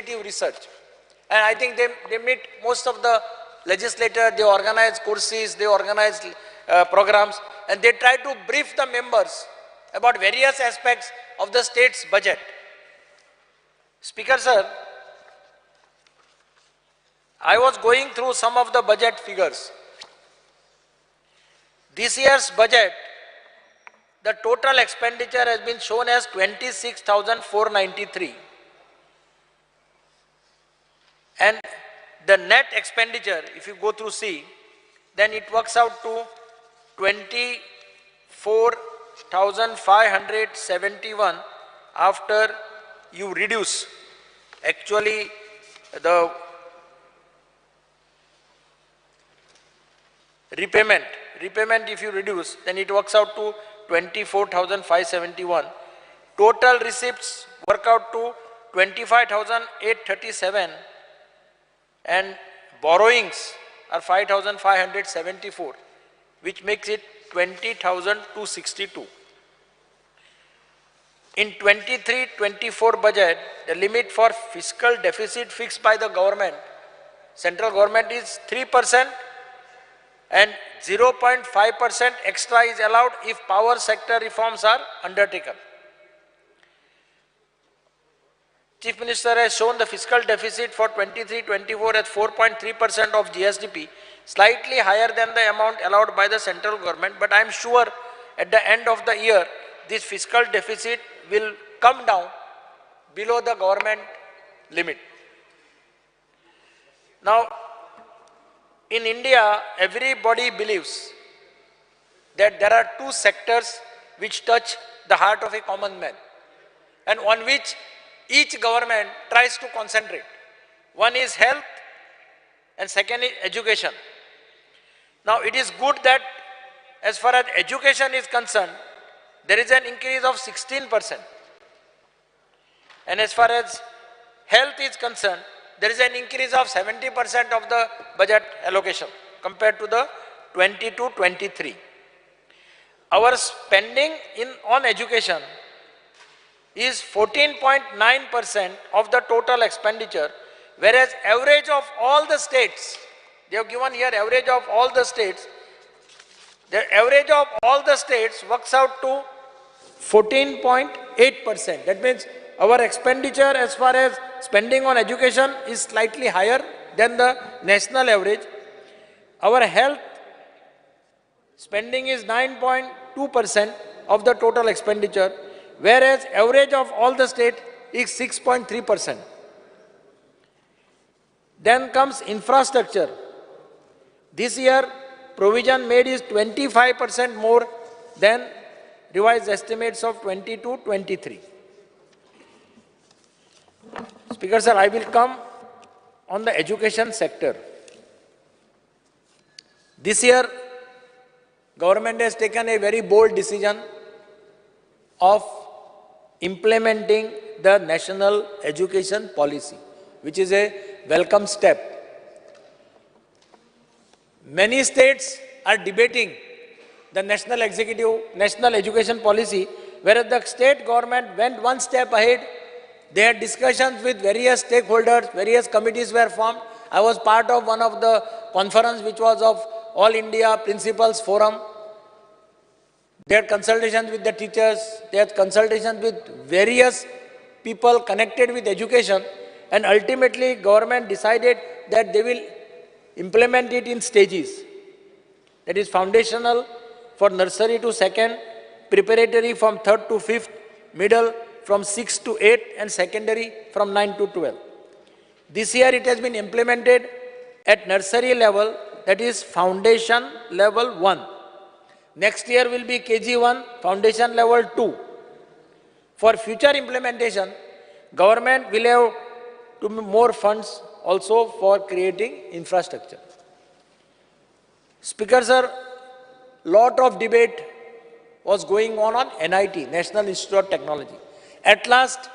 legislative research. And I think they meet most of the legislators, they organize courses, they organize programs, and they try to brief the members about various aspects of the state's budget. Speaker sir, I was going through some of the budget figures. This year's budget, the total expenditure has been shown as 26,493. And the net expenditure, if you go through C, then it works out to 24,571 after you reduce actually the repayment. Repayment, if you reduce, then it works out to 24,571. Total receipts work out to 25,837 and borrowings are 5,574, which makes it 20,262. In 23-24 budget, the limit for fiscal deficit fixed by the government, central government, is 3% and 0.5% extra is allowed if power sector reforms are undertaken. Chief Minister has shown the fiscal deficit for 23-24 at 4.3% of GSDP, slightly higher than the amount allowed by the central government, but I am sure at the end of the year, this fiscal deficit will come down below the government limit. Now, in India, everybody believes that there are two sectors which touch the heart of a common man and on which each government tries to concentrate. One is health and second is education. Now, it is good that as far as education is concerned, there is an increase of 16%. And as far as health is concerned, there is an increase of 70% of the budget allocation compared to the 22-23. Our spending on education is 14.9% of the total expenditure, whereas average of all the states, they have given here average of all the states, the average of all the states works out to 14.8%. That means our expenditure as far as spending on education is slightly higher than the national average. Our health spending is 9.2% of the total expenditure, whereas average of all the state is 6.3%. Then comes infrastructure. This year, provision made is 25% more than revised estimates of 22-23. Speaker sir, I will come on the education sector. This year, government has taken a very bold decision of implementing the National Education Policy, which is a welcome step. Many states are debating the National Education Policy, whereas the state government went one step ahead. They had discussions with various stakeholders, various committees were formed. I was part of one of the conference which was of All India Principals Forum. They had consultations with the teachers, they had consultations with various people connected with education, and ultimately government decided that they will implement it in stages. That is foundational for nursery to second, preparatory from third to fifth, middle from 6 to 8, and secondary from 9 to 12. This year it has been implemented at nursery level, that is foundation level 1. Next year will be KG1, foundation level 2. For future implementation, government will have to more funds also for creating infrastructure. Speaker sir, lot of debate was going on NIT, National Institute of Technology. At last,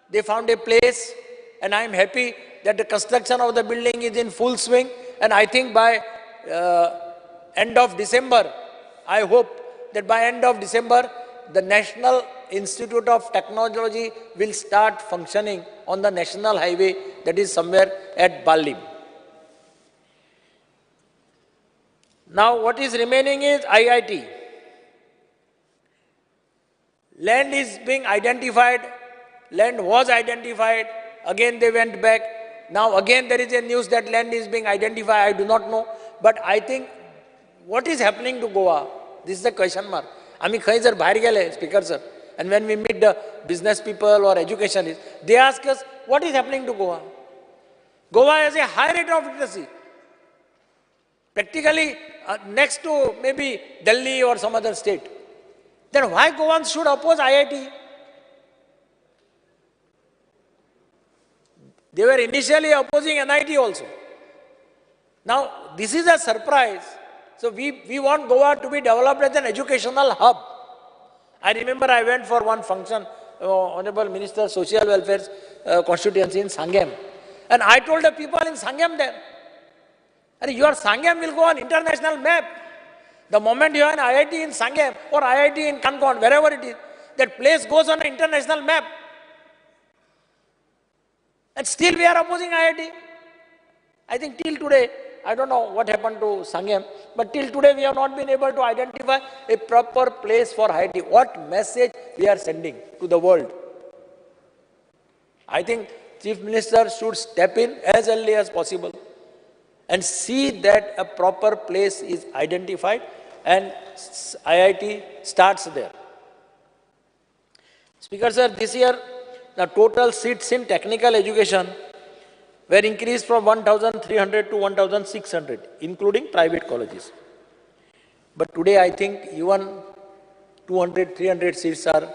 they found a place, and I am happy that the construction of the building is in full swing, and I think by end of December, I hope that by end of December, the National Institute of Technology will start functioning on the national highway, that is somewhere at Ballim. Now what is remaining is IIT. Land is being identified, land was identified, again they went back. Now again there is a news that land is being identified, I do not know. But I think what is happening to Goa, this is the question mark. आमी खंय जर भायर गेले speaker sir, and when we meet the business people or educationists, they ask us what is happening to Goa. Goa has a high rate of literacy, practically next to maybe Delhi or some other state. Then why Goans should oppose IIT? They were initially opposing NIT also. Now this is a surprise. So we want Goa to be developed as an educational hub. I remember I went for one function, Honorable Minister Social Welfare's constituency in Sangam. And I told the people in Sangam there, your Sangam will go on international map. The moment you have an IIT in Sangam or IIT in Canacona, wherever it is, that place goes on an international map. And still we are opposing IIT. I think till today, I don't know what happened to Sangam, but till today we have not been able to identify a proper place for IIT. What message we are sending to the world? I think Chief Minister should step in as early as possible and see that a proper place is identified and IIT starts there. Speaker sir, this year the total seats in technical education were increased from 1,300 to 1,600, including private colleges. But today I think even 200, 300 seats are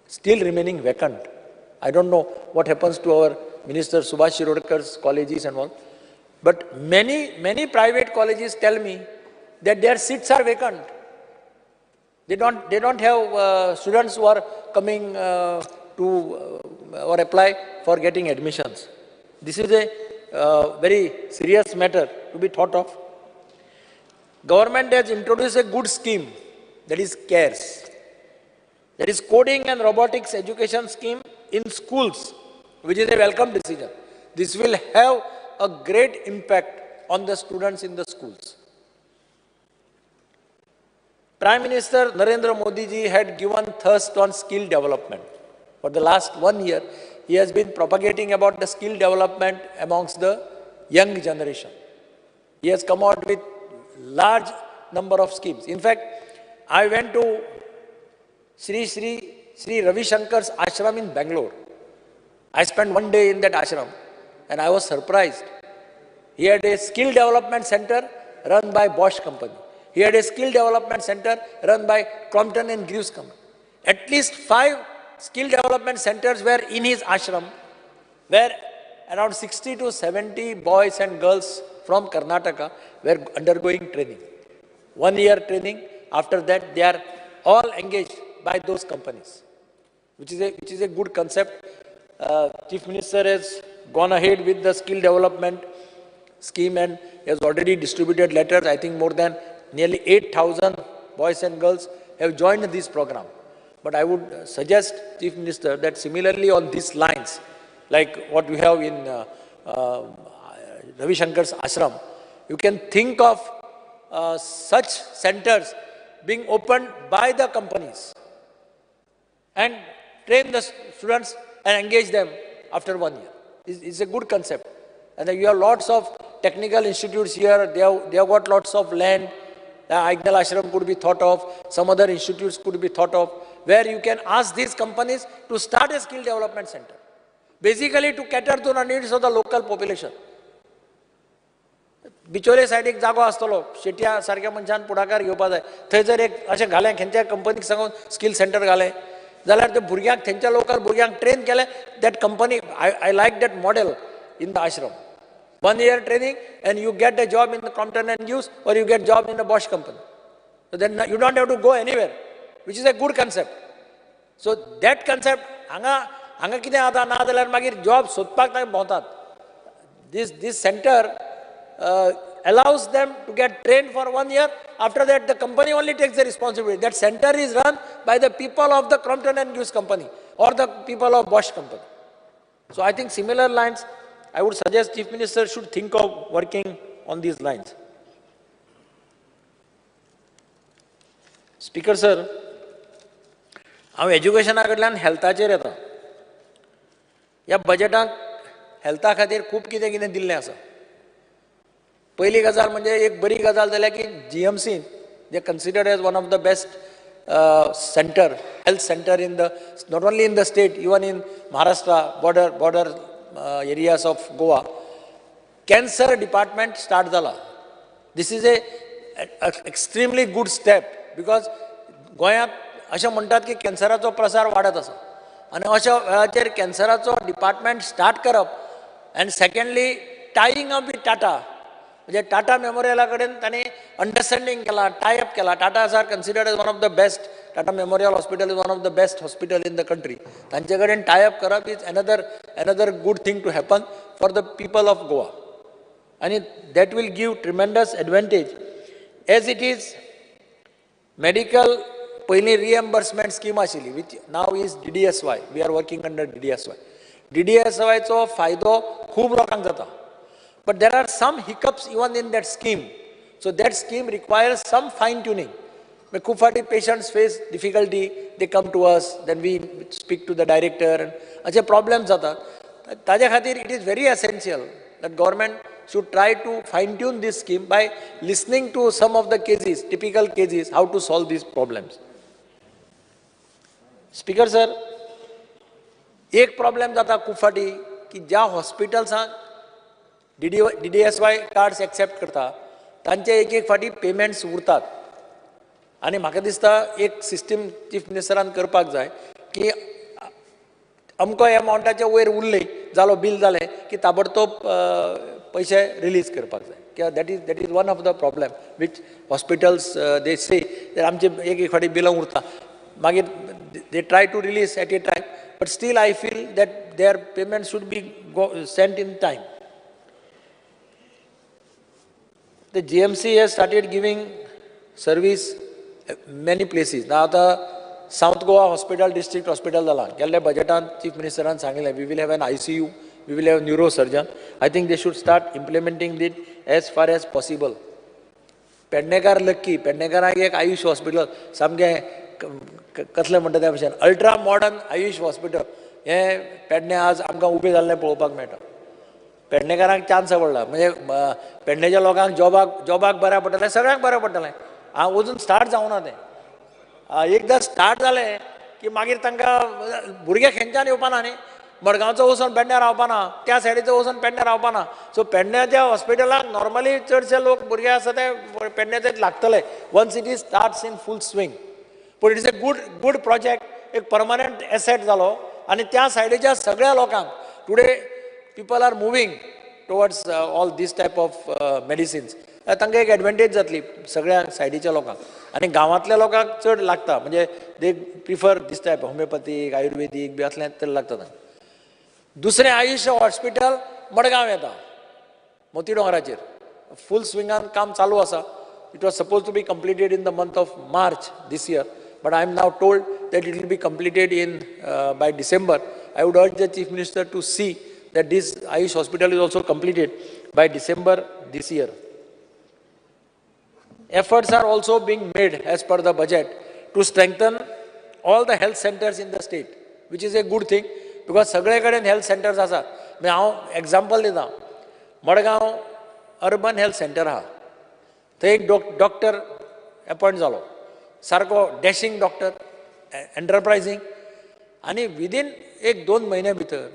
still remaining vacant. I don't know what happens to our Minister Subhash Shirodkar's colleges and all. But many, many private colleges tell me that their seats are vacant. They don't have students who are coming to or apply for getting admissions. This is a very serious matter to be thought of. Government has introduced a good scheme, that is CARES. That is Coding and Robotics Education Scheme in schools, which is a welcome decision. This will have a great impact on the students in the schools. Prime Minister Narendra Modi ji had given thrust on skill development. For the last 1 year, he has been propagating about the skill development amongst the young generation. He has come out with large number of schemes. In fact, I went to Sri Sri Sri Ravi Shankar's ashram in Bangalore. I spent one day in that ashram and I was surprised. He had a skill development center run by Bosch company. He had a skill development center run by Crompton and Greaves company. At least 5 skill development centers were in his ashram, where around 60 to 70 boys and girls from Karnataka were undergoing training. 1 year training, after that they are all engaged by those companies, which is a good concept. Chief Minister has gone ahead with the skill development scheme and has already distributed letters. I think more than nearly 8,000 boys and girls have joined this program. But I would suggest, Chief Minister, that similarly on these lines, like what we have in Ravi Shankar's ashram, you can think of such centers being opened by the companies and train the students and engage them after 1 year. It's a good concept. And you have lots of technical institutes here, they have got lots of land. The Aignal Ashram could be thought of, some other institutes could be thought of, where you can ask these companies to start a skill development center. Basically to cater to the needs of the local population. बिचोले सायडीक जागो आसतलो, शेटया सारक्या मनशान पुढाकार घेवपा जाय. थंय जर एक अशें घालें, खंयच्या कंपनीक सांगून स्कील सेंटर घालें जाल्यार ते भुरग्यांक, थंयच्या लोकल भुरग्यांक ट्रेन केलें. That company, I like that model in the ashram. 1 year training and you get a job in the Crompton and Greaves or you get job in the Bosch company. So then you don't have to go anywhere, which is a good concept. So that concept, hanga hanga कितें जाता ना जाल्यार मागीर job सोदपाक तांकां भोंवतात. This center allows them to get trained for 1 year. After that, the company only takes the responsibility. That center is run by the people of the Crompton and Greaves company or the people of Bosch company. So I think similar lines, I would suggest Chief Minister should think of working on these lines. Speaker sir, हांव एज्युकेशना कडल्यान हेल्थाचेर येता. ह्या बजेटाक हेल्था खातीर खूब कितें कितें दिल्लें आसा. पयली गजाल म्हणजे एक बरी गजाल जाल्या की GMC they considered as one of the best center, health center in the, not only in the state, even in Maharashtra, border areas of Goa. Cancer department start जाला. This is a extremely good step because गोंयांत अशें म्हणटात की कॅन्सराचो प्रसार वाडत आसा आनी अशा वेळाचेर कॅन्सराचो डिपार्टमेंट स्टार्ट करप and secondly tying up with Tata, म्हणजे टाटा मेमोरियला कडेन तांणी अंडरस्टँडींग केलां, टाय अप केला. Tatas are considered as one of the best, Tata Memorial Hospital is one of the best hospital in the country. तांचे कडेन tie up करप is another good thing to happen for the people of Goa आनी that will give tremendous advantage. As it is medical पयलीं reimbursement scheme आशिल्ली which now is DDSY. We are working under DDSY. डीडीएसवायचो फायदो खूब लोकांक जाता, but there are some hiccups even in that scheme. So that scheme requires some fine tuning. खूब फावटी patients face difficulty, they come to us, then we speak to the director, अशे problems जातात. ताजे खातीर it is very essential that government should try to fine tune this scheme by listening to some of the cases, typical cases, how to solve these problems. Speaker sir, एक problem जाता खूब फावटी की ज्या हॉस्पिटल्सांक डीडीएसवाय cards accept करता तांचे एक एक फावटी पेमेंट्स उरतात आनी म्हाका दिसता एक सिस्टम चीफ मिनिस्टरान करपाक जाय की अमको एमावंटाचे वयर उरले जालो बील जालें की ताबडतोब पयशे रिलीज करपाक जाय. कित्याक that is one of the problem which hospitals they say आमचे एक एक फावटी बिलां उरता, मागीर they try to release at a time, but still I feel that their payment should be sent in time. The GMC has started giving service many places. Now the South Goa Hospital, District Hospital जाला. गेल्ल्या बजेटान chief मिनिस्टरान सांगिल्लें we will have an ICU, we will have neurosurgeon. I think they should start implementing it as far as possible. Pednekar lucky, पेडणेकारांक एक Ayush hospital सामकें कसलें म्हणटा त्या भशेन ultra modern Ayush hospital हें पेडणे आज आमकां उबें जाल्लें पळोवपाक मेळटा. पेडणेकारांक चान्स पडला, म्हणजे पेडणेच्या लोकांक जॉबाक बऱ्या पडटलें, सगळ्यांक बरें पडटलें. हांव अजून स्टार्ट जावना तें. एकदां स्टार्ट जालें की मागीर तांकां भुरगे खंयच्यान येवपाना न्ही, मडगांवचो वचून पेडण्यां रावपाना, त्या सायडीचो वचून पेडण्यां रावपाना. सो पेडण्याच्या हॉस्पिटलाक नॉर्मली चडशे लोक भुरगे आसा ते पेडण्याचेच लागतले once it is starts in full swing. पूण it is a good project, एक परमनंट एसेट जालो आनी त्या सायडीच्या सगळ्या लोकांक today people are moving towards all this type of medicines. तांकां एक एडवांटेज जातली सगळ्या सायडीच्या लोकांक आनी गांवांतल्या लोकांक चड लागता, म्हणजे they prefer this type homeopathic, ayurvedic बी असलें चड लागता तांकां. दुसरें आयुष हॉस्पिटल मडगांव येता, मोती दोंगराचेर फूल स्विंगान काम चालू आसा. It was suppose to be completed in the month of March this year, but I am now told that it will be completed in by December. I would urge the Chief Minister to see that this Ayush hospital is also completed by December this year. Efforts are also being made as per the budget to strengthen all the health centers in the state, which is a good thing because सगळे कडेन health centres आसात. म्हणजे हांव example दिता, Madgaon urban health centre आहा, थंय एक doctor appoint जालो, सारको डॅशींग डॉक्टर, एंटरप्रायझींग, आनी विदीन एक दोन म्हयन्या भितर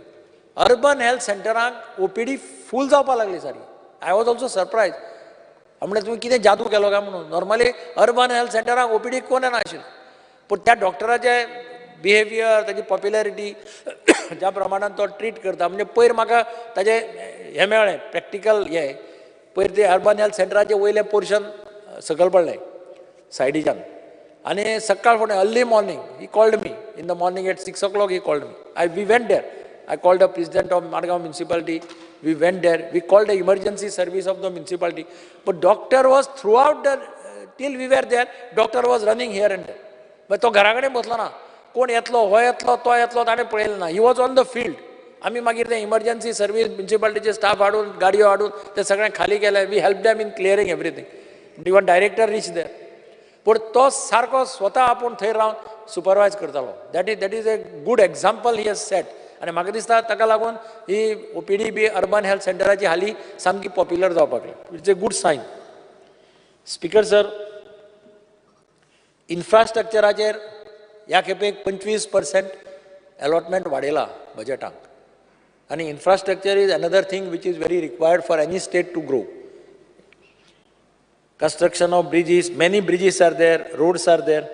अर्बन हेल्थ सेंटराक ओपीडी फूल जावपाक लागली सारकी. I was also surprise, म्हणल्यार तुवें कितें जादू केलो काय म्हणून. नॉर्मली अर्बन हेल्थ सेंटराक ओपीडी कोण येना आशिल्लो, पूण त्या डॉक्टराचे बिहेवियर, ताजी पॉप्युलरिटी, ज्या प्रमाणान तो ट्रीट करता, म्हणजे पयर म्हाका ताजें हें मेळ्ळें प्रॅक्टिकल हें. पयर ते अर्बन हेल्थ सेंटराचें वयलें पोर्शन सकयल पडलें सायडीच्यान, आनी सकाळ फुडें early morning he called me in the morning at 6 o'clock he called me. We went there. I called the president of Margao municipality, We went there, we called the emergency service of the municipality, but doctor was throughout the till we were there, doctor was running here and there. But तो घरा कडेन बसलो ना, कोण येतलो, हो येतलो, तो येतलो, ताणें पळयलें ना. He was on the field. आमी मागीर ते इमर्जन्सी सर्वीस म्युनिसिपालिटीचे स्टाफ हाडून, गाडयो हाडून ते सगळें खाली केलें. We help them in clearing everything. Even director reach there. पूण तो सारको स्वता आपूण थंय रावन सुपरवायज करतालो. That is a good example he has set. आनी म्हाका दिसता ताका लागून ही OPD बी अर्बन हेल्थ सेंटराची हाली सामकी पॉप्युलर जावपाक लागली. It's a good sign. Speaker sir, इन्फ्रास्ट्रक्चराचेर ह्या खेपेक 25% अलॉटमेंट वाडयला बजेटाक. आनी infrastructure is another thing which is very required for any state to grow. Construction of bridges, many bridges are there, roads are there.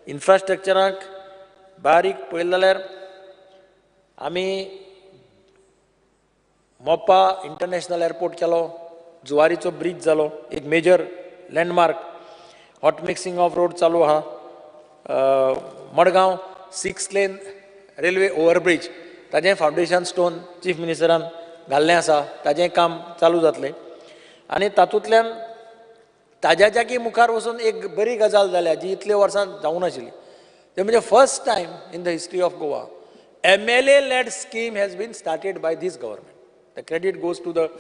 इन्फ्रास्ट्रक्चराक बारीक पळयलें जाल्यार आमी मोपा इंटरनॅशनल एअरपोर्ट केलो, जुवारीचो bridge जालो, एक major landmark. Hot mixing of road चालू आहा. Madgaon 6 lane railway overbridge ताजें फावंडेशन स्टोन चीफ मिनिस्टरान घाल्लें आसा, ताजें काम चालू जातलें. आनी तातूंतल्यान ताज्याच्याकी मुखार वचून एक बरी गजाल जाल्या जी इतले वर्सां जावंक नाशिल्ली, ते म्हणजे first time in the history of Goa MLA led scheme has been started by this government. The credit goes to the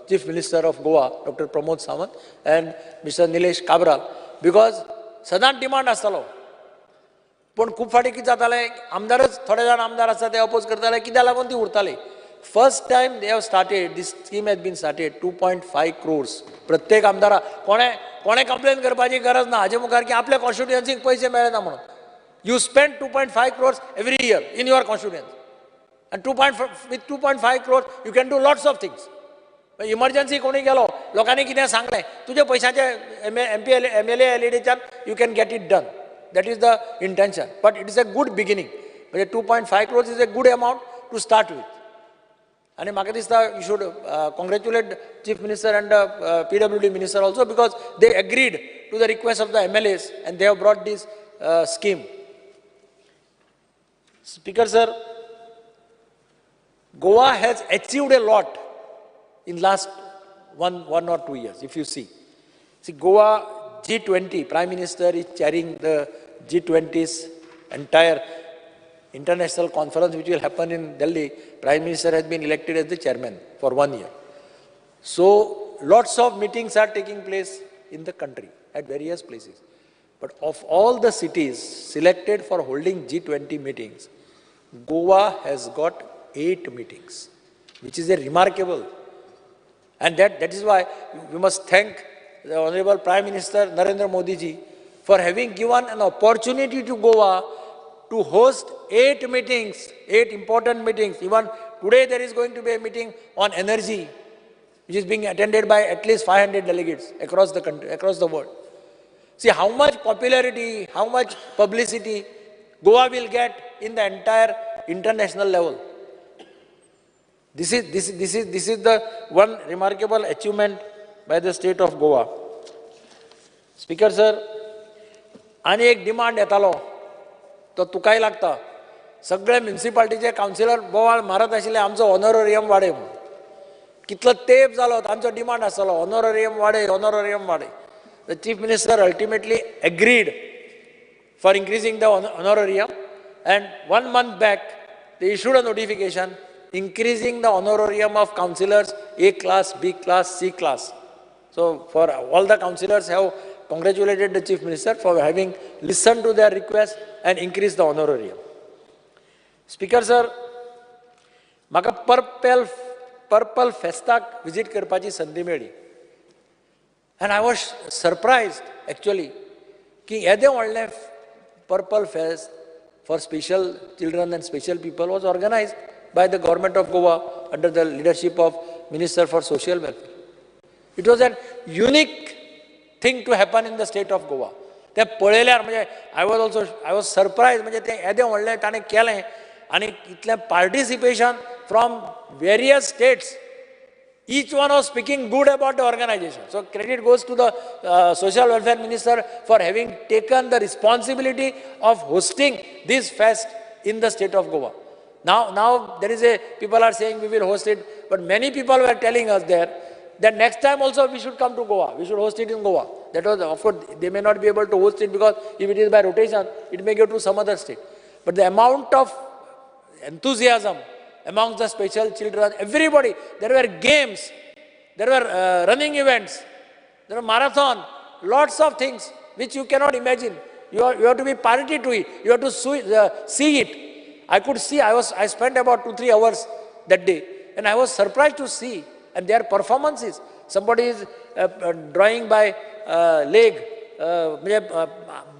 Chief Minister of Goa, Dr. Pramod Sawant and Mr. Nilesh Cabral, because सदांच demand आसतालो. पूण खूब फावटी कितें जातालें, आमदारच थोडे जाण आमदार आसता ते अपोज करताले, कित्याक लागून ती उरताली. First time they have started, this scheme has been started, 2.5 crores प्रत्येक आमदारा. कोणें कंप्लेन करपाची गरज ना हाजे मुखार की आपल्या कॉन्स्टिट्युएन्सीक पयशे मेळना म्हणून. You spend 2.5 crores every year in your constituency, and with 2.5 crores you can do lots of things. Emergency कोणी गेलो, लोकांनी कितें सांगलें, तुजे पयशांचे MLA LADच्यान you can get it done. That is the intention. But it is a good beginning. म्हणजे 2.5 crores is a good amount to start with. आनी म्हाका दिसता you should congratulate Chief Minister and PWD Minister also, because they agreed to the request of the MLAs and they have brought this scheme. Speaker sir, Goa has achieved a lot in last one or 2 years, if you see. See, Goa G20, Prime Minister is chairing the G20's entire international conference which will happen in Delhi. Prime Minister has been elected as the chairman for 1 year. So, lots of meetings are taking place in the country at various places. But of all the cities selected for holding G20 meetings, Goa has got 8 meetings, which is a remarkable. And that is why we must thank the Honorable Prime Minister Narendra Modi ji for having given an opportunity to Goa to host 8 meetings, 8 important meetings. Even today there is going to be a meeting on energy, which is being attended by at least 500 delegates across the country, across the world. See how much popularity, how much publicity Goa will get in the entire international level. This is the one remarkable achievement by the state of Goa. Speaker sir, आनी एक demand येतालो तो तुकाय लागता. सगळे म्युनिसिपालिटीचे councillor बोवाळ मारत आशिल्ले आमचो ऑनोरेरियम वाडय म्हणून. कितलो तेप जालो तांचो डिमांड आसतालो ऑनोरेरियम वाडय, ऑनोरेरियम वाडय. The Chief Minister ultimately agreed for increasing the honorarium, and 1 month back they issued a notification increasing the honorarium of councillors A class, B class, C class. So for all the councillors have congratulated the Chief Minister for having listened to their request and increased the honorarium. Speaker sir, म्हाका purple फेस्ताक visit करपाची संदी मेळ्ळी. And I was surprised actually की येदें व्हडलें purple fest for special children and special people was organized by the government of Goa under the leadership of Minister for Social Welfare. It was an unique thing to happen in the state of Goa. ते पळयल्यार म्हणजे I was surprised, म्हणजे तें येदें व्हडलें ताणें केलें आनी इतलें participation from various states. Each one was speaking good about the organization. So credit goes to the Social Welfare Minister for having taken the responsibility of hosting this fest in the state of Goa. Now there is a, people are saying we will host it, but many people were telling us there that next time also we should come to Goa, we should host it in Goa. That was, of course, they may not be able to host it because if it is by rotation, it may go to some other state. But the amount of enthusiasm amongst the special children, everybody, there were games, there were running events, there were marathon, lots of things which you cannot imagine. You have to be party to it, you have to see it. I could see, I spent about 2-3 hours that day, and I was surprised to see, and their performances. Somebody is drawing by leg, म्हणजे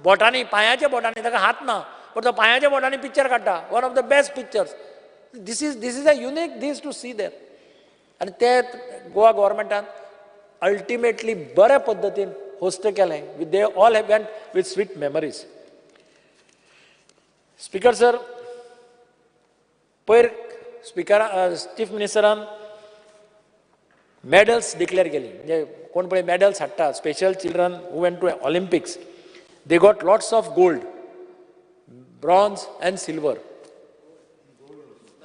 बोटांनी, पांयाच्या बोटांनी, ताका हात ना, पण तो पांयाच्या बोटांनी picture काडटा, one of the best pictures. This is a unique this to see there. आनी ते गोवा गव्हर्मेंटान अल्टिमेटली बऱ्या पद्दतीन होस्ट केलें. They all have went with sweet memories. Speaker sir, पयर स्पिकरा चीफ मिनिस्टरान मॅडल्स डिक्लेअर केली, म्हणजे कोण पळय मॅडल्स हाडटा, special children who went to Olympics, they got lots of gold, bronze and silver.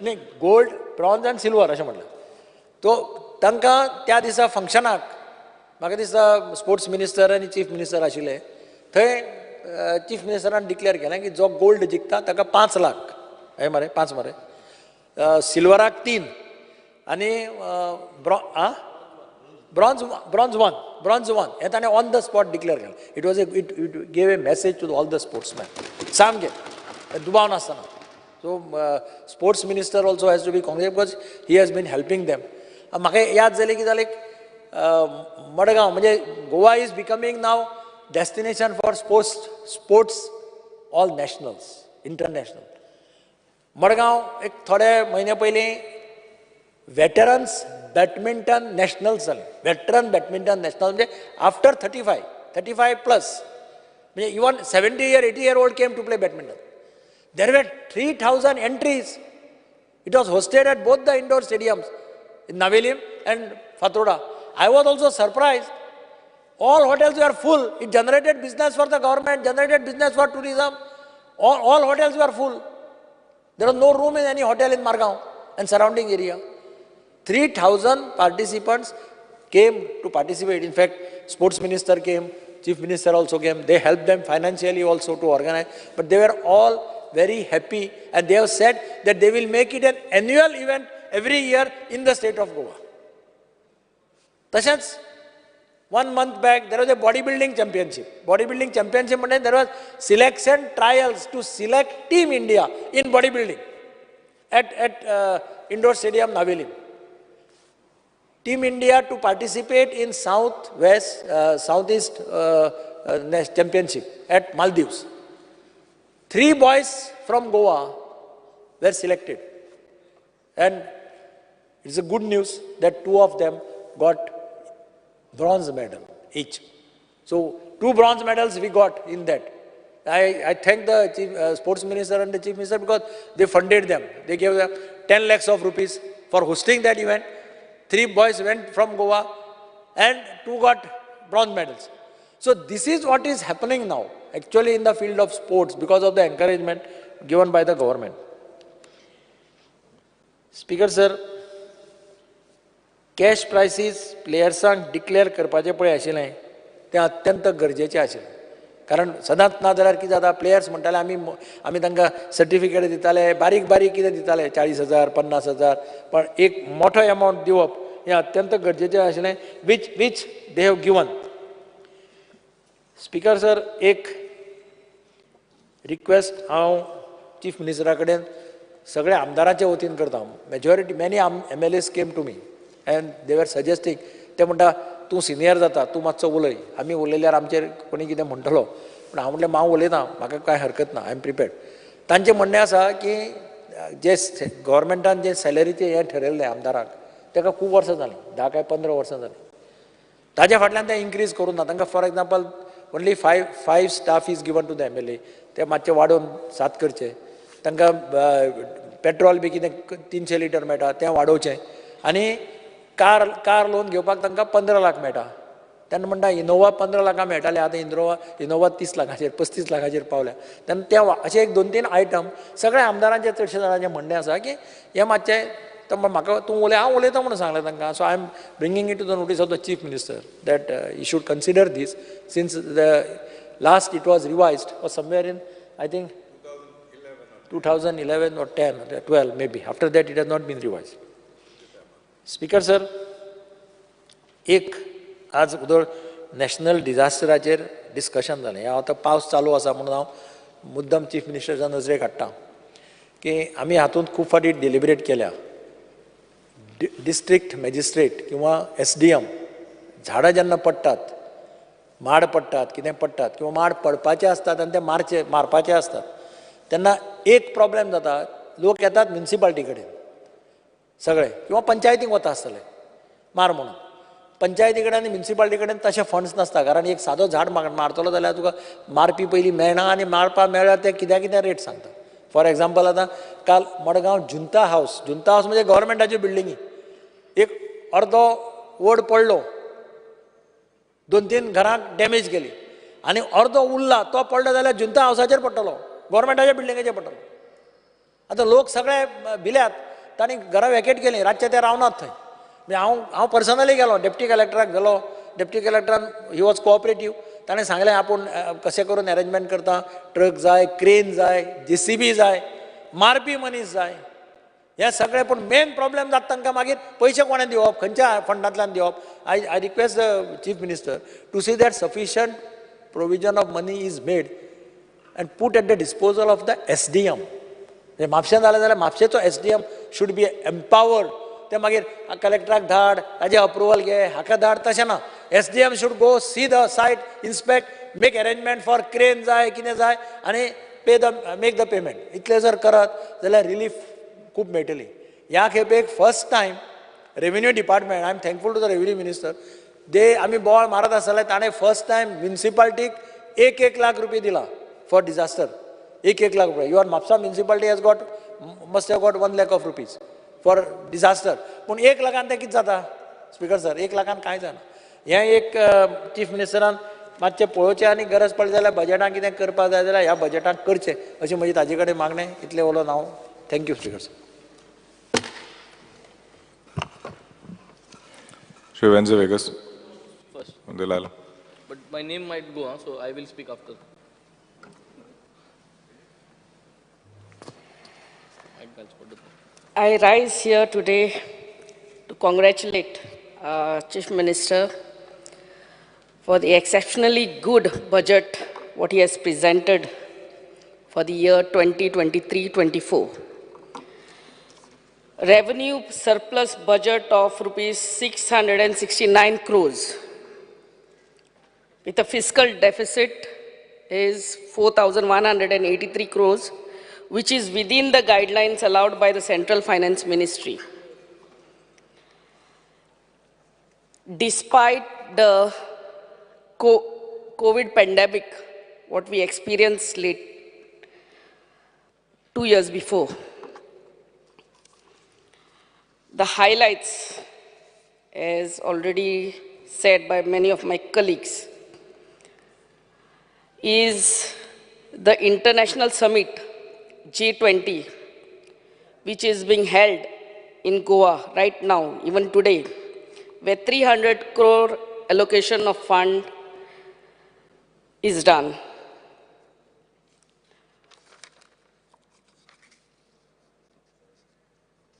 न्ही, गोल्ड, ब्रॉन्ज आनी सिल्वर अशें म्हटलें. तो तांकां त्या दिसा फंक्शनाक म्हाका दिसता स्पोर्ट्स मिनिस्टर आनी चीफ मिनिस्टर आशिल्ले, थंय चीफ मिनिस्टरान डिक्लेअर केलें की जो गोल्ड जिखता ताका 5 लाख, हे मरे 5 मरे, सिल्वराक 3 आनी ब्रॉन्ज 1 हें ताणें ऑन the spot declare केलें. It was a it gave a message to all the sportsman, सामकें दुबाव नासतना. So sports minister also has to be Congress because he has been helping them. म्हाका याद जाली की जालें मडगांव म्हणजे Goa is becoming now destination for sports all nationals, international. Madgaon एक थोडे म्हयने पयलीं वेटरन्स बॅडमिंटन नॅशनल्स जालें. वेटरन बॅडमिंटन नॅशनल म्हणजे आफ्टर 35 प्लस, म्हणजे even 70 year 80 year old came to play badminton. There were 3000 entries. It was hosted at both the indoor stadiums in Navelim and Fatorda. I was also surprised. All hotels were full. It generated business for the government, generated business for tourism. All hotels were full. There was no room in any hotel in Margao and surrounding area. 3000 participants came to participate. In fact, sports minister came, chief minister also came. They helped them financially also to organize. But they were all very happy, and they have said that they will make it an annual event every year in the state of Goa. Tashench, 1 month back there was a bodybuilding championship. Bodybuilding championship म्हणजे there was selection trials to select Team India in bodybuilding at indoor stadium Navelim. Team India to participate in Southeast Championship at Maldives. 3 boys from Goa were selected, and it's a good news that 2 of them got bronze medal each. So 2 bronze medals we got in that. I thank the chief, sports minister and the chief minister because they funded them. They gave them 10 lakhs of rupees for hosting that event. 3 boys went from Goa and 2 got bronze medals. So this is what is happening now actually in the field of sports because of the encouragement given by the government. Speaker sir, cash prizes प्लेयर्सांक declare करपाचें पळय आशिल्लें तें अत्यंत गरजेचें आशिल्लें. कारण सदांच ना जाल्यार कितें जाता, प्लेयर्स म्हणटाले आमी तांकां सर्टिफिकेट दिताले, बारीक बारीक कितें दिताले, 40,000 50,000, पण एक मोठो एमावंट दिवप हें अत्यंत गरजेचें आशिल्लें, which they have given. Speaker sir, एक रिक्वेस्ट हांव चीफ मिनिस्टरा कडेन सगळ्या आमदारांच्या वतीन करता. Majority many MLAs came to me and they were suggesting, ते म्हणटा तूं सिनियर जाता, तूं मातसो उलय, आमी उलयल्यार आमचेर कोणी कितें म्हणटलो. पूण हांव म्हणलें हांव उलयता, म्हाका कांय हरकत ना, I am prepared. तांचें म्हणणें आसा की जे गव्हर्मेंटान जे सॅलरीचें हें ठरयल्लें आमदारांक ताका खूब वर्सां जालीं, 10 काय 15 वर्सां जालीं, ताज्या फाटल्यान तें इन्क्रीज करूं ना. तांकां for example only 5 staff is given to the MLA, ते मातशें वाडोवन 7 करचे. तांकां पेट्रोल बी कितें 300 लिटर मेळटा तें वाडोवचें, आनी कार लोन घेवपाक तांकां 15 लाख मेळटा, तेन्ना म्हणटा इनोवा 15 लाखां मेळटाले, आतां इनोवा 30 लाखांचेर 35 लाखांचेर पावल्या. तेन्ना ते अशे एक 2-3 आयटम सगळ्या आमदारांचे चडशे जाणांचें म्हणणें आसा की हें मातशें म्हाका तूं उलय, हांव उलयता म्हणून सांगलें तांकां. So I am bringing it to the notice of the chief minister that he should consider this, since the last it was revised was somewhere in I think 2011 or 10 or 12 maybe. After that it has not been revised. Speaker sir, एक आज उदळ national डिझास्टराचेर discussion जालें. हांव आतां पावस चालू आसा म्हणून हांव मुद्दम चीफ मिनिस्टरच्या नजरेक हाडटा की आमी हातूंत खूब फावटी डिलिबरेट केल्या. डिस्ट्रिक्ट मॅजिस्ट्रेट किंवा SDM झाडां जेन्ना पडटात, माड पडटात, कितें पडटात किंवा माड पडपाचे आसतात आनी ते मारपाचे आसतात, तेन्ना एक प्रॉब्लेम जाता. लोक येतात म्युनिसिपालिटी कडेन सगळे किंवा पंचायतीक वता आसतले मार म्हणून. पंचायती कडेन आनी म्युनिसिपालिटी कडेन तशे फंड्स नासता, कारण एक सादो झाड मारतलो जाल्यार तुका मारपी पयलीं मेळना आनी मारपा मेळ्ळ्यार ते कित्या कितें रेट सांगता. फॉर एग्जाम्पल आतां काल मडगांव जुंता हावस, जुंता हावस म्हणजे गव्हर्मेंटाच्यो बिल्डिंगी, एक अर्दो वड पडलो, 2-3 घरांक डॅमेज केली आनी अर्दो उरला तो पडलो जाल्यार जुंता हावसाचेर पडटलो, गव्हर्मेंटाच्या बिल्डिंगेचेर पडटलो. आतां लोक सगळे भिल्यात, तांणी घरां वॅकेट केलीं, रातचे ते रावनात थंय. म्हणजे हांव पर्सनली गेलो, डेप्टी कलेक्टराक गेलो, डेप्टी कलेक्टरान he was cooperative, ताणें सांगलें आपूण कशें करून एरेंजमेंट करता, ट्रक जाय, क्रेन जाय, JCB जाय, मारपी मनीस जाय, हें सगळें. पूण मेन प्रॉब्लेम जाता तांकां मागीर पयशे कोणें दिवप, खंयच्या फंडांतल्यान दिवप. I request the chief minister to see that sufficient provision of money is made and put at the disposal of the SDM. म्हणजे म्हापशें जालें जाल्यार म्हापशेचो SDM should be empowered. ते मागीर कलेक्टराक धाड, ताजें अप्रुवल घे, हाका धाड, तशें ना. SDM should go see the site, inspect, make arrangement for crane जाय, कितें जाय आनी pay the make the payment. इतलें जर करत जाल्यार रिलीफ खूब मेळटली. ह्या खेपेक first time revenue department, I am thankful to the revenue minister, they आमी बोवाळ मारत आसले, ताणें फर्स्ट टायम म्युनिसिपालिटीक 1-1 लाख रुपये दिला फॉर डिझास्टर. 1-1 लाख रुपये. Your Mapusa municipality has got must have got 1 lakh of rupees for disaster. पूण 1 लाखान तें कितें जाता स्पीकर सर, 1 लाखान कांय जायना. हें एक चीफ मिनिस्टरान मातशें पळोवचें आनी गरज पडली जाल्यार बजेटान कितें करपाक जाय जाल्यार ह्या बजेटान करचें अशी म्हजी ताजे कडेन मागणें. इतलें उलोवन हांव thank you speaker sir. Shri Venzy Veigas. First. But my name might go, so I will speak after. I rise here today to congratulate Chief Minister for the exceptionally good budget what he has presented for the year 2023-24. Revenue surplus budget of rupees 669 crores with a fiscal deficit is 4,183 crores, which is within the guidelines allowed by the Central Finance Ministry. Despite the COVID pandemic, what we experienced late 2 years before, the highlights, as already said by many of my colleagues, is the International Summit G20, which is being held in Goa right now, even today, where 300 crore allocation of fund is done.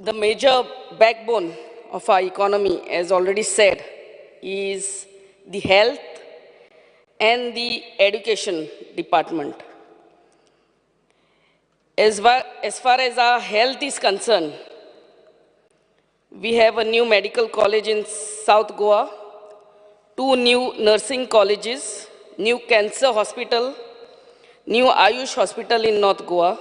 The major backbone of our economy, as already said, is the health and the education department. As far as our health is concerned, we have a new medical college in South Goa, 2 new nursing colleges, new cancer hospital, new Ayush hospital in North Goa.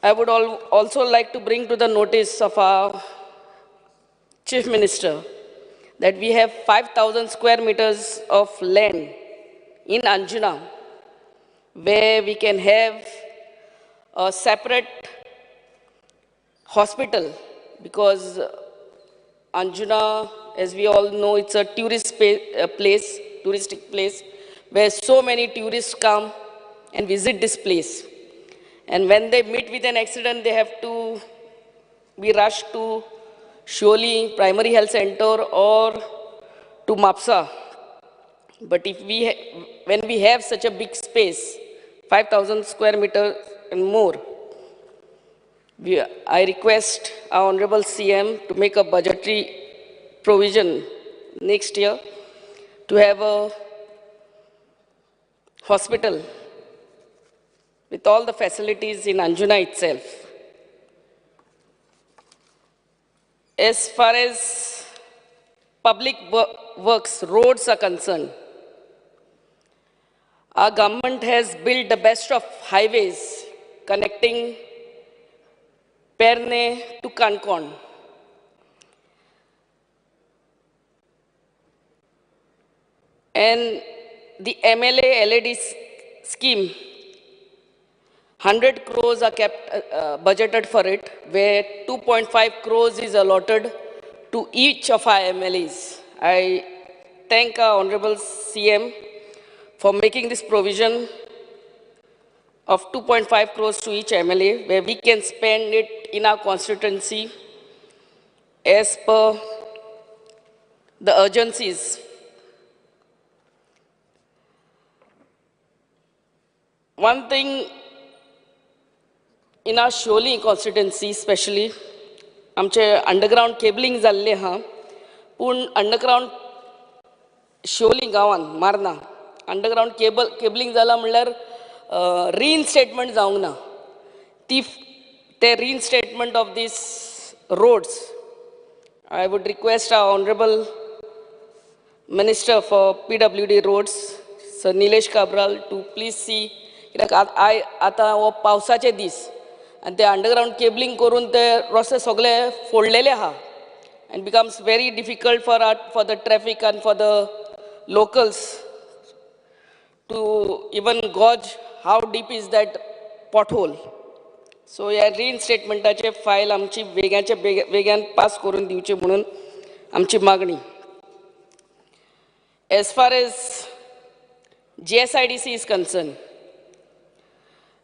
I would also like to bring to the notice of our Chief Minister that we have 5,000 square meters of land in Anjuna, where we can have a separate hospital, because Anjuna as we all know, it's a tourist place, touristic place, where so many tourists come and visit this place. And when they meet with an accident, they have to be rushed to Siolim Primary Health Center or to Mapsa. But if when we have such a big space, 5,000 square meters and more, I request our Honorable CM to make a budgetary provision next year to have a hospital with all the facilities in Anjuna itself. As far as public works, roads are concerned, our government has built the best of highways connecting Perne to Canacona. And the MLA LAD scheme, 100 crores are kept budgeted for it, where 2.5 crores is allotted to each of our MLAs. I thank our Honorable CM for making this provision of 2.5 crores to each MLA, where we can spend it in our constituency as per the urgencies. One thing in our Siolim constituency especially, आमचे underground cabling जाल्लें आहा, पूण underground Siolim गांवान मारना underground cabling जालां म्हणल्यार रिइन्स्टेटमेंट जावंक ना. ती ते reinstatement of these roads, I would request our honourable minister for PWD roads sir Nilesh Cabral to please see, कित्याक आतां हो पावसाचे दीस आनी ते अंडरग्रावंड केबलिंग करून ते रस्ते सगळे फोडलेले आहा and becomes very difficult for the traffic and for the locals to even gauge how deep is that pothole. So ह्या रिइन्स्टेटमेंटाचे फायल आमची वेगाचे वेगान पास करून दिवची म्हणून आमची मागणी. As far as GSIDC is concerned,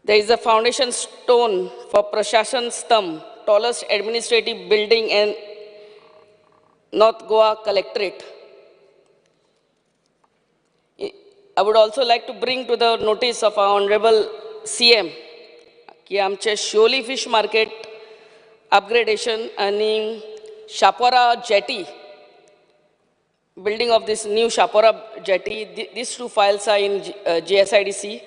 there is a foundation stone for Prashasan Stambh, tallest administrative building in North Goa Collectorate. I would also like to bring to the notice of our Honorable CM की आमचे Siolim fish market upgradation आनी Chapora jetty, building of this new Chapora jetty, these two files are in GSIDC.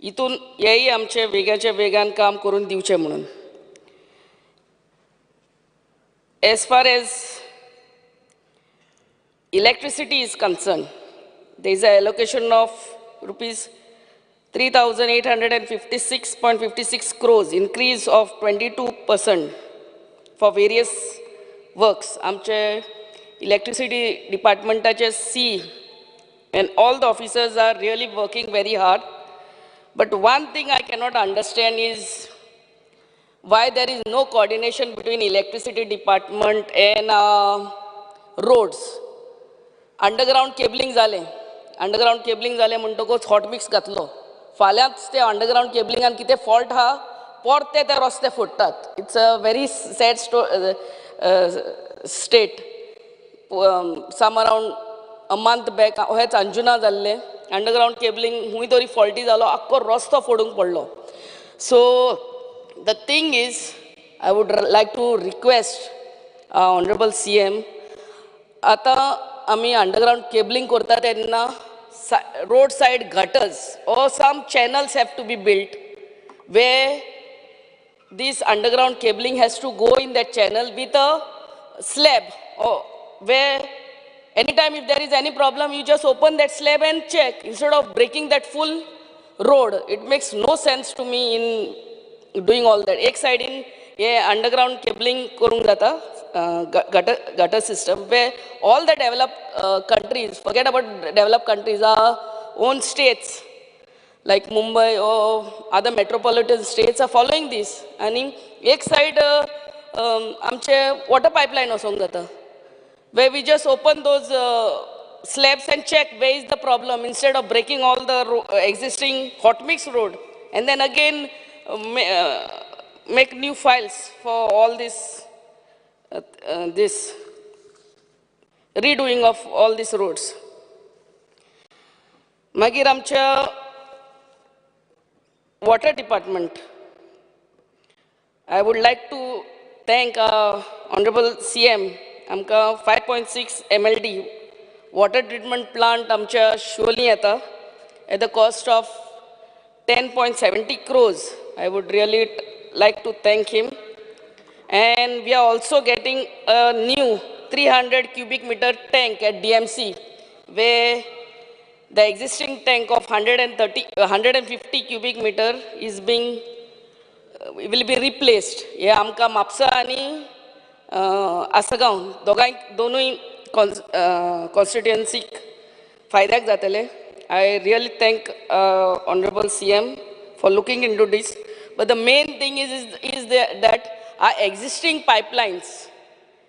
इतून हेय आमचे वेगाचे वेगान काम करून दिवचें म्हणून. As far as electricity is concerned, there is an allocation of rupees 3,856.56 crores, increase of 22% for various works. आमचे electricity department C and all the officers are really working very hard. But one thing I cannot understand is why there is no coordination between electricity department and roads. Underground cabling जालें, underground cabling जालें म्हणटकूच hot mix घातलो, फाल्यांच ते underground केबलिंगान कितें fault आहा परते ते रस्ते फोडटात. It's a very sad state. Some around a month back हेच अंजुना जाल्लें, अंडरग्रावंड केबलिंग खूंय तरी फॉल्टी जालो, आख्खो रस्तो फोडूंक पडलो. So the thing is, I would like to request honourable CM, आतां आमी अंडरग्रावंड केबलिंग करता तेन्ना road side gutters or some channels have to be built where this underground cabling has to go in that channel with a slab, or where anytime if there is any problem you just open that slab and check instead of breaking that full road. It makes no sense to me in doing all that. एक सायडीन हे underground cabling करूंक जाता, gutter system, where all the developed countries, forget about developed countries, our own states like Mumbai or other metropolitan states are following this. आनी एक side आमचे water pipeline वचोंक जाता. where we just open those slabs and check where is the problem instead of breaking all the existing hot mix road and then again make new files for all this, this redoing of all these roads. मागीर आमच्या water department, I would like to thank Honorable CM, आमकां 5.6 MLD water treatment plant आमच्या शिवोली येता at the cost of 10.70 crores. I would really like to thank him. And we are also getting a new 300 cubic meter tank at DMC, where the existing tank of 150 cubic meter is being will be replaced. हे आमकां म्हापसा आनी आसगांव दोगांय दोनूय कॉन्स्टिट्युएन्सीक फायद्याक जातले. I really thank Honorable CM for looking into this. But the main thing is that our existing pipelines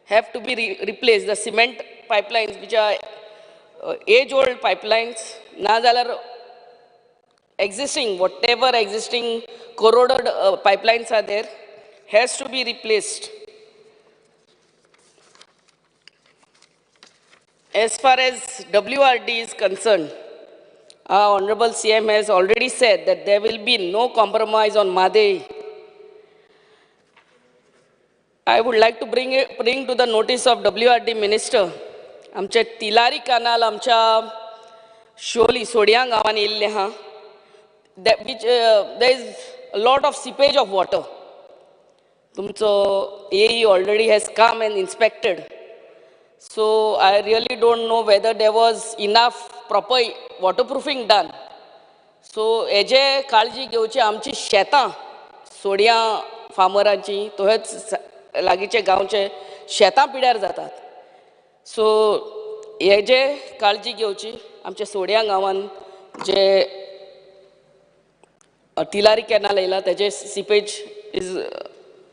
have to be replaced. The cement pipelines, which are age-old pipelines, ना जाल्यार existing, whatever existing corroded pipelines are there, has to be replaced. As far as WRD is concerned, our Honorable CM has already said that there will be no compromise on Mhadei. I would like to bring to the notice of WRD Minister, आमचे तिलारी कानाल आमच्या शिवोली सोडयां गांवान येयल्ले आहा, that which there is a lot of seepage of water. तुमचो AE already has come and inspected. So I really don't know whether there was enough proper waterproofing done. So हेजे काळजी घेवची आमची शेतां सोडयां फार्मरांची तशेंच लागींचे गांवचे शेतां पिड्यार जातात. सो हेजे काळजी घेवची आमच्या सोडयां गांवान जे तिलारी कॅनाल येयला तेजे सिपेज is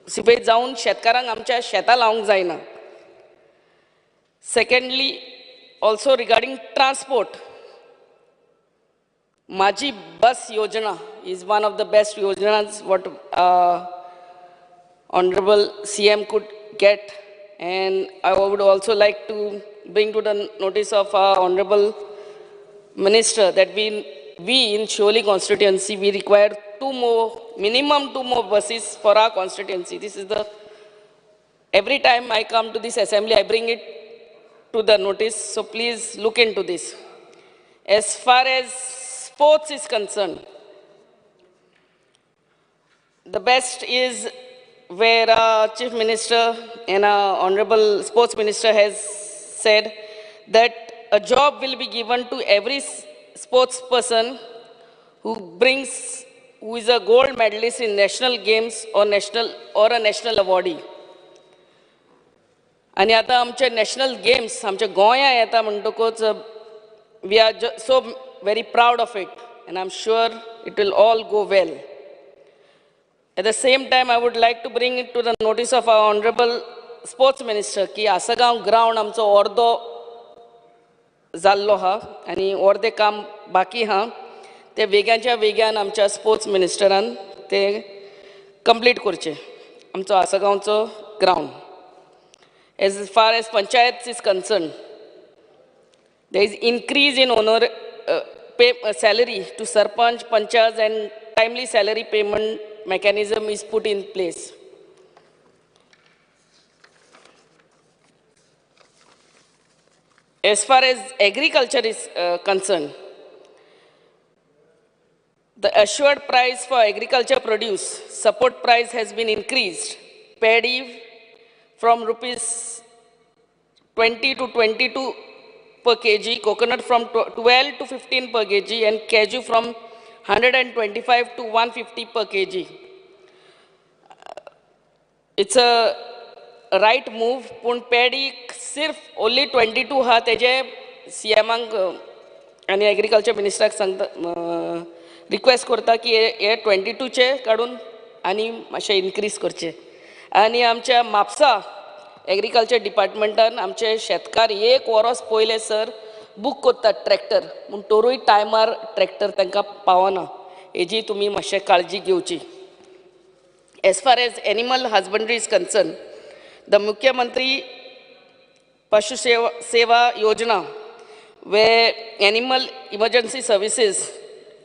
seepage जावन शेतकारांक आमच्या शेतां लावंक जायना. Secondly, also regarding transport, Mhaji Bus Yojana is one of the best yojanas what Honorable CM could get. And I would also like to bring to the notice of our Honorable Minister that we in Siolim constituency, we require minimum two more buses for our constituency. This is the, every time I come to this assembly, I bring it to the notice, so please look into this. As far as sports is concerned, the best is where our Chief Minister and our Honorable Sports Minister has said that a job will be given to every sports person who is a gold medalist in national games or a national awardee. आनी आतां आमचे national games आमच्या गोंया येता म्हणटकूच we are so very proud of it and I am sure it will all go well. At the same time, I would like to bring it to the notice of our Honorable Sports Minister की Assagao ground आमचो अर्दो जाल्लो आहा आनी अर्दें काम बाकी आहा, ते वेग्याच्या वेग्यान आमच्या स्पोर्ट्स मिनिस्टरान ते कंप्लीट करचें आमचो आसगांवचो ground. As far as panchayats is concerned, there is increase in honor pay, salary to sarpanch, panchayats, and timely salary payment mechanism is put in place. As far as agriculture is concerned, the assured price for agriculture produce support price has been increased. Paddy from rupees 20 to 22 per kg, coconut from 12 to 15 per kg, and cashew from 125 to 150 per kg. It's a right move. पूण paddy सिर्फ only 22 हा तेजे CM आनी agriculture मिनिस्टराक सांगता, request करता की हे 22 चे काडून आनी मातशें इनक्रीज करचें. आनी आमच्या म्हापसा एग्रीकल्चर डिपार्टमेंटान आमचे शेतकार एक वरोस पयले सर बूक करतात ट्रॅक्टर, पूण तोरूय टायमार ट्रॅक्टर तांकां पावना. हेजी तुमी मातशें काळजी घेवची. As far as animal husbandry is concern, the Mukhyamantri Pashu Seva Yojana, where animal emergency services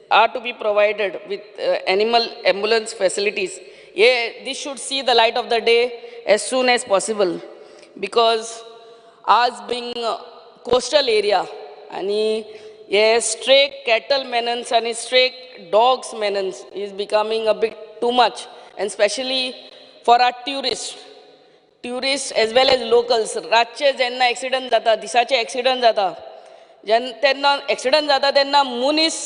are to be provided with animal ambulance facilities. Yeah, this should see the light of the day as soon as possible, because as being coastal area, and yeah, stray cattle menace and stray dogs menace is becoming a bit too much, and especially for our tourists as well as locals. रातचे जेन्ना accident जाता, दिसाचे accident जाता, जेन्ना accident जाता तेन्ना मनीस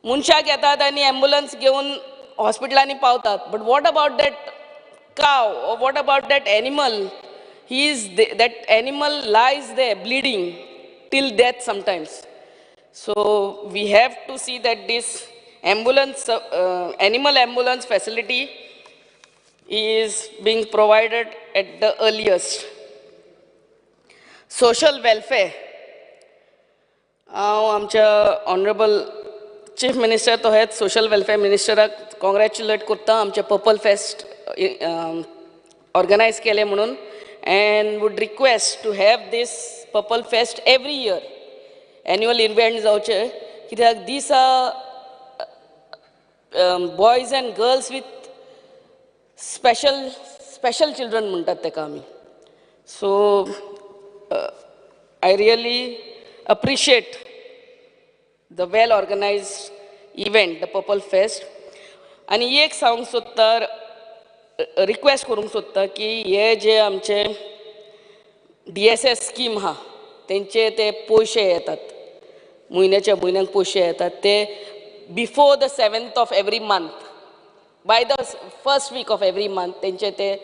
मनशाक येतात आनी एम्बुलन्स घेवन हॉस्पिटलांनी पावतात. But what about that cow or what about that animal? He is that animal lies there bleeding till death sometimes. So we have to see that this ambulance, animal ambulance facility is being provided at the earliest. Social welfare. हांव आमच्या honourable chief minister तशेंच social welfare मिनिस्टराक congratulate करता आमचे purple fest organise केलें म्हणून, and would request to have this purple fest every year, annual event जावचे. कित्याक these are boys and girls with special children म्हणटात ताका आमी. So I really appreciate the well organized event, the Purple Fest. आनी एक सांगूंक सोदता, request करूंक सोदता की हे जे आमचे DSS scheme आहा तेंचे ते पयशे येतात म्हयन्याच्या म्हयन्याक पयशे येतात ते before the 7th of every month, by the first week of every month तेंचे ते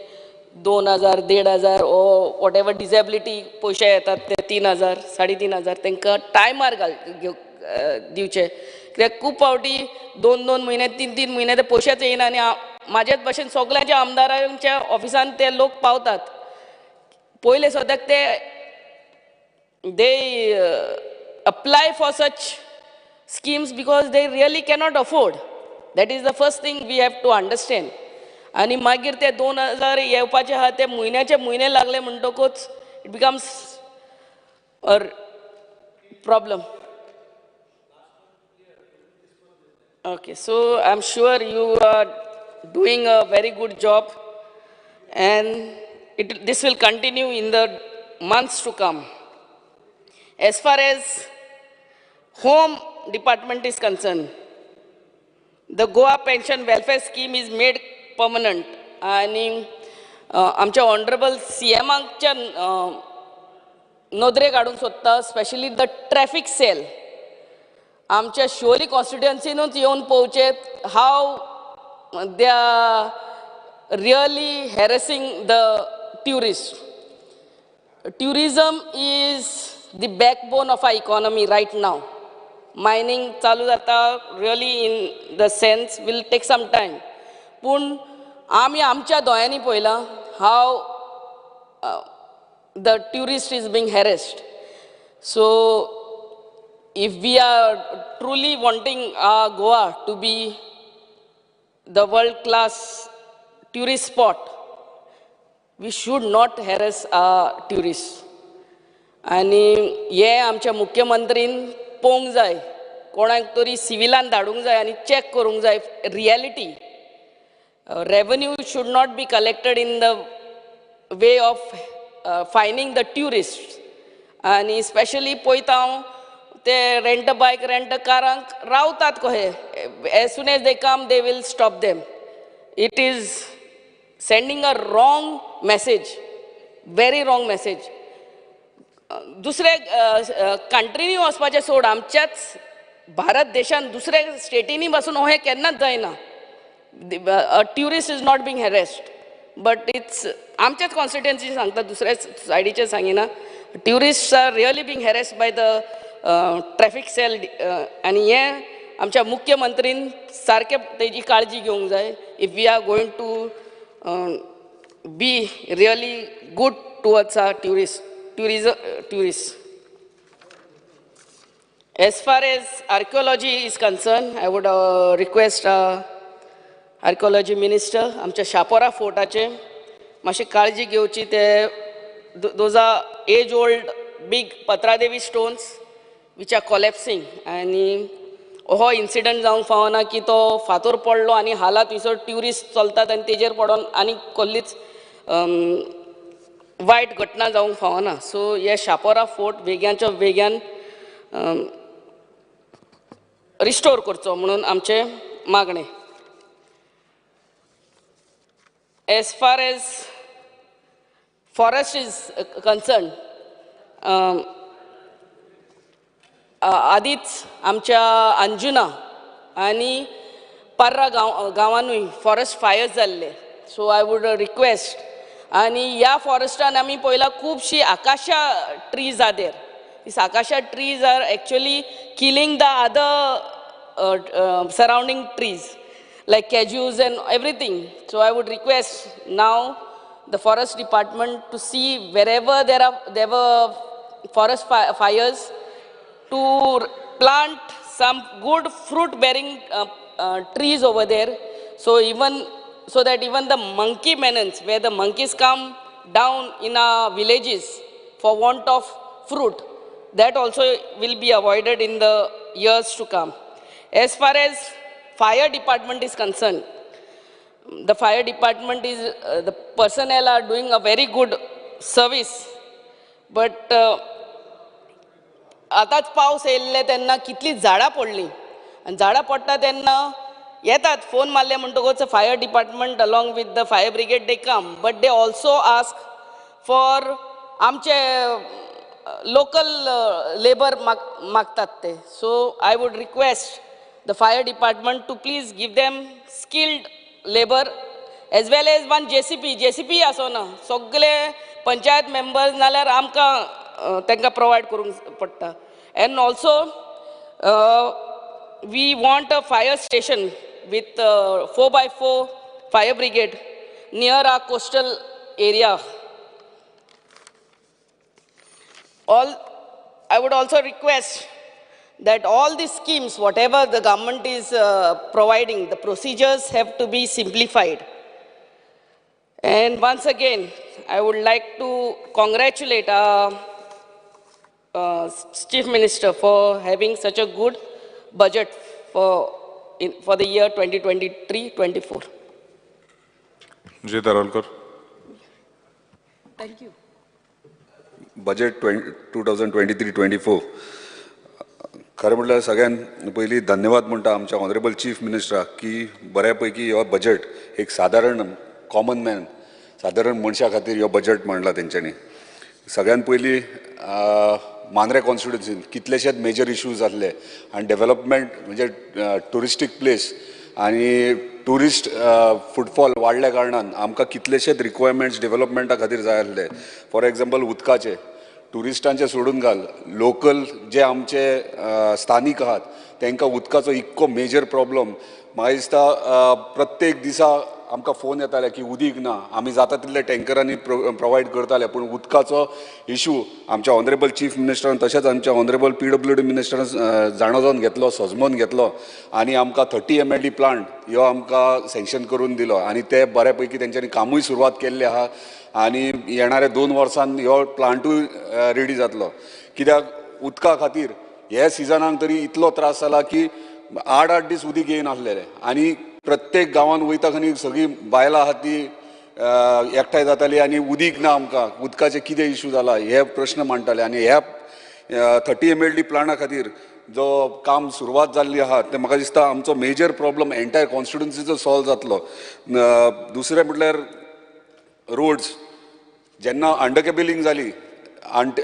2,000 1,500 ओ what ever disability पयशे येतात ते 3,000 3,500 तांकां टायमार घाल दिवचे. कित्याक खूब फावटी 2-2 म्हयने 3-3 म्हयने ते पयशेच येयना आनी म्हाजेच भशेन सगळ्यांच्या आमदारांच्या ऑफिसान ते लोक पावतात. पयले सद्याक ते they apply for such schemes because they really cannot afford. That is the first thing we have to understand. आनी मागीर ते 2,000 येवपाचे आहा ते म्हयन्याचे म्हयने लागले म्हणटकूच it becomes a problem. Okay, so I am sure you are doing a very good job and this will continue in the months to come. As far as home department is concerned, the Goa Pension Welfare Scheme is made permanent. आनी आमच्या honourable C एमाच्या नदरेक हाडूंक सोदता specially the traffic sale आमच्या शिवोली कॉन्स्टिट्युएन्सीनूच येवन पळोवचें how they are really harassing the tourist. Tourism is the backbone of our economy right now. Mining चालू जाता really in the sense will take some time, पूण आमी आमच्या दोळ्यांनी पळयलां how the tourist is being harassed. So if we are truly wanting Goa to be the world class tourist spot, we should not harass our tourist. आनी हें आमच्या मुख्यमंत्रीन पळोवंक जाय, कोणाक तरी सिविलान धाडूंक जाय आनी चॅक करूंक जाय reality. Revenue should not be collected in the way of fining the tourist. आनी स्पेशली पळयता हांव ते रेंट बायक रेंट कारांक रावतात कहे, as soon as they come they will stop them. It is sending a wrong message, very wrong message. दुसरे कंट्रीनी वचपाचें सोड, आमच्याच भारत देशान दुसऱ्या स्टेटींनी पासून हें केन्नाच जायना. A tourist is not being harassed, but it's आमच्याच कॉन्स्टिट्युएन्सी सांगता, दुसऱ्या सायडीचें सांगिना. Tourist are really being harassed by the traffic cell. आनी हें आमच्या मुख्यमंत्रीन सारकें तेजी काळजी घेवंक जाय if we are going to be really good towards our tourists. As far as archaeology is concerned, I would request archaeology minister, आमच्या शापोरा फोर्टाचे मातशी काळजी घेवची. ते those are age old big Patradevi stones which are collapsing, आनी हो incident जावंक फावना की तो फातोर पडलो आनी हालात थंयसर ट्युरिस्ट चलतात आनी तेजेर पडोन आनी कसलीच वायट घटना जावंक फावना. सो हे शापोरा फोर्ट वेग्यांच्या वेग्यान रिस्टोर करचो म्हणून आमचें मागणें. As far as forest is concerned, आदींच आमच्या अंजुना आनी पर्रा गांवानूय फॉरेस्ट फायर्स जाल्ले. सो I would request, आनी ह्या फॉरेस्टान आमी पळयला खुबशीं acacia trees are there. These acacia trees are actually killing the other surrounding trees like cashews and everything. So I would request now the forest department to see wherever there were forest fires to plant some good fruit bearing trees over there, so that even the monkey menace, where the monkeys come down in our villages for want of fruit, that also will be avoided in the years to come. As far as fire department is concerned, the fire department is, the personnel are doing a very good service, but आतांच पावस येयल्ले तेन्ना कितलीं झाडां पडलीं, आनी झाडां पडटा तेन्ना येतात फोन मारले म्हणटकूच fire department along with the fire brigade they come, but they also ask for आमचे लोकल लेबर मागतात ते. So I would request the fire department to please give them skilled labour as well as one JCB. JCB आसना सगळे panchayat members नाल्यार आमकां तांकां provide करूंक पडटा. And also we want a fire station with 4x4 fire brigade near our coastal area. I would also request that all the schemes, whatever the government is providing, the procedures have to be simplified. And once again, I would like to congratulate our Chief Minister for having such a good budget for the year 2023-24. Ji Tarolkar. Thank you. Budget 2023-24 खरें म्हटल्यार सगळ्यान पयलीं धन्यवाद म्हणटा आमच्या honourable chief मिनिस्टराक की बऱ्या पैकी हो बजेट एक सादारण कॉमन मॅन, सादारण मनशा खातीर हो बजेट मांडला तेंच्यांनी. सगळ्यान पयलीं मांद्रे कॉन्स्टिट्युन्सीन कितलेशेच मेजर इश्यूज आसले आनी डेवलपमेंट म्हणजे ट्युरिस्टीक प्लेस आनी ट्युरिस्ट फुटफॉल वाडल्या कारणान आमकां कितलेशेच रिक्वायरमेंट्स डेवलपमेंटा खातीर जाय आसले. फॉर एग्जाम्पल उदकाचे, ट्युरिस्टांचे सोडून घाल, लोकल जे आमचे स्थानीक आहात तांकां उदकाचो इतको मेजर प्रॉब्लम. म्हाका दिसता प्रत्येक दिसा आमकां फोन येताले की उदीक ना, आमी जाता तितले टँकरांनी प्रोवायड करताले, पूण उदकाचो इशू आमच्या ऑनरेबल चीफ मिनिस्टरान तशेंच आमच्या ऑनरेबल PWD मिनिस्टरान जाणो जावन घेतलो, सजमोवन घेतलो आनी आमकां 30 MLD plant ह्यो आमकां सँक्शन करून दिलो आनी ते बऱ्या पैकी तेंच्यांनी कामूय सुरवात केल्लें आहा आनी येणाऱ्या 2 वर्सांन ह्यो प्लांटूय रेडी जातलो. कित्याक उदका खातीर ह्या सिजनाक तरी इतलो त्रास जाला की 8-8 दीस उदीक येयनासलेलें आनी प्रत्येक गांवांत वयता खंय सगळीं बायलां आहा ती एकठांय जाताली आनी उदीक ना आमकां, उदकाचे कितें इशू जाला हे प्रश्न मांडटाले. आनी ह्या 30 MLD प्लांटा खातीर जो काम सुरवात जाल्ली आहा तें म्हाका दिसता आमचो मेजर प्रॉब्लम एंटायर कॉन्स्टिट्युन्सीचो सॉल्व जातलो. दुसरें म्हटल्यार रोड्स, जेन्ना अंडरकेबलिंग जाली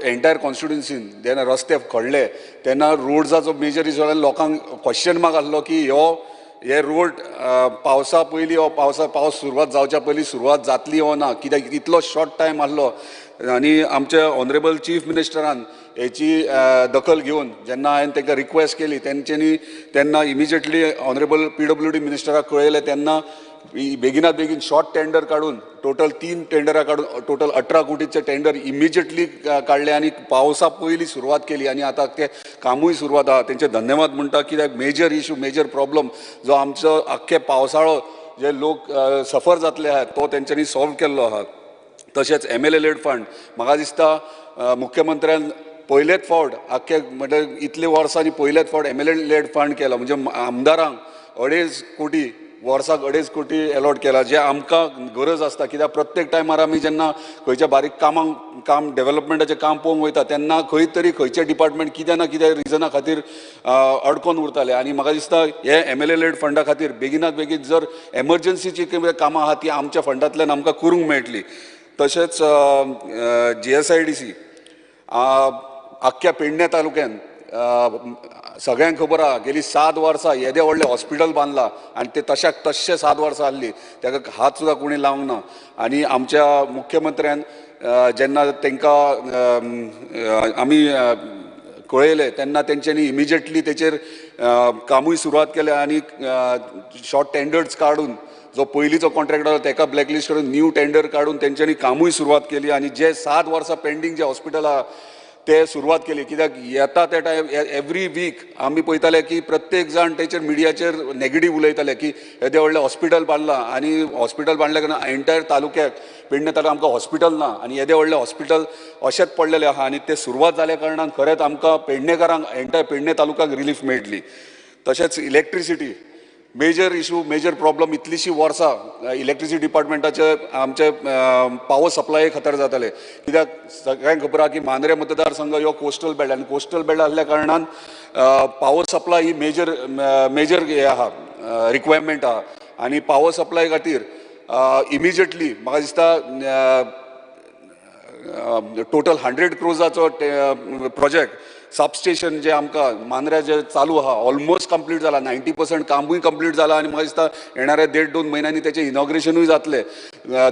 एंटायर कॉन्स्टिट्युन्सीन, जेन्ना रस्ते खणले तेन्ना रोड्साचो मेजर इशू जालो. लोकांक क्वेश्चन मार्क आसलो की ह्यो हे रोड पावसा पयलीं हो पावस सुरवात जावच्या पयलीं सुरवात जातली वो ना, कित्याक इतलो शॉर्ट टायम आसलो. आनी आमच्या ऑनरेबल चीफ मिनिस्टरान हेची दखल घेवन जेन्ना हांवें तांकां रिक्वेस्ट केली तेंच्यांनी तेन्ना इमिजिएटली ऑनरेबल PWD मिनिस्टराक कळयलें, तेन्ना बेगिनात बेगीन शॉर्ट टेंडर काडून टोटल 3 टेंडरां काडून टोटल 18 कोटीचे टेंडर इमिजिएटली काडले आनी पावसा पयलीं सुरवात केली आनी आतां ते कामूय सुरवात आहा. तेंचे धन्यवाद म्हणटा कित्याक मेजर इशू मेजर प्रॉब्लम जो आमचो आख्खे पावसाळो जे लोक सफर जातले आहात तो तेंच्यांनी सॉल्व केल्लो आहा. तशेंच MLA lead फंड म्हाका दिसता मुख्यमंत्र्यान पयलेच फावट आख्खे म्हणजे इतले वर्सांनी पयलेच फावट MLA lead फंड केला, म्हणजे आमदारांक 2.5 कोटी वर्साक 2.5 कोटी एलॉट केला, जे आमकां गरज आसता. कित्याक प्रत्येक टायमार आमी जेन्ना खंयच्या बारीक कामांक काम डेवलपमेंटाचें काम पळोवंक वयता तेन्ना खंय तरी खंयचें डिपार्टमेंट कितें ना कितें रिजना खातीर अडकोन उरताले आनी म्हाका दिसता हे MLA lead फंडा खातीर बेगिनात बेगीन जर एमर्जन्सीची कामां आहा ती आमच्या फंडांतल्यान आमकां करूंक मेळटली. तशेंच GSIDC आख्ख्या पेडणे तालुक्यान सगळ्यांक खबर आहा गेली 7 वर्सां येदें व्हडलें हॉस्पिटल बांदलां आनी तें तशाक तश्शें 7 वर्सां आहली, ताका हात सुद्दां कोणी लावंक ना. आनी आमच्या मुख्यमंत्र्यान जेन्ना तांकां आमी कळयलें तेन्ना तेंच्यांनी इमिजिएटली तेचेर कामूय सुरवात केलें आनी शॉर्ट टेंडर्स काडून जो पयलींचो कॉन्ट्रॅक्टर आसा ताका ब्लॅकलिस्ट करून न्यू टेंडर काडून तेंच्यांनी कामूय सुरवात केली आनी जे 7 वर्सां पेंडींग जे हॉस्पिटल आहा ते सुरवात केली. कित्याक येता ते टायम एवरी वीक आमी पळयताले की प्रत्येक जाण तेचेर मिडियाचेर नेगेटीव उलयताले की येदें व्हडलें हॉस्पिटल बांदलां आनी हॉस्पिटल बांदल्या कारणान एंटायर तालुक्याक पेडणे तालुक्याक आमकां हॉस्पिटल ना आनी येदें व्हडलें हॉस्पिटल अशेंच पडलेलें आहा आनी तें सुरवात जाल्या कारणान खरेंच आमकां पेडणेकारांक एंटायर पेडणे तालुक्याक रिलीफ मेळटली. तशेंच electricity major issue major problem इतलीशीं वर्सां इलेक्ट्रिसिटी डिपार्टमेंटाचे आमचे पावर सप्लाय खतर जाताले. कित्याक सगळ्यांक खबर आहा की मांद्रे मतदारसंघ ह्यो कोस्टल बेल्ट आनी कोस्टल बेल्ट आसल्या कारणान पावर सप्लाय ही मेजर मेजर हें आहा रिक्वायरमेंट आहा आनी पावर सप्लाय खातीर इमिजिएटली म्हाका दिसता टोटल 100 क्रोजाचो प्रोजेक्ट सबस्टेशन जे आमकां मांद्र्या जे चालू आहा ऑलमोस्ट कंप्लीट जाला, 90% कामूय कंप्लीट जाला आनी म्हाका दिसता येणाऱ्या 1.5-2 म्हयन्यांनी तेचें इनॉग्रेशनूय जातलें.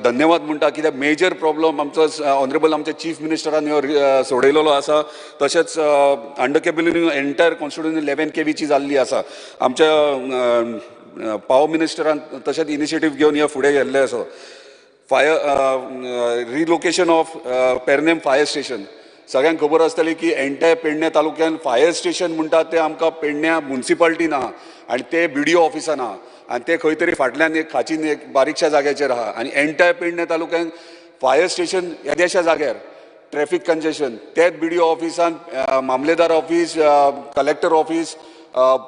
धन्यवाद म्हणटा कित्याक मेजर प्रॉब्लम आमचो ऑनरेबल आमच्या चीफ मिनिस्टरान ह्यो सोडयलेलो आसा. तशेंच अंडर केबलिंग एंटायर कॉन्स्टिट्युएन्सी 11 kVची जाल्ली आसा. आमच्या पावर मिनिस्टरान तशेंच इनिशिएटीव घेवन ह्या फुडें गेल्लें आसा. Fire relocation of Pernem fire station सगळ्यांक खबर आसतली की एंटायर पेडणे तालुक्यान फायर स्टेशन म्हणटा तें आमकां पेडण्या मुन्सिपाल्टीन आहा आनी ते BDO ऑफिसान आहा आनी ते खंय तरी फाटल्यान एक खाचीन एक बारीकश्या जाग्याचेर आहा आनी एंटायर पेडणे तालुक्यान फायर स्टेशन येद्याश्या जाग्यार ट्रॅफिक कंजेशन तेच BDO ऑफिसान मामलेदार ऑफीस कलेक्टर ऑफीस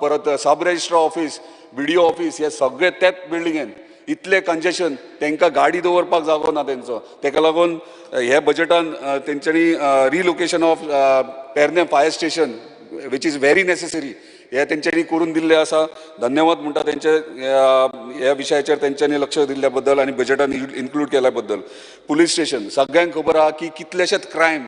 परत सब रजिस्ट्रार ऑफीस BDO office हे सगळे त्याच बिल्डिंगेन इतले कंजेशन तांकां गाडी दवरपाक जागो ना तेंचो. ताका लागून ह्या बजेटान तेंच्यांनी relocation of Pernem fire station which is very necessary हे तेंच्यांनी करून दिल्लें आसा. धन्यवाद म्हणटा तेंचे ह्या विशयाचेर तेंच्यांनी लक्ष दिल्ल्या बद्दल आनी बजेटान इन्क्लूड केल्या बद्दल. पुलीस स्टेशन सगळ्यांक खबर आहा की कितलेशेच क्रायम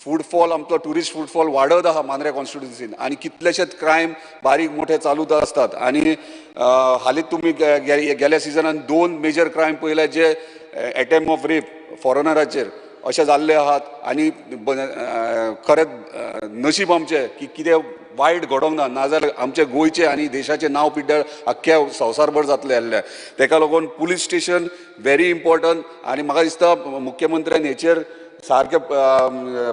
फुटफॉल आमचो ट्युरिस्ट फुटफॉल वाडत आहा मांद्रे कॉन्स्टिट्युएन्सीन आनी कितलेशेच क्रायम बारीक मोठे चालूच आसतात आनी हालींच तुमी गेल्या सिजनान 2 मेजर क्रायम पळयले जे एटेम्प ऑफ रेप फॉरेनराचेर अशें जाल्ले आहात आनी खरेंच नशीब आमचें की कितें वायट घडोवंक ना, नाजाल्यार आमचें गोंयचें आनी देशाचें नांव पिड्ड्यार आख्ख्या संवसारभर जातलें आहलें. ताका लागून पुलीस स्टेशन व्हेरी इम्पॉर्टंट आनी म्हाका दिसता मुख्यमंत्र्यान हेचेर सारकें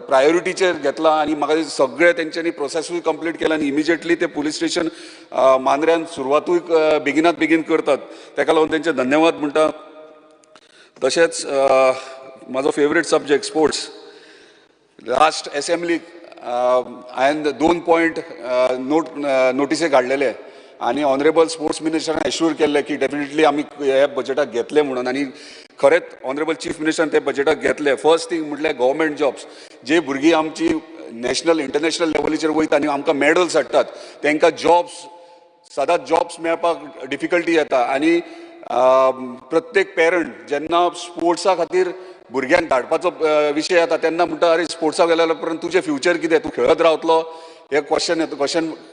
प्रायोरिटीचेर घेतलां आनी म्हाका सगळें तेंच्यांनी प्रोसेसूय कंप्लीट केला आनी इमिजिएटली ते पुलीस स्टेशन मांद्र्यान सुरवातूय बेगिनात बेगीन करतात, ताका लागून तेंचे धन्यवाद म्हणटा. तशेंच म्हाजो फेवरेट सब्जेक्ट स्पोर्ट्स, लास्ट एसेंब्लीक हांवें 2 पॉयंट नोटिसे काडलेले आनी ऑनरेबल स्पोर्ट्स मिनिस्टरान एश्योर केल्लें की डेफिनेटली आमी ह्या बजेटाक घेतले म्हणून आनी खरेंच ऑनरेबल चीफ मिनिस्टरान ते बजेटाक घेतले. फर्स्ट थींग म्हटल्यार गव्हर्मेंट जॉब्स, जे भुरगीं आमची नॅशनल इंटरनॅशनल लेवलीचेर वयता आनी आमकां मॅडल्स हाडटात तांकां जॉब्स सदांच जॉब्स मेळपाक डिफिकल्टी येता आनी प्रत्येक पेरंट जेन्ना स्पोर्ट्सा खातीर भुरग्यांक धाडपाचो विशय येता तेन्ना म्हणटा अरे स्पोर्ट्साक गेल्या उपरांत तुजें फ्युचर कितें, तूं खेळत रावतलो, हे क्वेश्चन येता,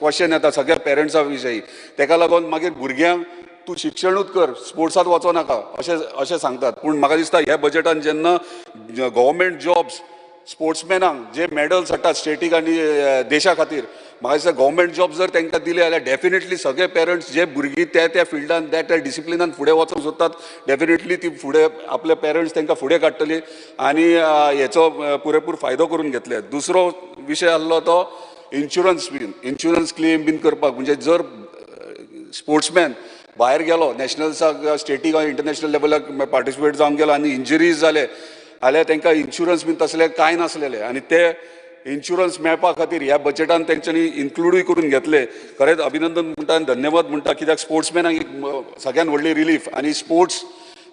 क्वेश्चन येता सगळ्या पेरंट्सा विशयी. ताका लागून मागीर भुरग्यांक तूं शिक्षणूच कर, स्पोर्ट्सांत वचो नाका अशें अशें सांगतात. पूण म्हाका दिसता ह्या बजेटान जेन्ना गव्हर्मेंट जॉब्स स्पोर्ट्समॅनांक जे मॅडल्स हाडटात स्टेटीक आनी देशा खातीर, म्हाका दिसता गव्हर्मेंट जॉब जर तांकां दिले जाल्यार डेफिनेटली सगळे पेरंट्स जे भुरगीं त्या त्या फिल्डान त्या त्या डिसिप्लिनान फुडें वचूंक सोदतात, डेफिनेटली ती फुडें आपले पेरंट्स तांकां फुडें काडटली आनी हेचो पुरेपूर फायदो करून घेतले. दुसरो विशय आसलो तो इन्शुरन्स बीन, इन्शुरन्स क्लेम बीन करपाक, म्हणजे जर स्पोर्ट्समॅन भायर गेलो नॅशनल्साक, स्टेटीक, इंटरनॅशनल लेवलाक पार्टिसिपेट जावन गेलो आनी इंजरीज जाले जाल्यार तांकां इन्शुरन्स बीन तसले कांय नासलेले आनी ते इन्शुरन्स मेळपा खातीर ह्या बजेटान तेंच्यांनी इन्क्लुडूय करून घेतले. खरेंच अभिनंदन म्हणटा आनी धन्यवाद म्हणटा, कित्याक स्पोर्ट्समॅनाक एक सगळ्यान व्हडली रिलीफ आनी स्पोर्ट्स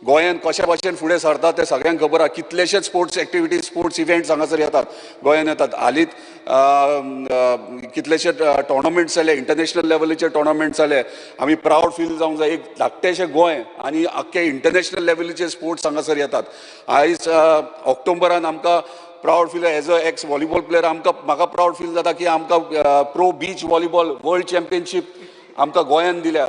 गोंयान कशा भाशेन फुडें सरता तें सगळ्यांक खबर आसा. कितलेशेच स्पोर्ट्स एक्टिविटीज, स्पोर्ट्स इव्हेंट्स हांगासर येतात, गोंयान येतात. हालींच कितलेशे टोर्नामेंट्स जाले, इंटरनॅशनल लेवलीचे टोर्नामेंट्स जाले. आमी प्रावड फील जावंक जाय, एक धाकटेशें गोंय आनी आख्खे इंटरनॅशनल लेवलीचे स्पोर्ट्स हांगासर येतात. आयज ऑक्टोबरान आमकां proud feel, as a ex volleyball player आमकां, म्हाका प्रावड फील जाता की आमकां pro beach volleyball world championship आमकां गोंयान दिल्या,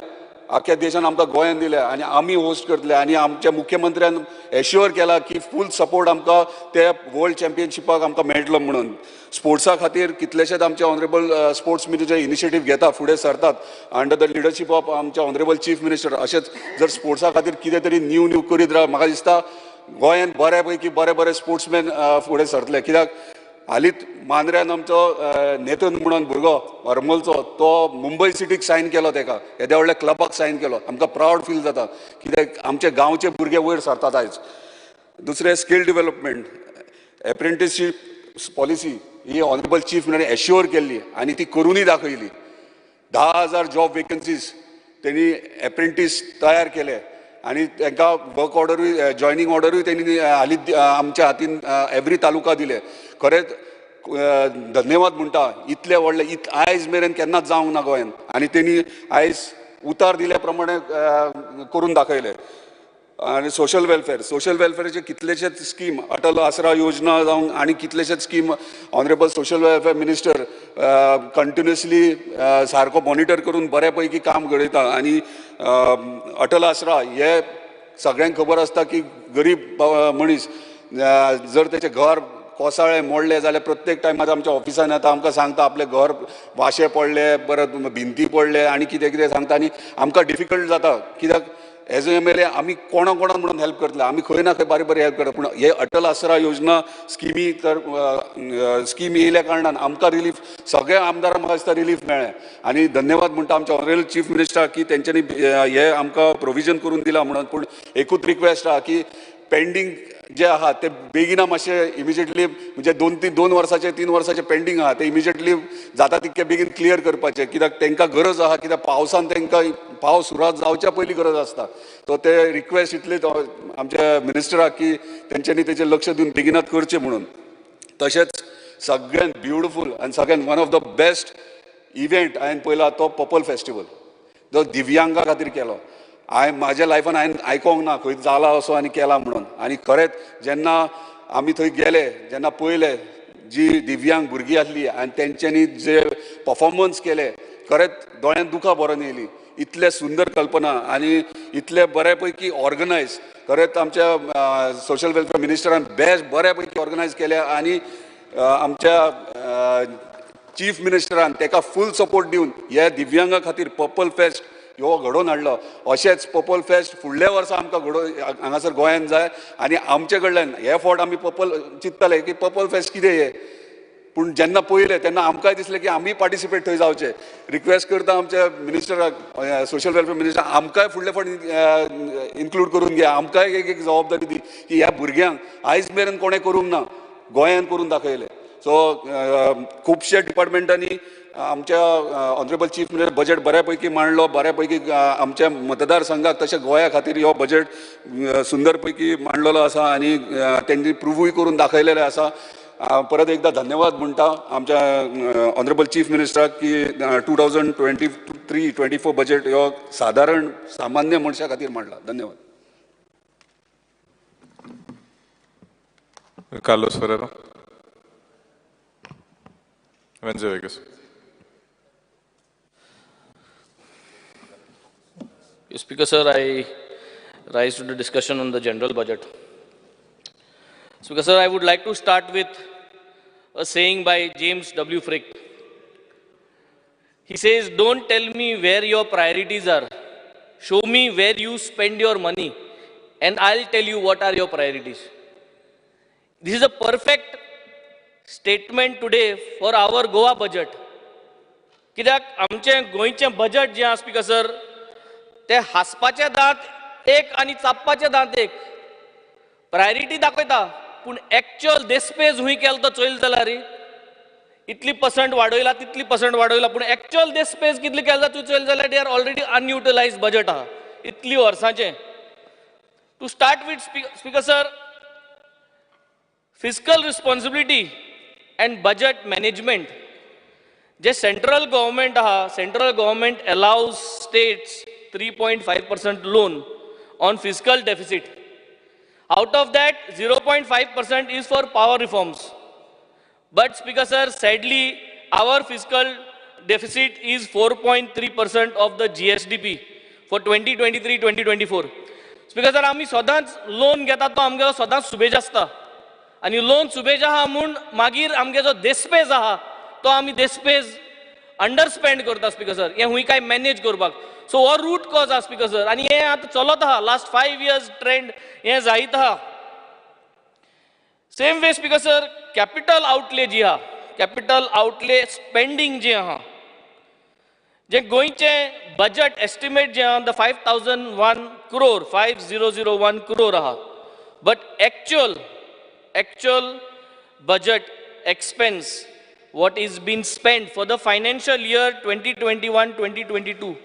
आख्ख्या देशान आमकां गोंयान दिल्या आनी आमी होस्ट करतले. आनी आमच्या मुख्यमंत्र्यान एश्योर केला की फूल सपोर्ट आमकां त्या वर्ल्ड चॅम्पियनशिपाक आमकां मेळटलो म्हणून. स्पोर्ट्सा खातीर कितलेशेच आमचे ऑनरेबल स्पोर्ट्स मिनिस्टर इनिशिएटीव घेता, फुडें सरतात अंडर the leadership of आमचे ऑनरेबल चीफ मिनिस्टर. अशेंच जर स्पोर्ट्सा खातीर कितें तरी न्यू न्यू करीत राव, म्हाका दिसता गोंयान बऱ्या पैकी बरे बरे स्पोर्ट्समॅन फुडें सरतले. कित्याक हालींच मांद्र्यान आमचो नेतन म्हणून भुरगो हरमलचो, तो मुंबय सिटीक सायन केलो, तेका येद्या व्हडल्या क्लबाक सायन केलो. आमकां प्रावड फील जाता कित्याक आमचे गांवचे भुरगे वयर सरतात आयज. दुसरें स्कील डेव्हलपमेंट, एप्रेंटिसशीप पॉलिसी ही ऑनरेबल चीफ मिनिस्टर एश्योर केल्ली आनी ती करूनय दाखयली. 10,000 जॉब वेकन्सीज तेणी एप्रेंटीस तयार केले आनी तांकां वर्क ऑर्डरूय, जॉयनींग ऑर्डरूय तेणी हालींच आमच्या हातीन एवरी तालुका दिले. खरेंच धन्यवाद म्हणटा, इतले व्हडले आयज मेरेन केन्नाच जावंक ना गोंयान आनी तेणी आयज उतार दिल्या प्रमाणे करून दाखयले. आनी सोशल वेलफेअर, सोशल वेलफेअराचे कितलेशेच स्कीम, अटल आसरा योजना जावं आनी कितलेशेच scheme honourable social welfare minister continuously सारको मॉनिटर करून बऱ्या पैकी काम घडयता. आनी अटल आसरा हे सगळ्यांक खबर आसता की गरीब मनीस जर तेचें घर कोसळ्ळें मोडलें जाल्यार प्रत्येक टायमार आमच्या ऑफिसान येता, आमकां सांगता आपलें घर वाशे पडले, परत भिंती पडले आनी कितें कितें सांगता आनी आमकां डिफिकल्ट जाता. कित्याक एज एम एल ए आमी कोणा कोणा म्हणून हेल्प करतले, आमी खंय ना खंय बारीक बारीक हेल्प करता, पूण हे अटल आसरा योजना स्किमी तर स्कीम येयल्या कारणान आमकां रिलीफ, सगळ्या आमदारांक म्हाका दिसता रिलीफ मेळ्ळें. आनी धन्यवाद म्हणटा आमच्या ऑनरेबल चीफ मिनिस्टर की तेंच्यांनी हे आमकां प्रोविजन करून दिलां म्हणून. पूण एकूच रिक्वेस्ट आहा की पेंडींग जे आहा ते बेगिना मातशें इमिजिएटली, म्हणजे 2 वर्साचे 3 वर्साचे पेंडींग आहा ते इमिजिएटली जाता तितके बेगीन क्लियर करपाचे, कित्याक तांकां गरज आहा, कित्याक पावसान तांकां पावस सुरवात जावच्या पयलीं गरज आसता. सो ते रिक्वेस्ट इतले आमच्या मिनिस्टराक की तेंच्यांनी तेचेर लक्ष दिवन बेगिनात करचें म्हणून. तशेंच सगळ्यान ब्युटिफूल आनी सगळ्यान one of the best event हांवें पळयला तो पर्पल फेस्टिवल, जो दिव्यांगा खातीर केलो. हांवें म्हाज्या लायफान हांवें आयकोंक ना खंय जाला असो आनी केला म्हणून. आनी खरेंच जेन्ना आमी थंय गेले, जेन्ना पळयले जी दिव्यांग भुरगीं आसली आनी तेंच्यांनी जे परफॉर्मन्स केले, खरेंच दोळ्यांत दुखां भरून येयली. इतले सुंदर कल्पना आनी इतले बऱ्या पैकी ऑर्गनायज, खरेंच आमच्या सोशल वेलफेअर मिनिस्टरान बेस्ट बऱ्या पैकी ऑर्गनायज केल्या आनी आमच्या चीफ मिनिस्टरान तेका फूल सपोर्ट दिवन ह्या दिव्यांगा खातीर पर्पल फेस्ट ह्यो घडोवन हाडलो. अशेंच पर्पल फेस्ट फुडल्या वर्सा आमकां घडोवन हांगासर गोंयान जाय आनी आमचे कडल्यान हे फावट आमी पर्पल चिंतताले की पर्पल फेस्ट कितें हें, पूण जेन्ना पळयलें तेन्ना आमकांय दिसलें की आमी पार्टिसिपेट थंय जावचें. रिक्वेस्ट करता आमच्या मिनिस्टराक, सोशल वेलफेअर मिनिस्टर, आमकांय फुडले फावट इन्क्लूड करून घे, आमकांय एक एक जबाबदारी दी की ह्या भुरग्यांक आयज मेरेन कोणें करूंक ना, गोंयान करून दाखयलें. सो खुबशे डिपार्टमेंटांनी आमच्या ऑनरेबल चीफ मिनिस्टर बजेट बऱ्या पैकी मांडलो, बऱ्या पैकी आमच्या मतदारसंघाक तशें गोंया खातीर हो बजेट सुंदर पैकी मांडलेलो आसा आनी तेंणी प्रुवूय करून दाखयलेलें आसा. परत एकदा धन्यवाद म्हणटा आमच्या ऑनरेबल चीफ मिनिस्टराक की 2023-24 बजेट हो सादारण सामान्य मनशा खातीर मांडला. धन्यवाद. Carlos Ferreira. Venzy Viegas. Speaker sir, I rise to the discussion on the general budget. Speaker sir, I would like to start with a saying by James W. Frick. He says, don't tell me where your priorities are. Show me where you spend your money and I'll tell you what are your priorities. This is a perfect statement today for our Goa budget. कित्याक आमचें गोंयचें budget जें आसा speaker sir, ते हांसपाचे दांत एक आनी चाबपाचे दांत एक. प्रायोरिटी दाखयता पूण एक्चुअल देस्पेज हुंय केलो तो चोयल जाल्यार इतली पर्संट वाडयला तितली पर्संट वाडयला, पूण एक्चुअल देस्पेज कितली केला तूं चोयल जाल्यार they are already unutilized budget आहा इतली वर्सांचें. To start with speaker sir, fiscal responsibility and budget management J central government आहा, central government allows states 3.5% loan on fiscal deficit. Out of that 0.5% is for power reforms. But speaker sir, sadly our fiscal deficit is 4.3% of the GSDP for 2023-2024. Speaker sir, आमी सदांच loan घेता तो आमगेलो सदांच सुबेज आसता आनी लोन सुबेज आहा म्हूण मागीर आमगे जो देस्पेज आहा तो आमी देस्पेज अंडरस्पेंड करता स्पीकर सर. हें हुंय काय मॅनेज करपाक. सो हो रूट कॉज आहा स्पीकर सर आनी हें आतां चलत आहा लास्ट 5 इयर्स ट्रेंड हें जायत आहा. Same way speaker sir, capital outlay जी आहा, कॅपिटल आउटले स्पेंडींग जी आहा, जे गोंयचें बजट एस्टिमेट जें आहा the 5,001 crore 5001 crore आहा, but actual budget expense what is been spent for the financial year 2021-2022.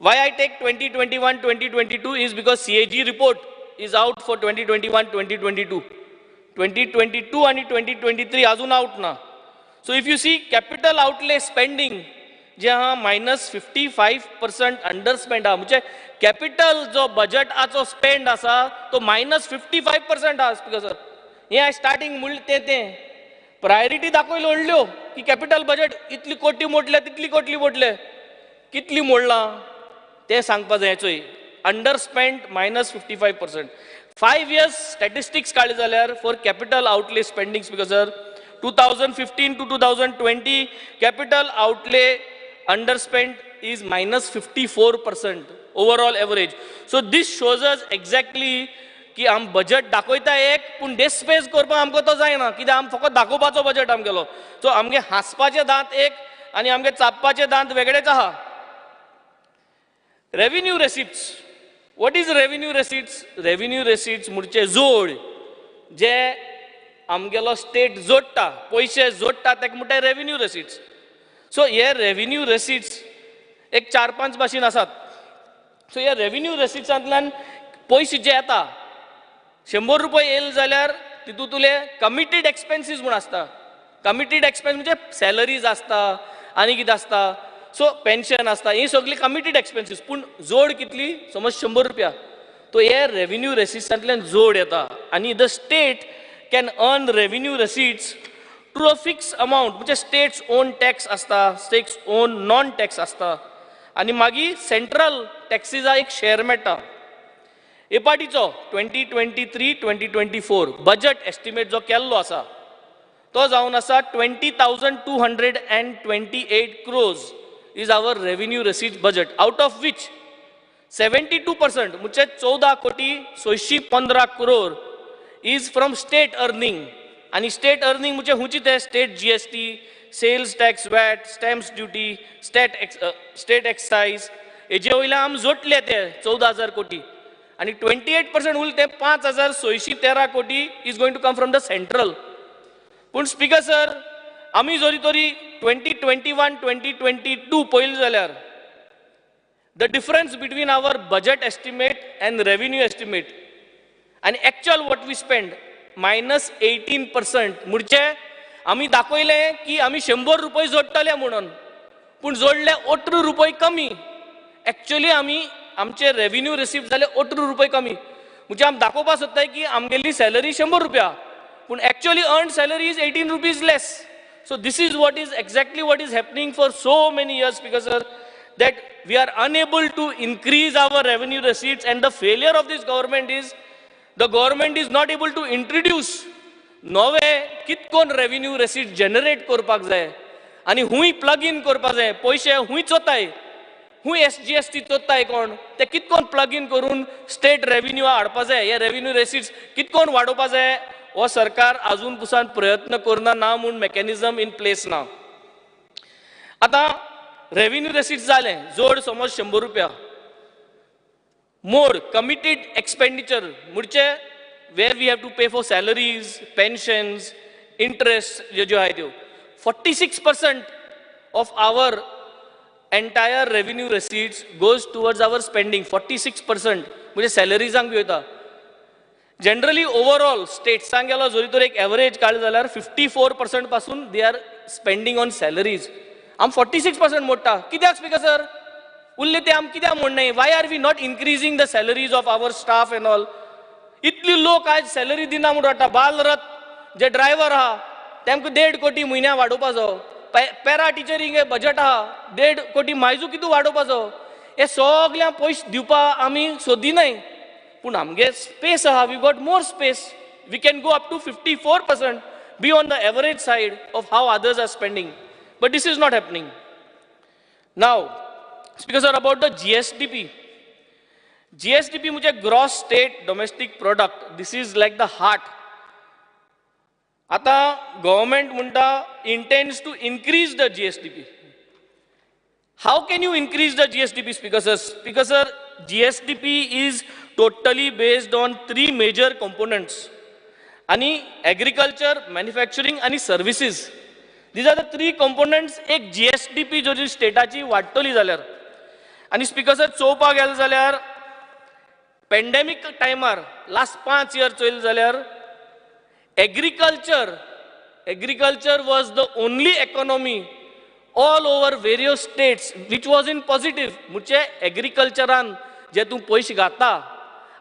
Why I take 2021-2022 is because CAG report is out for 2021-2022. 2022 and 2023 अजून out ना. So if you see capital outlay spending जे आहा -55% अंडरस्पेंड आहा, म्हणजे capital जो बजटाचो spend आसा तो -55% आहा speaker sir. हें स्टार्टिंग म्हणलें तें तें प्रायोरिटी दाखयल्यो व्हडल्यो की कॅपिटल बजट इतली कोटी मोडले तितली कोटी मोडले, कितली मोडलां तें सांगपा जाय. चोय अंडरस्पेंड -55%. 5 इयर्स स्टॅटिस्टिक्स काडले जाल्यार for capital outlay spending speaker sir 2015 to 2020 capital outlay underspend is -54% overall average. So this shows us exactly की आम बजट दाखयता एक पूण देस्पेज करपाक आमकां तो जायना, कित्याक आम फकत दाखोवपाचो बजट आमगेलो. सो आमगे हांसपाचे दांत एक आनी आमगे चाबपाचे दांत वेगळेच आहा. Revenue receipts, what is revenue receipts? Revenue receipts म्हणजे जोड जे आमगेलो स्टेट जोडटा, पयशे जोडटा ताका म्हणटा रेवेन्यू रेसिप्ट्स. सो हे रेवेन्यू रेसिप्ट्स एक 4-5 भाशेन आसात. सो ह्या रेवेन्यू रेसिप्ट्सांतल्यान पयशे जे येता 100 रुपये येयले जाल्यार तितूंतले कमिटेड एक्सपेन्सीस म्हूण आसता. कमिटेड एक्सपेन्स म्हणजे सॅलरीज आसता आनी कितें आसता, सो पेन्शन आसता, ही सगळी कमिटेड एक्सपेन्सीस. पूण जोड कितली, समज 100 रुपया, तो हे रेवेन्यू रेसिप्ट्सांतल्यान जोड येता आनी the state can earn revenue receipts through a fix amount, म्हणजे स्टेट्स ओन टॅक्स आसता, स्टेट्स ओन नॉन टॅक्स आसता आनी मागीर सेंट्रल टॅक्सीजा एक शेअर मेळटा. एपाटीचो 2023-2024 बजट एस्टिमेट जो केल्लो आसा तो जावन आसा 20,228 crores is our revenue receipt budget, out of which 72% म्हणजे 14 कोटी 615 crore is from state earning. आनी स्टेट अर्निंग म्हणजे हुंची ते state GST, sales tax, VAT, stamps duty, state excise हेजे वयल्यान आमी जोडले ते 14,000 कोटी आनी 28% उरले ते 5,613 कोटी is going to come from the central. पूण स्पीकर सर, आमी जरी तरी 2021-2022 पळयलें जाल्यार the difference between our budget estimate and revenue estimate आनी actual what we spend -18%. म्हणजे आमी दाखयलें की आमी 100 रुपये जोडटले म्हणून, पूण जोडले 18 रुपये कमी. एक्चुअली आमी आमचे रेवेन्यू रिसिप्ट जाले 18 रुपये कमी. म्हणजे आमी दाखोवपाक सोदताय की आमगेली सॅलरी 100 रुपया, पूण actually earn salary is 18 rupees less. So this is what is exactly what is happening for so many years because sir, that we are unable to increase our revenue receipts, and the failure of this government is the government is not able to introduce नवे कितकोन revenue रेसीट generate करपाक जाय आनी हुंय plug in करपाक जाय, पयशे हुंय चोताय, हुंय SGST चोताय कोण, ते कितकोन प्लग इन करून स्टेट रेवेन्यू हाडपा जाय, हे रेवेन्यू रेसीट्स कितकोन वाडोवपा जाय, हो सरकार अजून पुसान प्रयत्न करना ना म्हूण मेकॅनिजम इन प्लेस ना. आतां रेवेन्यू रेसीट्स जालें, जोड समज 100 रुपया, मोड कमिटेड एक्सपेंडिचर म्हणजे where we have to pay for salaries, pensions, interest ज्यो आहाय त्यो 46% of our entire revenue receipts goes towards our spending. 46% म्हणजे सॅलरीजांक बी वयता. जनरली ओवरऑल स्टेट्सांक गेलो जरी तर एक एवरेज काडलो जाल्यार 54% पासून they are spending on salaries. आम 46% मोडटा कित्याक स्पीकर सर? उरले ते आम कित्याक मोडनाय? Why are we not increasing the salaries of our staff and all? इतली लोक आयज सॅलरी दिना म्हूण वाडटा. बालरथ जे ड्रायव्हर आहा तेमकां 1.5 कोटी म्हयन्या वाडोवपाचो, पॅरा टिचरींग बजट आहा 1.5 कोटी मायजू कितू वाडोवपाचो, हे सगळ्यांक पयशे दिवपाक आमी सोदिनाय. पूण आमगे स्पेस आहा, we got more space, we can go up to 54%, be on the average side of how others are spending, but this is not happening. Now speaker sir, about the GSDP. GSDP म्हणजे gross state domestic product, this is like the heart. आतां government म्हणटा intends to increase the GSDP. How can you increase the GSDP, speaker sir? Speaker sir, GSDP is totally based on 3 major components, आनी agriculture, manufacturing आनी services. These are the 3 components. एक GSDP जरी स्टेटाची वाडटली जाल्यार, आनी speaker sir चोवपाक गेले जाल्यार पेंडेमीक टायमार लास्ट 5 इयर चोयले जाल्यार agriculture was the only economy all over various states which was in positive. म्हणजे एग्रीकल्चरान जे तूं पयशे घाता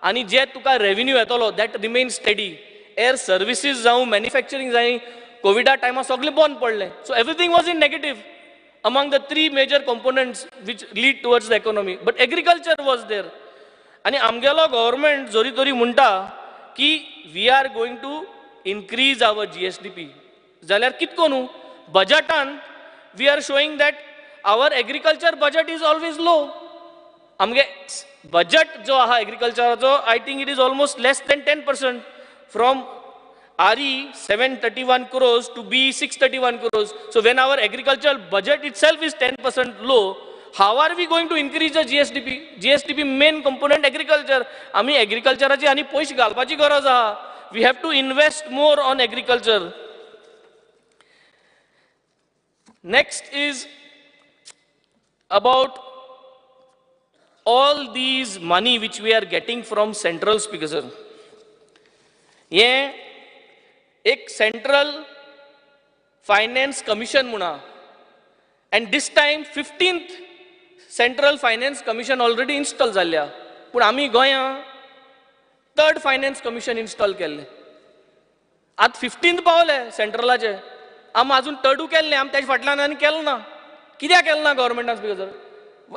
आनी जे तुका रेवेन्यू येतलो that remain steady. Air services जावं मॅन्युफॅक्चरींग जावं कोविडा टायमार सगळें बंद पडलें. So everything was in negative among the 3 major components which lead towards the economy, but agriculture was there. आनी आमगेलो गव्हर्मेंट जरी तरी म्हणटा की we are going to increase our GSDP, जाल्यार कितको न्हू बजटान we are showing that our agriculture budget is always low. आमगे बजट जो आहा एग्रीकल्चराचो, I think it is almost less than 10% from RE 731 crores to B 631 crores. So when our agricultural budget itself is 10% low, how are we going to increase the GSDP? GSDP main component agriculture. आमी एग्रीकल्चराची आनी पयशे घालपाची गरज आहा. We have to invest more on agriculture. Next is about all these money which we are getting from central, speaker sir. हे एक central finance commission म्हणा, and this time 15th central finance commission already install जाल्ल्या, पूण आमी गोंयां 3rd finance commission install केल्लें. आतां 15th पावले सेंट्रलाचे, आमी आजून 3rd केल्लें, आमी तेजे फाटल्यान आनी केलें ना. कित्याक केलें ना गव्हर्मेंटान speaker sir?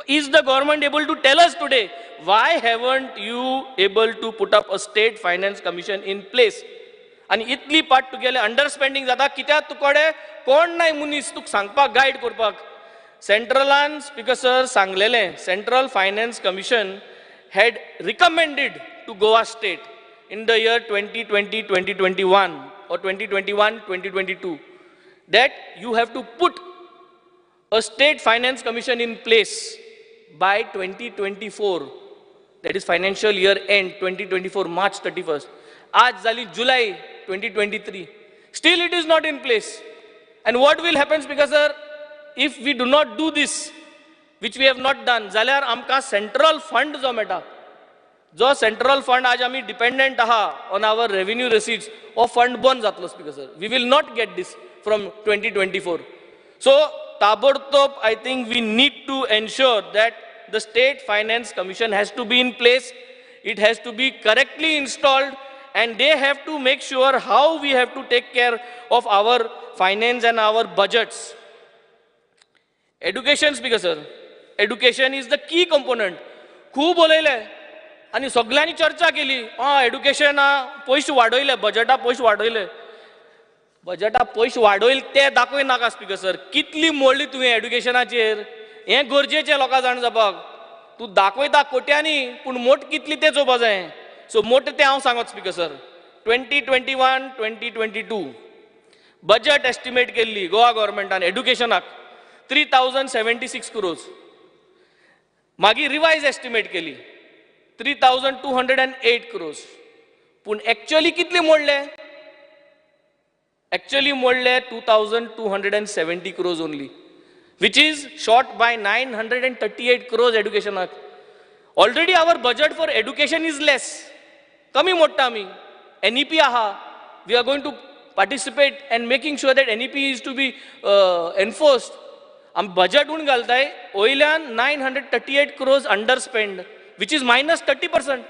Is the government able to tell us today why haven't you able to put up a state finance commission in place? आनी इतली पाट तुगेले अंडरस्पेंडींग जाता कित्याक तुकडे कोण नाय मनीस तुका सांगपाक, गायड करपाक. सेंट्रलान स्पीकर सर सांगलेलें, central finance commission had recommended to Goa state in the year 2020-2021 or 2021-2022 that you have to put a state finance commission in place by 2024, that is financial year end 2024 March 31st. आज जाली July 2023, still it is not in place. And what will happen, Speaker sir, if we do not do this, which we have not done, जाल्यार आमकां central fund जो मेळटा, जो central fund आज आमी dependent आहा ऑन our revenue receipts, हो fund बंद जातलो speaker sir. We will not get this from 2024. So ताबडतोब I think we need to ensure that the state finance commission has to be in place, it has to be correctly installed, and they have to make sure how we have to take care of our finance and our budgets. Education, speaker sir, education is the key component. खूब उलयले आनी सगळ्यांनी चर्चा केली, आं एड्युकेशना पयशे वाडयले, बजटा पयशे वाडयले. बजेटा पयशे वाडोयल ते दाखय नाका स्पीकर सर. कितली मोडली तुवें एड्युकेशनाचेर हें गरजेचें लोकां जाण जावपाक. तूं दाखयता कोट्यांनी पूण मोट कितली तें चोवपा जाय. सो मोट तें हांव सांगत speaker sir. 2021 2022 budget estimate केल्ली गोवा गव्हर्मेंटान एड्युकेशनाक 3076 क्रोर्स. मागीर रिवायज एस्टिमेट केली 3208 क्रोर्स. पूण एक्चुअली कितले मोडले? एक्चुअली मोडले 2270 crores only, which is short by 938 crores एड्युकेशनाक. Already our budget for education is less, कमी मोडटा आमी. NEP आहा, we are going to participate and making sure that NEP is to be enforced. आमी budget उण घालताय वयल्यान 938 crores under spend, which is minus 30%.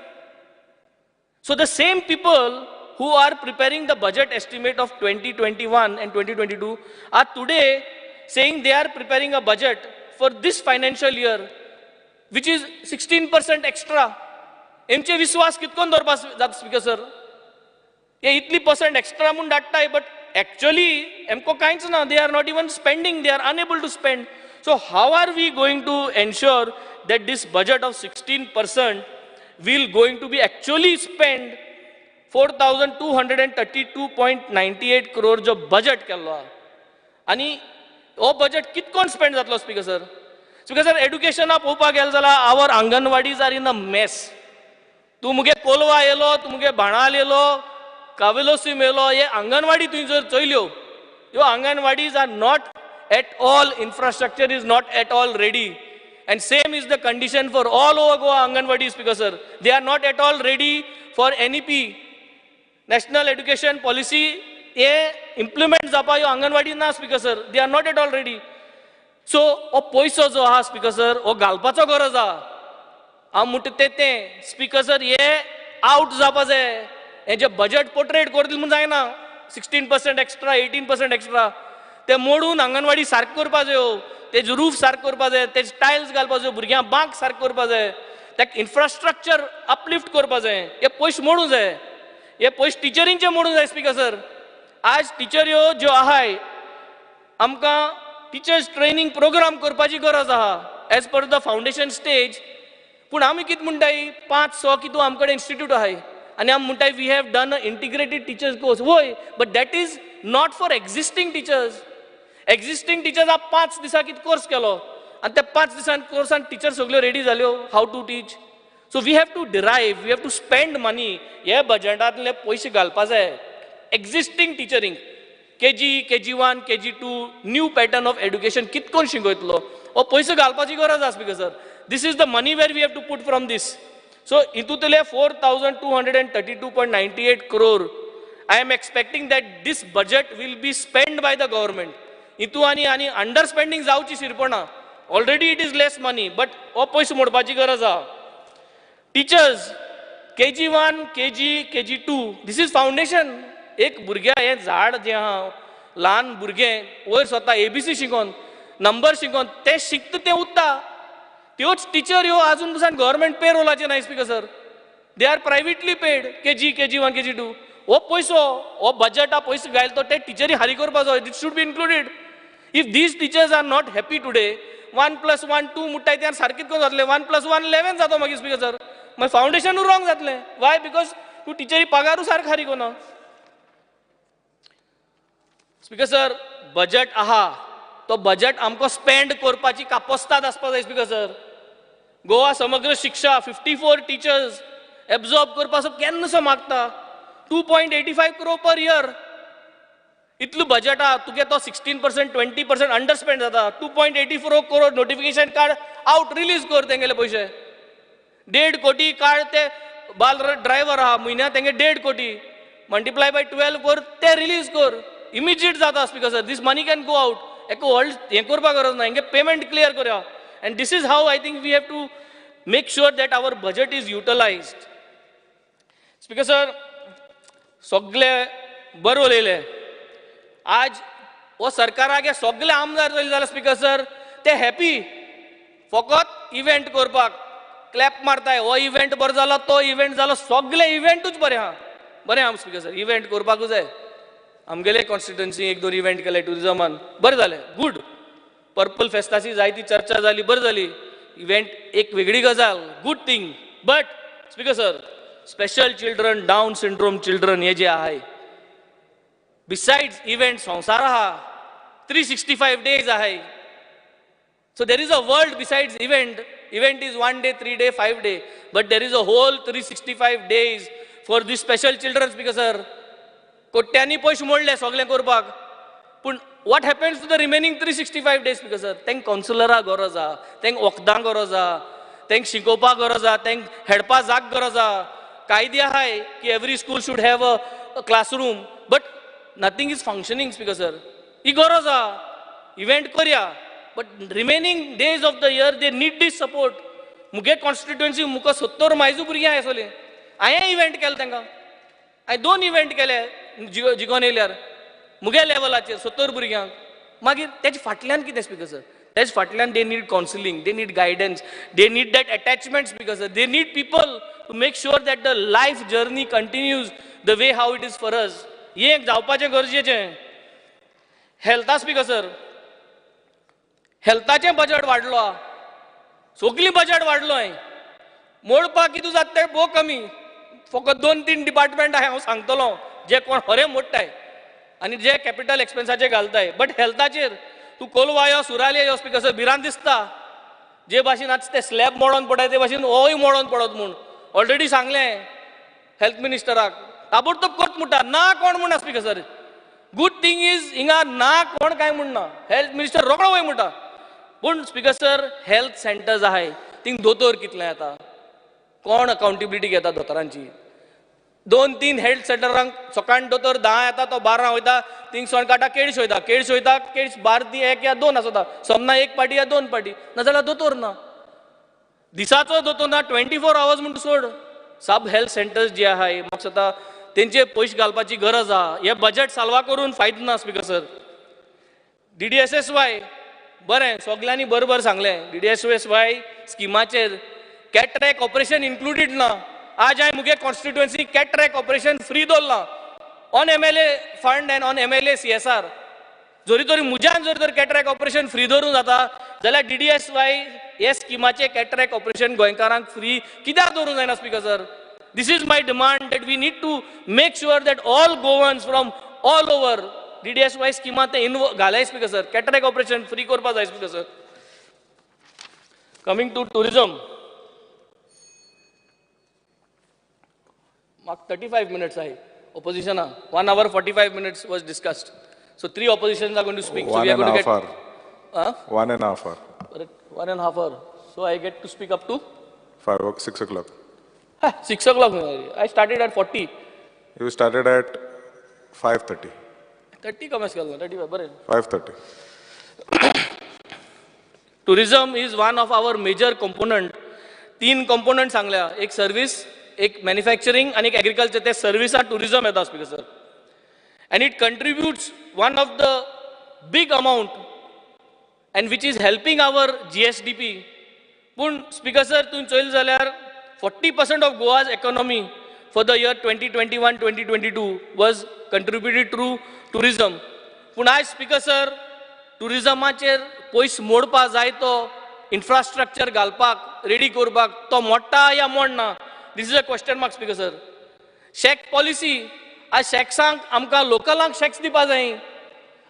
So the same people who are preparing the budget estimate of 2021 and 2022 are today saying they are preparing a budget for this financial year, which is 16% extra. एमचे विश्वास कितकोन दवरपा जाता speaker sir? हे इतली percent extra म्हूण धाडटाय, but actually एमको कांयच ना. They are not even spending, they are unable to spend. So how are we going to ensure that this budget of 16% will going to be actually spend? 4232.98 crore जो budget केल्लो आहा आनी हो budget कितकोन spend जातलो speaker sir? Speaker sir, एड्युकेशना पळोवपाक गेले जाल्यार our anganwadis are in a mess. तूं मुगे कोलवा येयलो, तूं मुगे बाणाल येयलो, कावेलोसीम येयलो, हे अंगणवाडी तुवें जर चोयल्यो, ह्यो anganwadis are not at all, infrastructure is not at all ready. And same is the condition for all over Goa anganwadis, speaker sir. They are not at all ready for NEP, national education policy हे implement जावपा ह्यो अंगणवाडी ना speaker sir. They are not at all ready. So हो पयसो जो आहा speaker sir, हो घालपाचो गरज आहा. हांव म्हणटा तें स्पीकर सर, हे आवट जावपा जाय. हें जे बजेट पोर्ट्रेट करतले म्हूण जायना, 16% एक्स्ट्रा, 18% एक्स्ट्रा, ते मोडून अंगणवाडी सारकें करपा जायो, तेजे रूफ सारकें करपा जाय, तेजे टायल्स घालपा जायो, भुरग्यांक बांक सारकें करपा जाय, ताका इन्फ्रास्ट्रक्चर अपलिफ्ट करपा जाय. हे पयशे मोडूं जाय, हे पयशे टिचरींचे मोडूं जाय स्पीकर सर. आज टिचऱ्यो ज्यो आहाय, आमकां टिचर्स ट्रेनींग प्रोग्राम करपाची गरज आहा as per the foundation stage. पूण आमी कितें म्हणटाय, 500 कितू आमचे कडेन इन्स्टिट्यूट आहाय आनी आमी म्हणटाय we have done a integrated teachers course. वय, but that is not for existing teachers. Existing teachers 5 दिसां कितें कोर्स केलो आनी त्या 5 दिसां कोर्सान टिचर सगल्यो रेडी जाल्यो how to teach. So we have to derive, we have to spend money. हे बजेटांतले पयशे घालपा जाय existing टिचरींक. KG, KG1, KG2, new pattern of education कितकोन शिकयतलो, हो पयशे घालपाची गरज आसा speaker sir. This is the money where we have to put from this. So हितूंतले 4232.98 crore, I am expecting that this budget will be spend by the government. हितू आनी आनी अंडर स्पेंडींग जावची शिरपणा. Already it is less money, but हो पयशे मोडपाची गरज आहा. Teachers KG1, KG, KG2, this is foundation. एक भुरग्या हें झाड जें आहा, ल्हान भुरगें वयर स्वता एबीसी शिकोन, नंबर शिकोन तें शिकता तें उत्ता. त्योच टिचर ह्यो आजून पसून गव्हर्मेंट पे रोलाचेर ना speaker sir. They are privately paid KG, KG1, KG2. हो पयसो, हो बजेटा पयसो घायल तो ते टिचरी हारी करपा जाय. It should be included. If these teachers are not happy today, 1 + 1 2 म्हणटाय ते सारकें करून जातलें, 1 + 1 11 जातो मागीर स्पीकर सर. मागीर फावंडेशनूय रॉंग जातलें. वाय? Because तूं टिचरी पगारूय सारको हारी कोना. स्पीकर सर, बजेट आहा तो बजेट आमकां स्पेंड करपाची कापोस्ताद आसपा जाय speaker sir. Goa Samagra Shiksha 54 teachers absorb करपाचो केन्नासो मागता, 2.85 क्रोर पर इयर. इतलो बजेट आहा तुगे, तो 16% 20% अंडर स्पेंड जाता. 2.84 क्रोर नोटिफिकेशन काड आवट रिलीज कर तेंगेले पयशे. 1.5 कोटी काड, ते बाल ड्रायव्हर आहा म्हयन्या तेंगे 1.5 कोटी मल्टिप्लाय बाय 12 कर, ते रिलीज कर, इमिजिएट जाता speaker sir. This money can go out. एका व्हड हें करपाक गरज ना, हेंगे पेमेंट क्लियर करया. And this is how I think we have to make sure that our budget is utilised. Speaker sir, सगळे बरें उलयले. आज हो सरकाराक सगळे आमदार चोयले जाल्यार स्पीकर सर ते हॅपी, फकत इव्हेंट करपाक क्लॅप मारताय. हो इव्हेंट बरो जालो, तो इव्हेंट जालो, सगळे इव्हेंटूच बरे आहा. बरें आहा स्पीकर सर, इव्हेंट करपाकूच जाय. आमगेले कॉन्स्टिट्युएन्सी एक दोन इव्हेंट केले टुरिजमान, बरें जालें, गूड. पर्पल फेस्ताची जायती चर्चा जाली, बरें जाली. इव्हेंट एक वेगळी गजाल, good thing. But speaker sir, special children, Down syndrome children हे जे आहाय, बिसायड्स इव्हेंट संवसार आहा, 365 डेज आहाय. So there is a world besides event. Event is 1 day, 3 day, 5 day, but there is a whole 365 days for this special children. Speaker sir, कोट्यांनी पयशे मोडले सगळें करपाक, पूण what happens to the remaining 365 days? Speaker sir, तांकां कावन्सिलरां गरज आहा, तांकां वखदां गरज आहा, तांकां शिकोवपाक गरज आहा, तांकां हेडपा जाग गरज आहा. कायदे आहाय की every school should have a classroom, but nothing is functioning. Speaker sir, ही गरज आहा, इव्हेंट करया, but remaining days of the year they need this support. मुगे कॉन्स्टिट्युएन्सी मुका 70 मायजू भुरगीं आहा सगळीं. हांवें इव्हेंट केले तांकां, हांवें 2 इव्हेंट केले जिगोन येयल्यार मुगे लेवलाचेर 70 भुरग्यांक. मागीर तेजे फाटल्यान कितें स्पीकर सर? तेजे फाटल्यान they need counselling, they need guidance, they need that attachment. Speaker sir, they need people to make sure that the life journey continues the way how it is for us. हें एक जावपाचें गरजेचें. हेल्था speaker sir, हेल्थाचें budget वाडलो, सगळीं budget वाडलो. मोडपाक कितें जाता तें भोव कमी, फकत 2-3 डिपार्टमेंट आहा हांव सांगतलो जे कोण खरें मोडटाय आनी जे कॅपिटल एक्सपेन्साचे घालताय. बट हेल्थाचेर तूं कोलवा यो, सुराले यो, स्पीकर सर भिरांत दिसता. जे भाशेन आतां ते स्लॅब मोडोन पडटाय ते भाशेन होय मोडोन पडत म्हूण ऑलरेडी सांगलें हेल्थ मिनिस्टराक, ताबडतोब करत म्हणटा ना कोण म्हणना. Speaker sir, good thing is हिंगा ना कोण कांय म्हणना, हेल्थ मिनिस्टर रोकडो वय म्हणटा. पूण स्पीकर सर, हेल्थ सेंटर्स आहाय थिंग दोतोर कितले येता, कोण अकाउंटेबिलिटी घेता दोतोरांची? 2-3 हेल्थ सेंटरांक सकाळ दोतोर 10 येता, तो 12 वयता, थिंग काडटा केळश वयता, केळश वयता, केळश 12 ती 1 या 2 आसता, सोमना 1 पाटी या 2 पाटी, नाजाल्यार दोतोर ना, दिसाचो दोतोर ना, 24 आवर्स म्हूण सोड. सब हेल्थ सेंटर्स जे आहाय म्हाका दिसता तेंचे पयशे घालपाची गरज आहा. हे बजट साल्वा करून फायदो ना स्पीकर सर. DDSSY बरें सगल्यांनी बरोबर सांगलें, DDSSY स्किमाचेर कॅटरॅक्ट ऑपरेशन इन्क्लुडीड ना. आज हांवें मुगे कॉन्स्टिट्युएन्सी कॅटरॅक्ट ऑपरेशन फ्री दवरलां on MLA fund and on MLA CSR. जरी तरी म्हज्यान जर तर कॅटरॅक्ट ऑपरेशन फ्री दवरूंक जाता जाल्यार DDSY हे स्किमाचें कॅटरॅक्ट ऑपरेशन गोंयकारांक फ्री कित्याक दवरूंक जायना speaker sir? This is my demand that we need to make sure that all Goans from all over DDSY स्किमा ते घालाय speaker sir. Cataract operation free करपाक जाय speaker sir. Coming to tourism, म्हाका 35 minutes आहाय ऑपोजिशना, 1 hour 45 minutes was discussed. So 3 oppositions are going to speak. 1.5 hour. 1.5 hour. 1.5 hour. So I get to speak up to 5 or 6 o'clock. 6 o'clock. I started at 40. You started at 5:30. 30 कम केलं, 35 बरें. 5:30. Tourism is one of our major component. 3 component सांगल्या, एक service, एक manufacturing आनी एक agriculture. ते सर्विसा tourism येता speaker sir, and it contributes one of the big amount and which is helping our GSDP. पूण स्पीकर सर तुवें चोयलें जाल्यार 40% of Goa's economy for the year 2021-2022 was contributed through tourism. पूण आयज speaker sir टुरिजमाचेर पयस मोडपा जाय तो इन्फ्रास्ट्रक्चर घालपाक रेडी करपाक तो मोडटा या Moderna, this is a question mark speaker sir. Shack policy, आयज शॅक्सांक आमकां लोकलांक शॅक्स दिवपा जाय,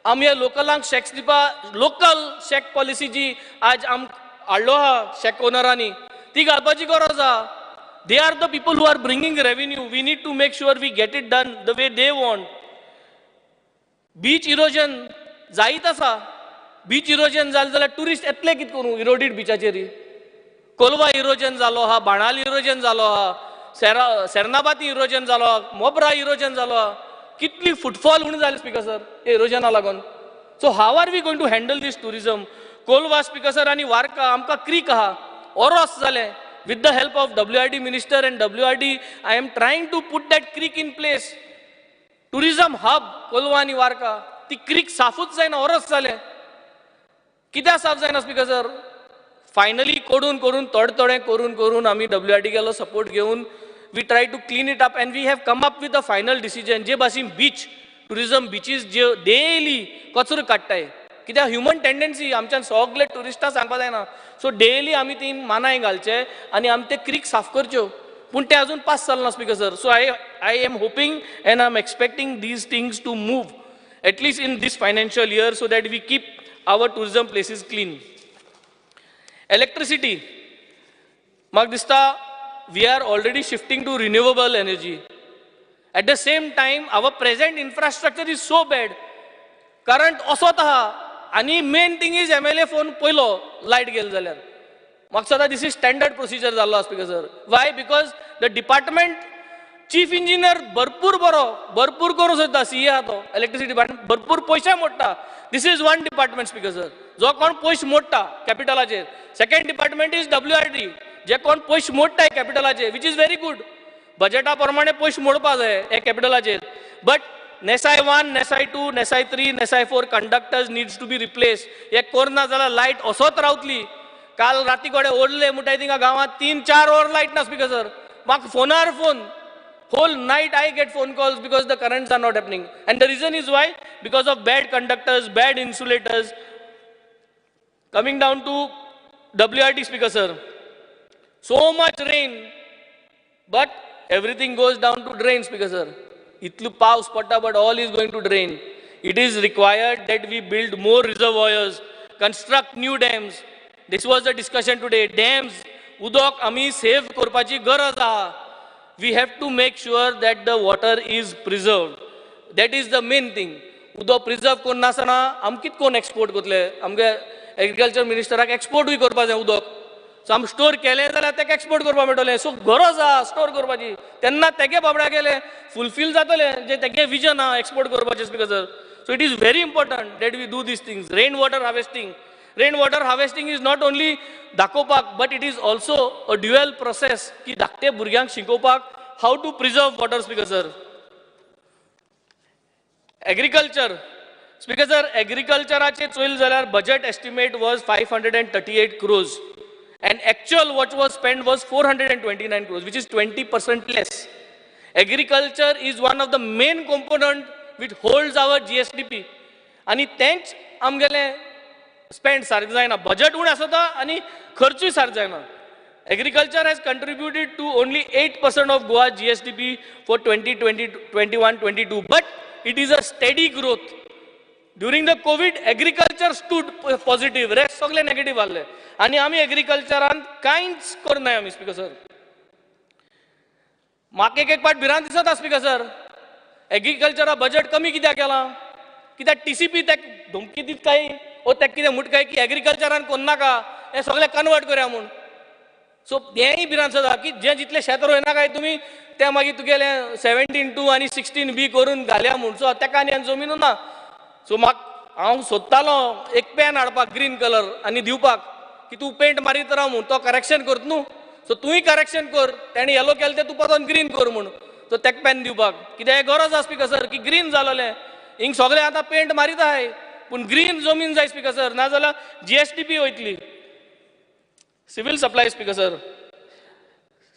आमी ह्या लोकलांक शॅक्स दिवपा, लोकल शॅक पॉलिसी जी आज आम हाडलो आहा शॅक ओनरांनी ती घालपाची गरज आहा. They are the people who are bringing revenue. We need to make sure we get it done the way they want. Beach erosion जायत आसा, बीच इरोजन जालें जाल्यार टुरिस्ट येतले कितें करूं इरोडीड बिचाचेर? कोलवा इरोजन जालो आहा, बाणाली इरोजन जालो आहा, सेर्नाबाती इरोजन जालो आहा, मोपरा इरोजन जालो आहा. कितली फुटफॉल उणी जाली स्पीकर सर हे इरोजना लागून. So how are we going to handle this tourism? Colva speaker sir आनी वार्का आमकां क्रीक आहा, ओरोस जालें. With the help of WRD minister and WRD, I am trying to put that creek in place. Tourism hub Colva आनी वार्का, ती creek साफूच जायना, ओरोस जालें. कित्याक साफ जायना स्पीकर सर? फायनली करून करून थोडे थोडे करून करून आमी WRD गेलो सपोर्ट घेवन we try to clean it up and we have come up with a final decision. जे भाशेन बीच टुरिजम बिचीस जे डेली कचरो काडटाय, कित्याक ह्युमन टेंडन्सी आमच्यान सगळे ट्युरिस्टां सांगपा जायना. सो डेली आमी ती मानाय घालचे आनी आमी ते क्रीक साफ करच्यो, पूण ते अजून पास जालें ना speaker sir. So I am hoping and I am expecting these things to move at least in this financial year so that we keep our tourism places clean. Electricity, म्हाका दिसता we are already shifting to renewable energy. At the same time our present infrastructure is so bad, current असोत आहा आनी main thing is M L A phone पयलो light गेली जाल्यार. म्हाका सदां this is standard procedure जाल्लो speaker sir. Why? Because the department chief engineer भरपूर बरो, भरपूर करूंक सोदता, सी ए आहा तो इलेक्ट्रिसिटी डिपार्टमेंट भरपूर पयशे मोडटा. This is one department speaker sir जो कोण पयशे मोडटा कॅपिटलाचेर. Second department is W R T, जे कोण पयशे मोडटाय कॅपिटलाचेर, which is very good. बजेटा प्रमाणे पयशे मोडपा जाय हे कॅपिटलाचेर. But NESAI 1, NESAI 2, NESAI 3, NESAI 4 conductors needs to be replace. हे करना जाल्यार लायट असोच रावतली. काल राती कडेन ओडले म्हणटाय थिंगा गांवांत 3-4 वर लायट ना स्पीकर सर. म्हाका फोनार phone, whole night I get phone calls because the currents are not happening. And the reason is why? Because of bad conductors, bad insulators. Coming down to W R T speaker sir, so much rain but everything goes down to drain speaker sir. इतलो पावस पडटा but all is going to drain. It is required that we build more reservoirs, construct new dams. This was the discussion today. Dams, उदक आमी save करपाची गरज आहा. We have to make sure that the water is preserved. That is the main thing. उदक preserve करनासतना आम कितें कोण export करतले? आमगे एग्रीकल्चर मिनिस्टराक एक्सपोर्टूय करपा जाय उदक. सो आमी स्टोर केलें जाल्यार ताका एक्सपोर्ट करपाक मेळटलें. सो गरज आहा स्टोर करपाची, तेन्ना तेगे बाबड्या गेले फुलफील जातलें जे तेगे विजन आहा एक्सपोर्ट करपाचें speaker sir. So it is very important that we do these things. Rain water harvesting. Rain water harvesting is not only दाखोवपाक but it is also a dual process की धाकटे भुरग्यांक शिकोवपाक how to preserve water speaker sir. Agriculture speaker sir, एग्रीकल्चराचेर Choyal जाल्यार budget estimate was 538 crores and actual what was spend was 429 crores, which is 20% less. Agriculture is one of the main component which holds our G S D P आनी तेंच आमगेलें spend सारकें जायना. Budget उणें आसता आनी खर्चूय सारको जायना. Agriculture has contributed to only 8% of Goa G S D P for 2020-21-22, but it is a steady growth. During the COVID agriculture stood positive, rest सगळे नेगेटीव आहले आनी आमी एग्रीकल्चरान कांयच करनाय आमी स्पीकर सर. म्हाका एक एक पाट भिरांत दिसता स्पीकर सर, एग्रीकल्चरा बजट कमी कित्याक केलां? कित्याक टी सी पी तेक धमकी दित काय ओ तेक कितें म्हूट काय की एग्रीकल्चरान कोन्नाका हें सगळें कन्वर्ट करया म्हूण. सो हेंय भिरांत दिसता की जें जितलें शेत रोयना काय तुमी तें मागीर तुगेलें 17(2) आनी 16B करून घालया म्हूण. सो तेका आनी जमीन ना. सो म्हाका हांव सोदतालो एक पेन हाडपाक ग्रीन कलर आनी दिवपाक की तूं पेंट मारीत राव म्हूण, तो करेक्शन करत न्हू, सो तूंय करेक्शन कर, तेणें येलो केलें तें तूं परतून ग्रीन कर म्हूण. सो तेका पेन दिवपाक कित्याक हें गरज आसा स्पीकर सर की ग्रीन जालोलें हिंग सगळें आतां पेंट मारीत आहाय पूण ग्रीन जमीन जाय स्पीकर सर, नाजाल्यार जी एस टी पी वयतली. Civil supply speaker sir,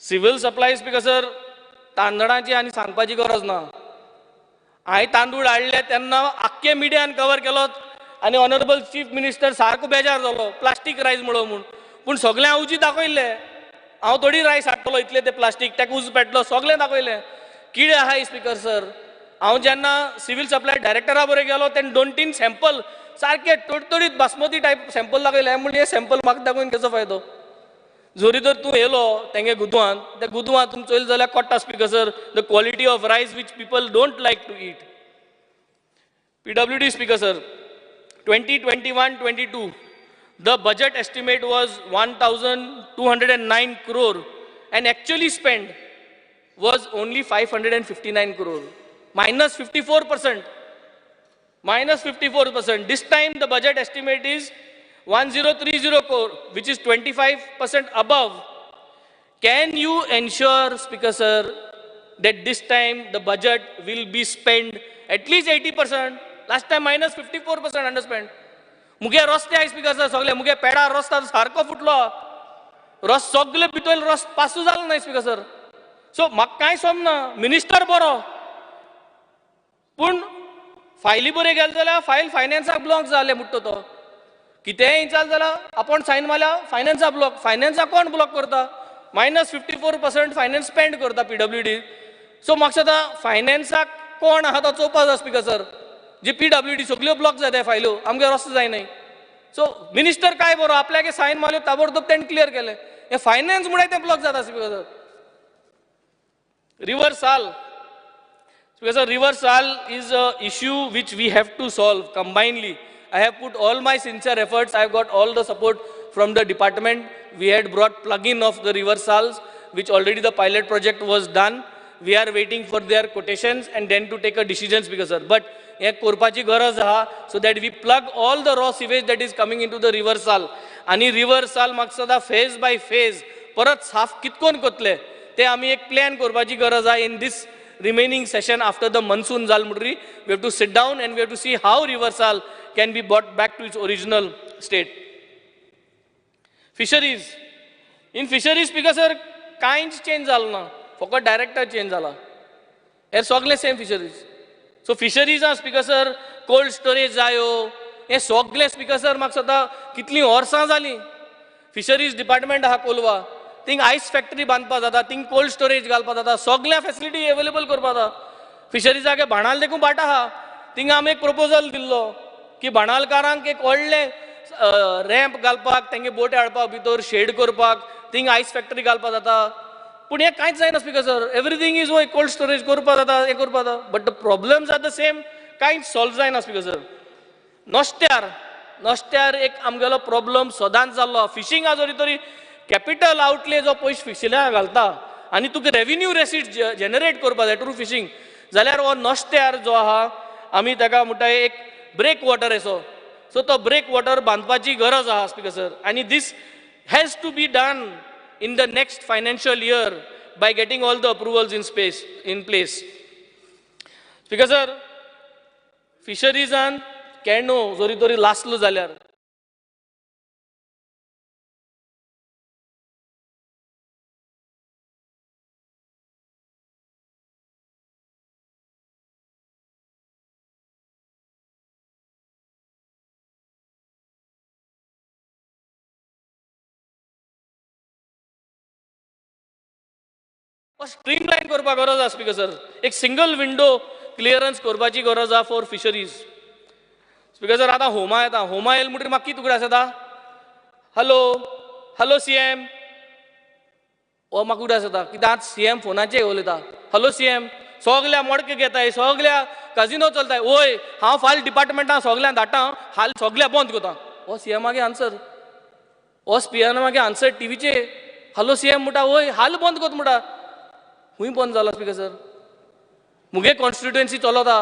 civil supply speaker sir, तांदळाची आनी सांगपाची गरज ना. हांवें तांदूळ हाडले तेन्ना आख्खे मिडियान कवर केलो आनी ऑनरेबल चीफ मिनिस्टर सारको बेजार जालो प्लास्टीक रायस म्हणो म्हूण, पूण सगळें हांव उजी दाखयल्लें. हांव थोडी रायस हाडटलो इतलें तें प्लास्टीक तेका उज पेटलो सगळें दाखयलें. कितें आहाय स्पीकर सर, हांव जेन्ना सिवील सप्लाय डायरेक्टरा बरोबर गेलो तेन्ना 2-3 सॅम्पल सारके तडतडीत बासमती टायप सॅम्पल दाखयले. म्हणलें हे सॅम्पल म्हाका दाखोवन केसो फायदो? जरी तर तूं येयलो तेंगे गुदवान, त्या गुदवान तुमी चोयलें जाल्यार कोट्टा speaker sir the quality of rice which people don't like to eat. P W D speaker sir, 2021-22 the budget estimate was 1,209 crore and actually spend was only 559 crore, minus 54%, minus 54%. This time the budget estimate is 1030 crore, which is 25% above. Can you ensure, Speaker sir, that this time the budget will be spent at least 80%? Last time minus 54% underspent. मुगे रस्ते I speaker sir सगळे, मुगे पेडा रस्ता सारको फुटलो, रस सगळे भितर रस पासूं जालो ना स्पीकर सर. सो म्हाका कांय समजना, मिनिस्टर बरो पूण फायली बरें गेले जाल्यार फायल फायनान्साक ब्लॉक जालें म्हणटा तो. कितेंय चाल जाल्यार आपूण सायन मारल्या फायनान्सा ब्लॉक. फायनान्साक कोण ब्लॉक करता? -54% फायनान्स स्पेंड करता पीडब्ल्यूडी. सो म्हाका दिसता फायनान्साक कोण आहा तो चोवपा जाय स्पीकर सर. जी पीडब्ल्यूडी सगल्यो ब्लॉक जाता फायल्यो, आमगे रस्तो जायनाय. सो मिनिस्टर काय बरो आपल्याक सायन मारल्यो ताबडतोब तेणें क्लियर केलें. हें फायनान्स म्हळ्यार तें ब्लॉक जाता speaker sir. River Sal, speaker sir, river Sal is a issue which we have to solve combinedly. I have put all my sincere efforts. I have got all the support from the department. We had brought plug-in of the river Sals, which already the pilot project was done. We are waiting for their quotations and then to take a decision, Speaker sir. But हे करपाची गरज आहा, so that we plug all the raw sewage that is coming into the river Sal. आनी river Sal म्हाका सदां phase by phase परत साफ कितकोन करतले ते आमी एक प्लॅन करपाची गरज आहा. In this remaining session after the monsoon जाल म्हणटरी we have to sit down and we have to see how river Sal can be brought back to its original state. Fisheries. In fisheries, Speaker sir, कांयच change जालो ना, फकत director change जाला. हे सगळे same fisheries. So फिशरीजां speaker sir cold storage जायो, हे सगळे स्पीकर सर म्हाका सदां कितलीं वर्सां जालीं. फिशरीज डिपार्टमेंट आहा कोलवा, थिंग आयस फॅक्टरी बांदपा जाता, थिंग कोल्ड स्टोरेज घालपा जाता, सगळ्या फॅसिलिटी एवेलेबल करपा जाता. फिशरीजाक भाणाल देखून भाट आहा, थिंग आमी एक प्रपोजल दिल्लो की भाणालकारांक एक व्हडलें रॅम्प घालपाक, तेंगे बोट हाडपाक भितर शेड करपाक, थिंग आयस फॅक्टरी घालपा जाता. पूण हें कांयच जायना स्पीकर सर. एवरीथींग is वय कोल्ड स्टोरेज करपा जाता, हें करपा जाता, but the problems are the same, कांयच सॉल्व जायना स्पीकर सर. नस्त्यार, नस्त्यार एक आमगेलो प्रॉब्लम सदांच जाल्लो. फिशींगा जरी तरी कॅपिटल आउटले जो पयशे फिशिंगा घालता आनी तुका रेविन्यू रेसीट जनरेट करपा जाय ट्रू फिशींग, जाल्यार हो नस्त्यार जो आहा आमी ताका म्हणटा एक ब्रेक वॉटर असो. सो तो ब्रेक वॉटर बांदपाची गरज आहा स्पीकर सर. आनी this has to be done in the next financial year by getting all the approvals in place. Speaker sir, फिशरीजान केणो जरी तरी लासलो जाल्यार स्ट्रीमलायन करपाक गरज आसा स्पीकर सर. एक सिंगल विंडो क्लियरन्स करपाची गरज आसा फॉर फिशरीज. स्पीकर सर, आतां होमा येता, होमा येयल म्हणटकीर म्हाका कितें उगडास येता? हॅलो हॅलो सी एम, हो म्हाका उगडास येता कित्याक आज सी एम फोनाचेर उलयता. हॅलो सी एम, सगल्या मडके घेताय, सगल्या काजिनो चलताय, वय हांव फाल्यां डिपार्टमेंटां सगल्यांक धाडटा, हाल सगल्या बंद करता. हो सी एमागे आन्सर, हो स्पीकरामागे आन्सर टिवीचेर. हॅलो सी एम म्हणटा, वय हाल बंद करता म्हणटा. खूंय बंद जाला स्पीकर सर? मुगे कॉन्स्टिट्युएन्सी चलता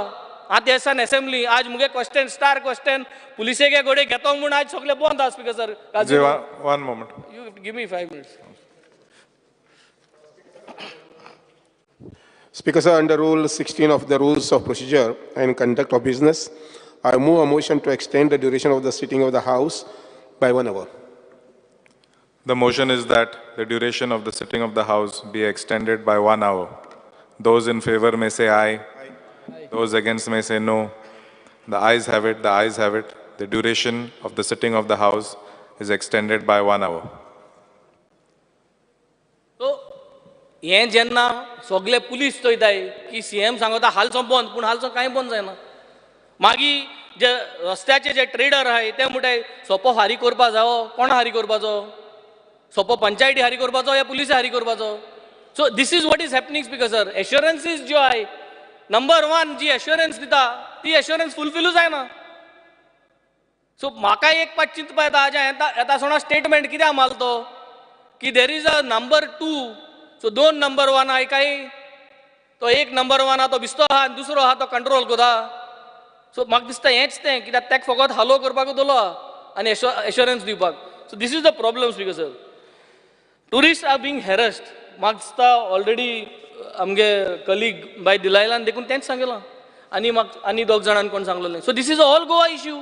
आतां एसान एसेंब्ली, आज मुगे क्वेश्चन स्टार क्वेश्चन पुलिसेगे घोडे घेतो म्हूण आज सगळे बंद आसा speaker sir. One moment, you give me 5 minutes. Speaker sir, under Rule 16 of the Rules of Procedure and Conduct of Business, I move a motion to extend the duration of the sitting of the House by 1 hour. The motion is that the duration of the sitting of the House be extended by 1 hour. Those in favor may say aye. Aye. Those against may say no. The ayes have it, the ayes have it. The duration of the sitting of the House is extended by 1 hour. So, हें जेन्ना सगळे police चोयताय की C M सांगता हालचो बंद, पूण हालचो कांय बंद जायना. मागीर जे रस्त्याचे जे ट्रेडर आहाय ते म्हणटाय सोपो हारी करपा जावो, कोण हारी करपाचो? सोपो पंचायती हारी करपाचो या पुलिसे हारी करपाचो? So this is what is happening speaker sir. Assurances ज्यो आहाय, नंबर 1 जी एश्योरन्स दिता ती एश्योरन्स फुलफिलूच जायना. सो म्हाका एक पाट चिंतपा येता, आज येता सोणा स्टेटमेंट कित्याक मारलो की there is a number 2. So 2 number 1 आहाय काय तो एक नंबर 1 आहा तो बिस्तो आहा आनी दुसरो आहा तो कंट्रोल करता. सो म्हाका दिसता हेंच तें कित्याक ताका फकत हालो करपाक दवरलो आहा आनी एश्योरन्स दिवपाक. So this is the problem speaker sir. Tourist are being harassed. म्हाका दिसता ऑलरेडी आमगे कलीग बाय दिलायलान देखून तेंच सांगलां आनी म्हाका आनी दोग जाणान कोण सांगलेलें. So this is all Goa issue.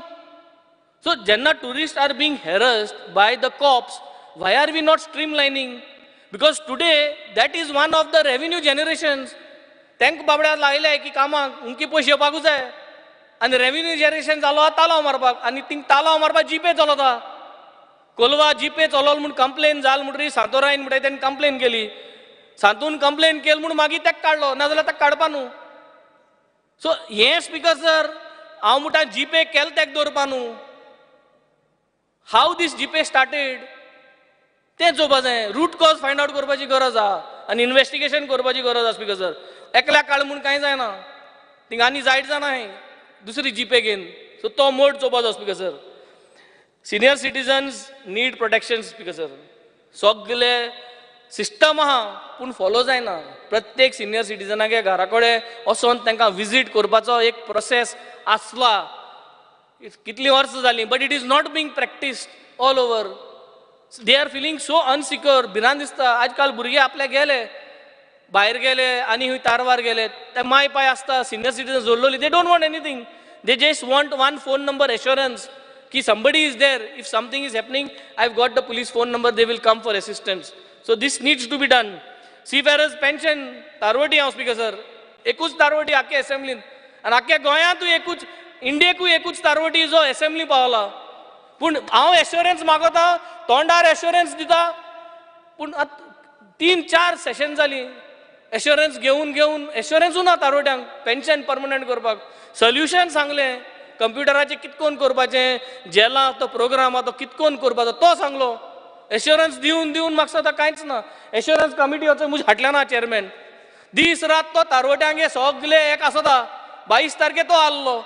So जेन्ना tourist are being harassed by the cops, why are we not streamlining? Because today that is one of the revenue generations. तांकां बाबड्या लायले की कामाक उमकी पयशे येवपाकूच जाय. आनी रेवेन्यू जनरेशन जालो तालाव मारपाक आनी थिंग तालाव मारपाक जीपे चलता. कोलवा जीपे चलोल म्हूण कंप्लेन जाल म्हणटरी सांतोरायन म्हणटा तेणें कंप्लेन केली, सांतून कंप्लेन केली म्हूण मागीर तेका काडलो, नाजाल्यार ताका काडपा न्हू. सो हें स्पीकर सर हांव म्हणटा जीपे केल तेका दवरपा न्हू. हाव दीस जीपे स्टार्टेड तें चोवपा जाय, रूट कॉज फायंड आवट करपाची गरज आहा आनी इन्वेस्टिगेशन करपाची गरज आहा स्पीकर सर. एकल्याक काड म्हूण कांय जायना, थिंगा आनी जायत जाणां आहाय दुसरी जीपे घेवन. सो तो मोड चोवपाचो speaker sir. Senior citizens need protection speaker sir. सगले सिस्टम आहा पूण फॉलो जायना. प्रत्येक सिनियर सिटीजनागे घरा कडेन वचोन तांकां विजीट करपाचो एक प्रोसेस आसला, कितलीं वर्सां जालीं, but it is not being practised all over. They are feeling so unsecure, भिरांत दिसता. आजकाल भुरगे आपल्या गेले भायर गेले आनी हूंय तारवार गेले, ते माय पाय आसता सिनियर सिटीजन जोडलोली, they don't want anything, they just want one phone number assurance की somebody is there, if something is happening I have got the police phone number, they will come for assistance. So this needs to be done. Seafarers pension तारवटी हांव speaker sir, एकूच तारवटी आख्या एसेंब्लीन आनी आख्या गोंयांतूय एकूच, इंडियेकूय एकूच तारवटी जो एसेंब्ली पावला. पूण हांव एश्योरन्स मागोता, तोंडार एश्योरन्स दिता, पूण आतां 3-4 सेशन जालीं एश्योरन्स घेवन घेवन एश्योरन्सूय ना तारवट्यांक पेन्शन परमनंट करपाक. सोल्युशन सांगलें कंप्युटराचें कितकोन करपाचें, जेला तो प्रोग्राम आहा तो कितकोन करपाचो तो सांगलो. एश्योरन्स दिवन दिवन म्हाका आतां कांयच ना. एश्योरन्स कमिटी वचून म्हज हाडल्या ना चेअरमॅन, दीस रात तो तारवट्यांगे सगले एक आसता. 22 तारखे तो आहलो,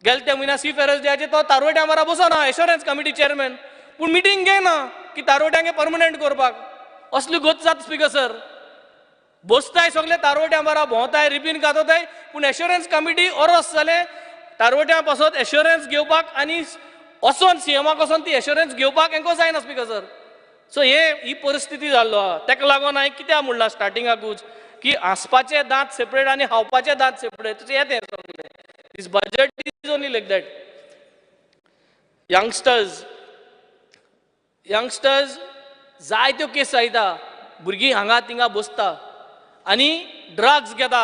गेले त्या म्हयन्या सी फेरस डे तो तारवट्यां बारा बसना एश्योरन्स कमिटी चेअरमॅन, पूण मिटींग घेयना की तारवट्यांगे परमनंट करपाक. असली गोत जाता स्पीकर सर. बसताय सगले तारवट्यां बारा भोंवताय, रिबीन कातोताय, पूण एश्योरन्स कमिटी ओरोस जालें तारवट्यां पासत एश्योरन्स घेवपाक आनी वचोन सीएमाक वचोन ती एश्योरन्स घेवपाक हेंको जायना स्पीकर सर. सो हे ही परिस्थिती जाल्लो आहा. तेका लागून हांवें कित्याक म्हणलां स्टार्टिंगाकूच की हांसपाचे दांत सेपरेट आनी खावपाचे दांत सेपरेट, तशें येतें सगलें. This budget is only like that. Youngsters, youngsters जायत्यो केस जायता, भुरगीं हांगा थिंगा बसता आनी ड्रग्स घेता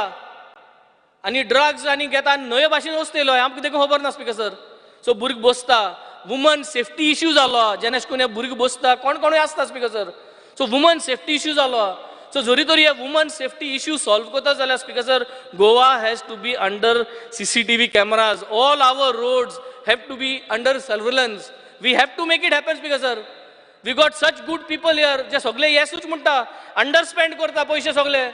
आनी ड्रग्स आनी घेता आनी नवे भाशेन वचतलो आमकां देखून खबर ना स्पीकर सर. सो भुरगीं बसता, वुमन सेफ्टी इश्यू जालो, जेन्ना कोण भुरगीं बसता कोण कोणूय आसता speaker sir. So woman safety issue जालो. सो जरी तरी हे वुमन सेफ्टी इश्यू सॉल्व करता जाल्यार speaker sir, Goa has to be under CCTV cameras, all our roads have to be under surveillance. We have to make it happen speaker sir. We got such good people here जे सगळे येसूच म्हणटा, अंडरस्पेंड करता पयशे, सगळे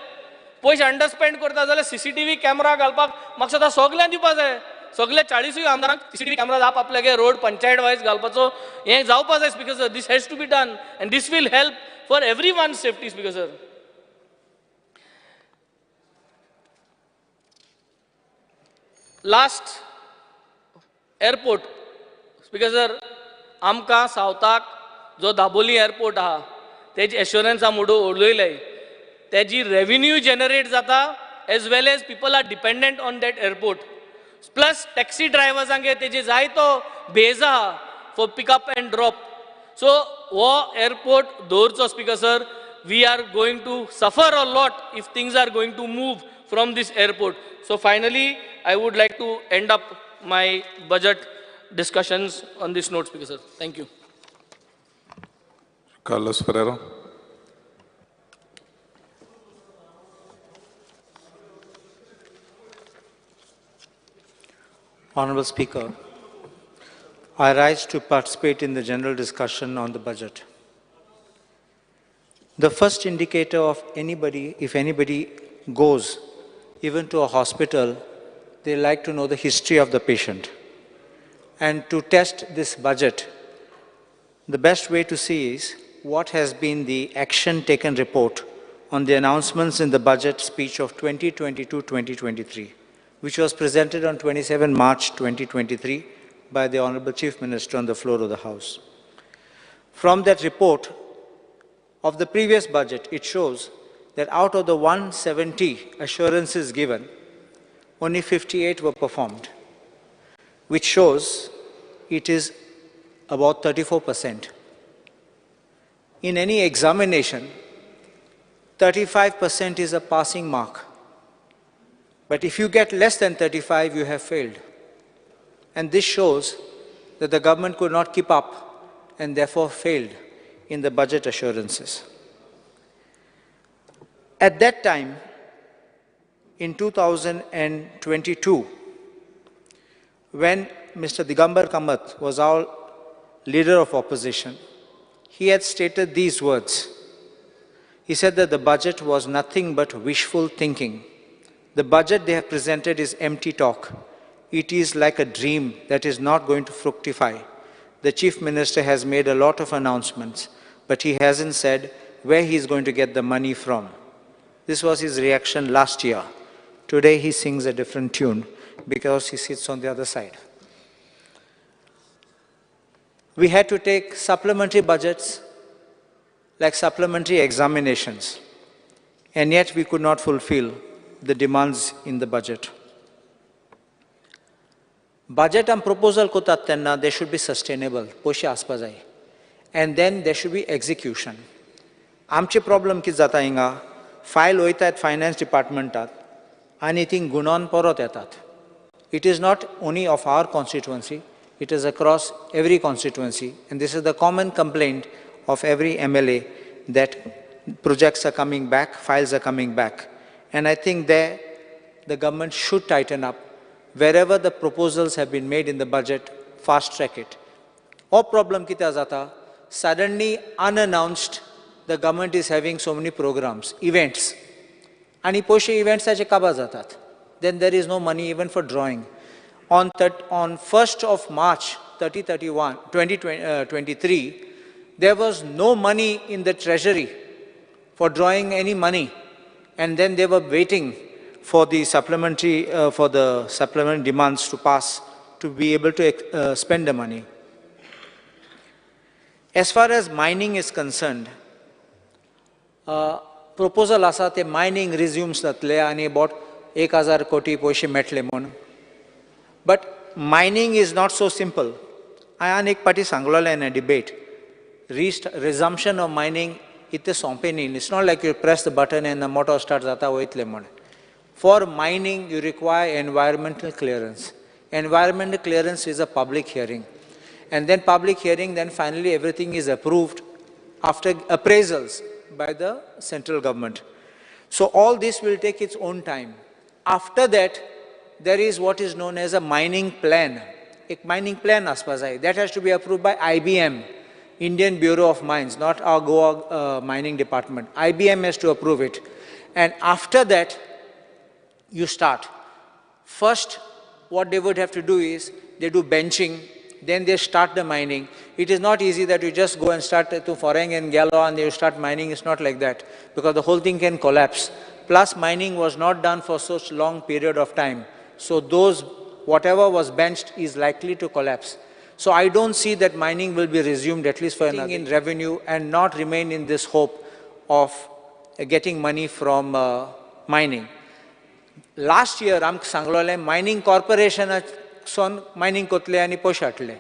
पयशे अंडरस्पेंड करता जाल्यार CCTV camera घालपाक म्हाका आतां सगल्यांक दिवपा जाय. सगळे 40 आमदारांक सीसीटीव्ही कॅमेरा आप आपल्यागे रोड पंचायत वायज घालपाचो हें जावपा जाय speaker sir. This has to be done and this will help for every one safety speaker sir. Last airport speaker sir, आमकां सावथाक जो दाबोली एअरपोर्ट आहा तेजी एश्योरन्स हांव उडयले, तेजी रेविन्यू जनरेट जाता as well as people are dependent on that airport. Plus taxi ड्रायव्हर्सांगे तेजे जायतो बेज आहा for pickup and drop. So हो एअरपोर्ट दवरचो speaker sir. We are going to suffer a lot if things are going to move from this airport. So finally I would like to end up my budget discussions on this note speaker sir. Thank you. Carlos Ferreira. Honorable Speaker, I rise to participate in the general discussion on the budget. The first indicator of anybody, if anybody goes even to a hospital, they like to know the history of the patient. And to test this budget, the best way to see is what has been the action taken report on the announcements in the budget speech of 2022-2023, which was presented on 27 March 2023 by the Honorable Chief Minister on the floor of the House. From that report of the previous budget, it shows that out of the 170 assurances given, only 58 were performed, which shows it is about 34%. In any examination, 35% is a passing mark. But if you get less than 35, you have failed. And this shows that the government could not keep up and therefore failed in the budget assurances. At that time, in 2022, when Mr. Digambar Kamath was our leader of opposition, he had stated these words. He said that the budget was nothing but wishful thinking. The budget they have presented is empty talk. It is like a dream that is not going to fructify. The Chief Minister has made a lot of announcements, but he hasn't said where he is going to get the money from. This was his reaction last year. Today he sings a different tune because he sits on the other side. We had to take supplementary budgets like supplementary examinations, and yet we could not fulfill the demands in the budget. Budget and proposal kotat tenna, they should be sustainable, poishe aspa jai. And then there should be execution. Amche problem kit jata hinga, file oitat finance department ani thing gunon porot etat. It is not only of our constituency, it is across every constituency, and this is the common complaint of every MLA that projects are coming back, files are coming back. And I think there the government should tighten up. Wherever the proposals have been made in the budget, fast track it. Or problem kitya jata, suddenly unannounced, the government is having so many programs, events. Ani poishe events ache kaba jatat. Then there is no money even for drawing. On 1st of March 2023, there was no money in the treasury for drawing any money. And then they were waiting for the supplementary, for the supplement demands to pass to be able to spend the money. As far as mining is concerned, proposal asa te mining resumes जातले आनी about 1000 कोटी पयशे मेळटले म्हूण. But mining is not so simple. हांवें एक पाटी सांगलोलें in a debate. Resumption of mining इतलें सोंपें न्ही. It's not like you press the button and the motor start जाता वयतले म्हूण. For mining, you require environmental clearance. Environmental clearance is a public hearing. And then public hearing, then finally everything is approved after appraisals by the central government. So all this will take its own time. After that, there is what is known as a mining plan. A mining plan aspa jai. That has to be approved by IBM, Indian Bureau of Mines, not our Goa mining department. IBM has to approve it. And after that, you start. First, what they would have to do is, they do benching, then they start the mining. It is not easy that you just go and start to foreng and gallo and you start mining. It's not like that, because the whole thing can collapse. Plus, mining was not done for such long period of time. So those, whatever was benched is likely to collapse. So I don't see that mining will be resumed at least for another in revenue and not remain in this hope of getting money from mining. Last year, आमकां सांगलोलें mining corporation mining कोतले आनी पयशे हाडले.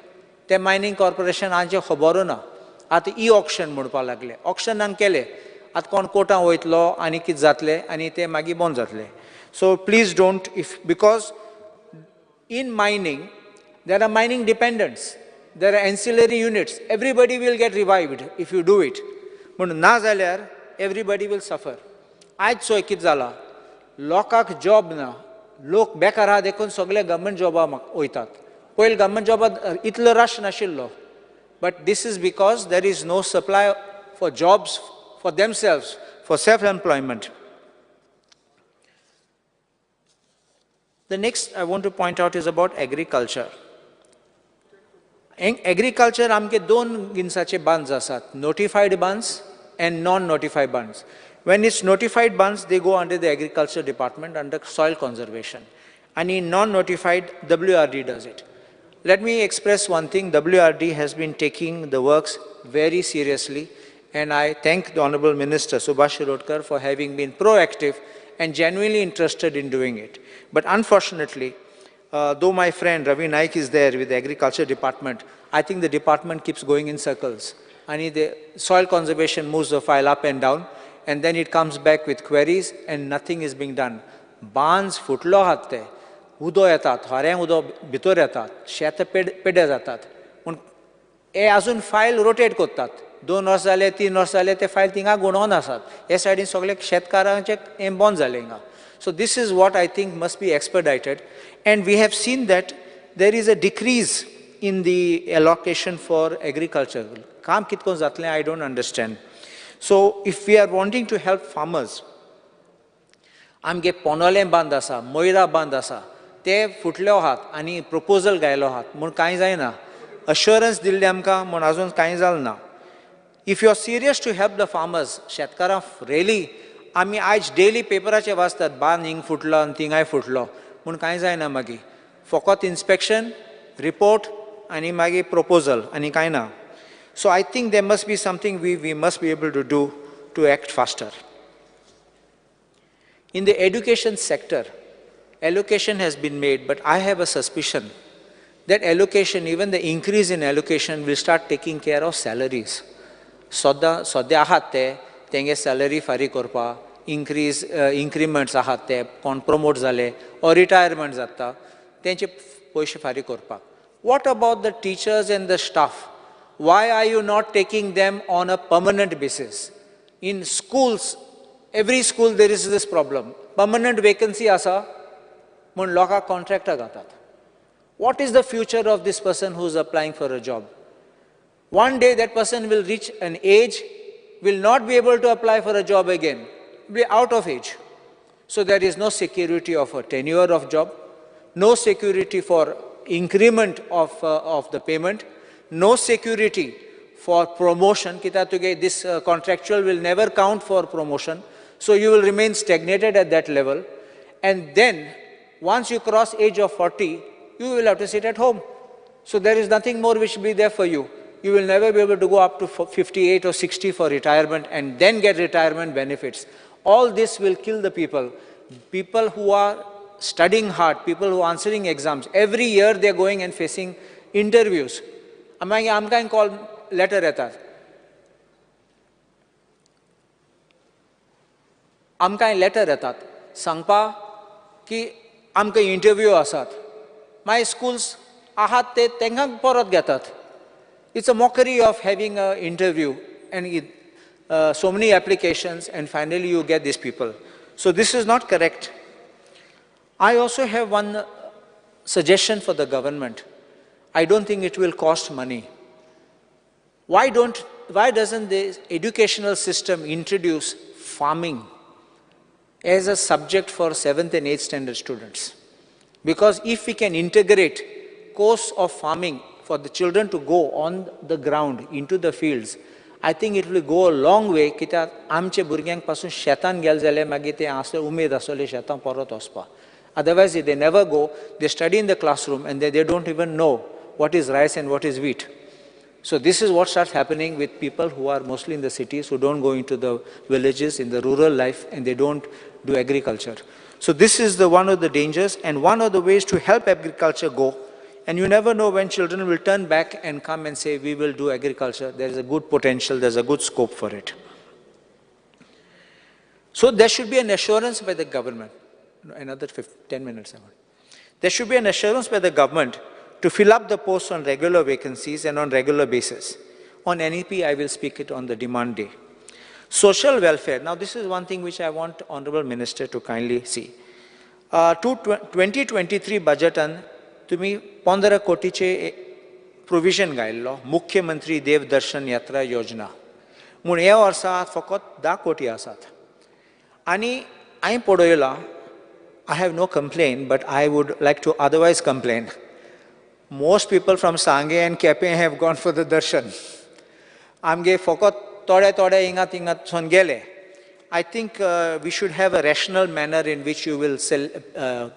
ते mining corporation आमचें खबरूय ना. आतां e auction म्हणपाक लागले. ऑक्शनान केलें. आतां कोण कोर्टान वयतलो आनी कितें जातलें आनी ते मागीर बंद जातले. So please don't, if because in mining there are mining dependents, there are ancillary units. Everybody will get revived if you do it. पूण ना जाल्यार everybody will suffer. आयज चोय कितें जाला, लोकांक जॉब ना, लोक बेकार आहा देखून सगळे गव्हर्मेंट जॉबा वयतात. पयलीं गव्हर्मेंट जॉबा इतलो रश नाशिल्लो, but this is because there is no supply for jobs for themselves, for self employment. The next I want to point out is about agriculture. Agriculture आमके दोन जिनसाचे बांस आसात, notified bonds and non notified bonds. When it's notified bonds, they go under the agriculture department under soil conservation. And in non-notified, WRD does it. Let me express one thing, WRD has been taking the works very seriously, and I thank the Honorable Minister Subhash Shirodkar for having been proactive and genuinely interested in doing it. But unfortunately, though my friend Ravi Naik is there with the agriculture department, I think the department keeps going in circles. And the soil conservation moves the file up and down, and then it comes back with queries and nothing is being done. Barns futlo hatte. उदो येतात, हऱ्यांक उदो भितर येतात, शेत पेडे जातात, पूण हे आजून फायल रोटेट करतात. 2 वर्स जाले, 3 वर्स जाले, ते फायल थिंगा गुणोवन आसात. हे सायडीन सगळे शेतकारांचे हें बंद जालें हिंगा. So this is what I think must be expedited. And we have seen that there is a decrease in the allocation for agriculture. काम कितको जातलें I don't understand. So if we are wanting to help farmers, आमगे पोनोलें बांद आसा, मोयरा बांद आसा, ते फुटले आहात आनी प्रपोजल घायलो आहात म्हूण कांय जायना. अश्योरन्स दिल्लें आमकां म्हूण आजून कांय जालें ना. If you are serious to help the farmers, शेतकारां रियली आमी आयज डेली पेपराचे वाचतात, बांद हिंग फुटलो आनी थिंगाय फुटलो, म्हूण कांय जायना. मागीर फकत इन्स्पेक्शन रिपोर्ट आनी मागीर प्रपोजल आनी कांय ना. So I think there must be something we must be able to do to act faster. In the education sector, allocation has been made, but I have a suspicion that allocation, even the increase in allocation, will start taking care of salaries. सद्या आहात ते तेंगे salary फारीक करपाक, increase increments आहात ते, कोण promote जाले or retirement जाता तेंचे पयशे फारीक करपाक. What about the teachers and the staff? Why are you not taking them on a permanent basis? In schools, every school there is this problem. Permanent vacancy आसा म्हूण लोकांक कॉन्ट्रॅक्टाक घातात. What is the future of this person who is applying for a job? One day that person will reach an age, will not be able to apply for a job again, be out of age. So there is no security of a tenure of job, no security for increment of the payment, no security for promotion. This contractual will never count for promotion. So you will remain stagnated at that level. And then once you cross age of 40, you will have to sit at home. So there is nothing more which will be there for you. You will never be able to go up to 58 or 60 for retirement and then get retirement benefits. All this will kill the people. People who are studying hard, people who are answering exams, every year they are going and facing interviews. आमकां call letter येतात, आमकां letter येतात सांगपा की आमकां interview आसात. मागीर schools आहात ते तांकां परत घेतात. It's a mockery of having an interview and so many applications, and finally you get these people. So this is not correct. I also have one suggestion for the government. I don't think it will cost money. Why doesn't the educational system introduce farming as a subject for 7th and 8th standard students? Because if we can integrate course of farming for the children to go on the ground, into the fields, I think it will go a long way. कित्याक आमचे भुरग्यांक पासून शेतान गेले जाल्यार मागीर ते आसले उमेद आसले शेतान परत वचपाक. Otherwise, if they never go, they study in the classroom and they don't even know what is rice and what is wheat. So this is what starts happening with people who are mostly in the cities, who don't go into the villages, in the rural life, and they don't do agriculture. So this is the one of the dangers and one of the ways to help agriculture go. And you never know when children will turn back and come and say, we will do agriculture. There is a good potential, there is a good scope for it. So there should be an assurance by the government. Another 10 minutes. There should be an assurance by the government to fill up the posts on regular vacancies and on regular basis. On NEP, I will speak it on the demand day. Social welfare. Now, this is one thing which I want Honorable Minister to kindly see. 2023 budget and तुम्ही 15 कोटीचे provision घायल्लो मुख्यमंत्री देव दर्शन यात्रा योजना म्हूण ह्या वर्सा फकत 10 कोटी आसात. आनी हांवें पळयलां, I have no complaint, but I would like to otherwise complain. Most people from Sange and Kepe have gone for the darshan. आमगे फकत थोडे थोडे हिंगा थिंगासून गेले. I think we should have a rational manner in which you will sell,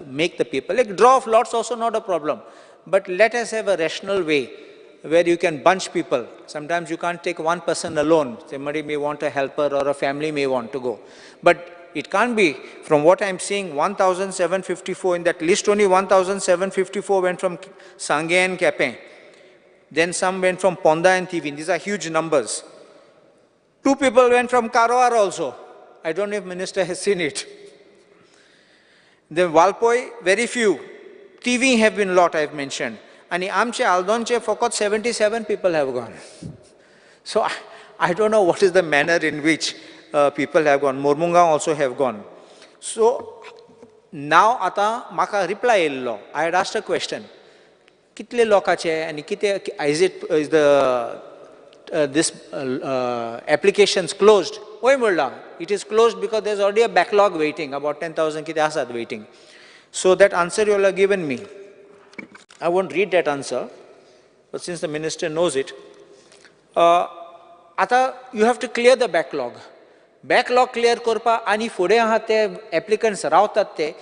make the people. Like draw of lots also not a problem, but let us have a rational way where you can bunch people. Sometimes you can't take one person alone. Somebody may want a helper or a family may want to go. But it can't be, from what I'm seeing, 1,754 in that list, only 1,754 went from Sange and Kepe. Then some went from Ponda and Tivin. These are huge numbers. 2 people went from Karwar also. I don't know if Minister has seen it. Then Valpoi, very few. Tivim have been lot I have mentioned. आनी आमचे आल्दोनचे फकत 77 people have gone. So I don't know what is the manner in which people have gone. Mormugao also have gone. So now आतां म्हाका reply येयल्लो. I had asked a question. कितले लोकांचे आनी कितें is it is the this applications closed? वय म्हणलां it is closed because there is already a backlog waiting, about 10,000 कितें आसात waiting. So that answer you all have given me. I won't read that answer, but since the minister knows it, आतां you have to clear the backlog. Backlog clear करपा आनी फुडें आहा ते applicants रावतात ते.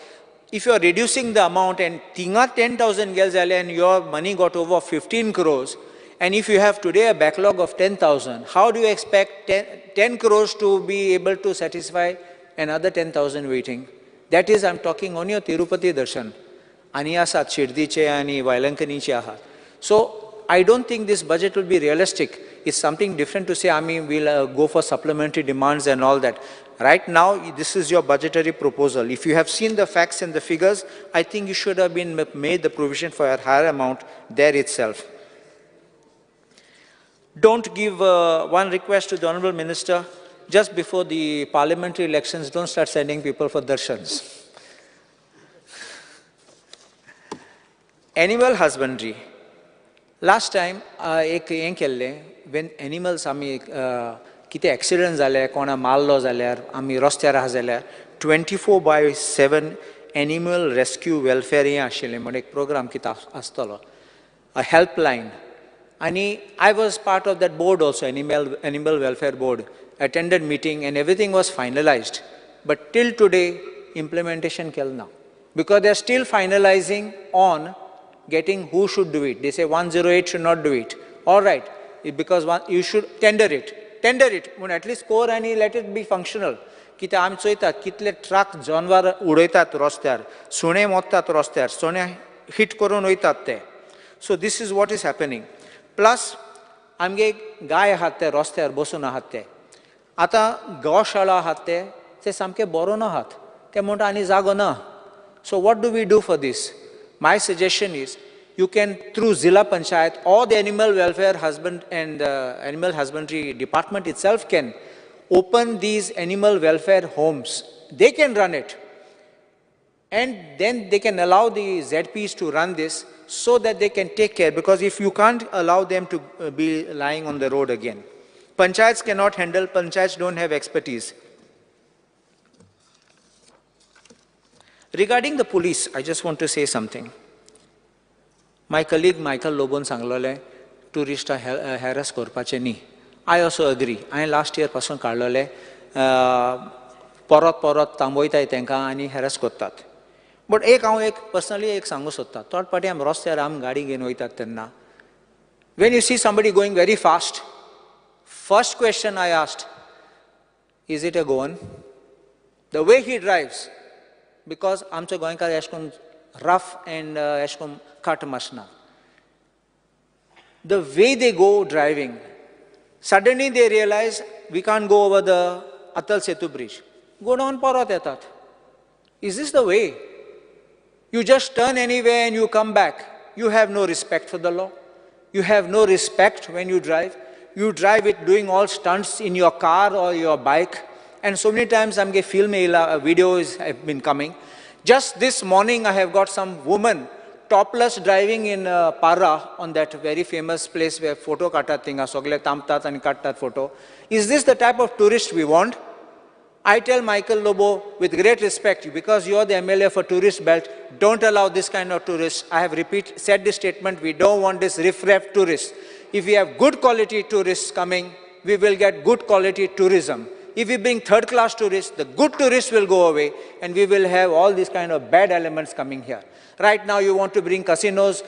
If you are reducing the amount and थिंगा 10,000 गेले जाल्यार and your money got over 15 crores, and if you have today a backlog of 10,000, how do you expect 10 crores to be able to satisfy another 10,000 waiting? That is, I am talking only of Tirupati darshan. आनी आसात शिर्दीचे आनी वेलंकनीचे आहात. So I don't think this budget will be realistic. It's something different to say, I mean, we'll go for supplementary demands and all that. Right now, this is your budgetary proposal. If you have seen the facts and the figures, I think you should have been made the provision for a higher amount there itself. Don't give one request to the Honorable Minister, just before the parliamentary elections, don't start sending people for darshans. Animal husbandry. Last time, एक हें केल्लें, when animals आमी कितें accident जाले, कोणा मारलो जाल्यार, आमी रस्त्यार आहा जाल्यार 24/7 एनिमल रेस्क्यू वेलफेअर हें आशिल्लें म्हण एक प्रोग्राम कितें आसतलो, अ हेल्पलायन. आनी I was part of that board also, animal welfare board, attended meeting and everything was finalised, but till today implementation केलें ना, because they are still finalising on getting who should do it. They say 108 should not do it. All right, because one, you should tender it. Tender it. At least core and let it be functional. कित्याक आमी चोयतात कितले truck जानवर उडयतात रस्त्यार, सुणे मोडटात रस्त्यार, सुणे hit करून वयतात ते. So this is what is happening. Plus आमगे गाय आहात ते रस्त्यार बसून आहात ते. आतां गोशाळा आहात ते ते सामके बरो ना आहात, ते म्हणटा आनी जागो ना. So what do we do for this? My suggestion is, you can through Zilla Panchayat or the Animal Welfare Husband and Animal Husbandry Department itself can open these animal welfare homes. They can run it. And then they can allow the ZPs to run this so that they can take care, because if you can't allow them to be lying on the road again. Panchayats cannot handle, panchayats don't have expertise. Regarding the police, I just want to say something. My colleague Michael Lobon सांगलोले tourist harass करपाचे न्ही. I also agree. हांवें last year पासून काडलोले, परत परत थांबयताय तांकां आनी harass करतात. But एक हांव एक पर्सनली एक सांगूंक सोदता, थोड पाटी आमी रस्त्यार आमी गाडी घेवन वयतात तेन्ना when you see somebody going very fast, first question I asked, is it a Goan? The way he drives, because आमचो गोंयकार अशें करून रफ एंड अशें करून कट मारना. The way they go driving, suddenly they realise we can't go over the Atal Setu bridge, go down परत येतात. Is this the way? You just turn anyway and you come back. You have no respect for the law. You have no respect when you drive. You drive it doing all stunts in your car or your bike. And so many times आमगे film येयला, videos have been coming. Just this morning I have got some woman topless driving in Parra on that very famous place where photo काडटात थिंगा, सगळे थांबतात आनी काडटात photo. Is this the type of tourist we want? I tell Michael Lobo with great respect, because you are the MLA for tourist belt, don't allow this kind of tourists. I have said this statement, we don't want this riffraff tourists. If we have good quality tourists coming, we will get good quality tourism. If we bring third class tourists, the good tourists will go away and we will have all these kind of bad elements coming here. Right now you want to bring casinos,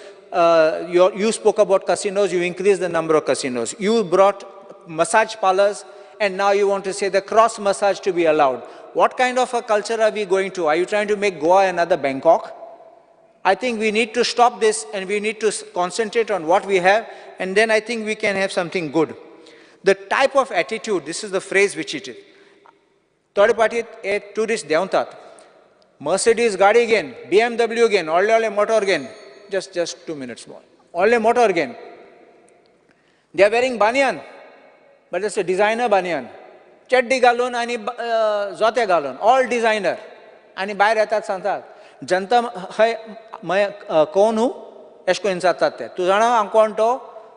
you spoke about casinos, you increase the number of casinos. You brought massage parlors and now you want to say the cross massage to be allowed. What kind of a culture are we going to? Are you trying to make Goa another Bangkok? I think we need to stop this and we need to concentrate on what we have, and then I think we can have something good. The type of attitude, this is the phrase which it is. थोडे पाटी हे tourist देंवतात, Mercedes गाडी घेन, BMW घेन, व्हडले व्हडले motor घेन, just 2 minutes more, व्हडले मोटोर घेन. They are wearing banian, but it's a designer banian. चड्डी घालून आनी जोते घालून, ऑल डिझायनर. आनी भायर येतात सांगतात जनता हय मैं कोण हूँ एश करून विचारतात ते. तूं जाणा हांव कोण तो?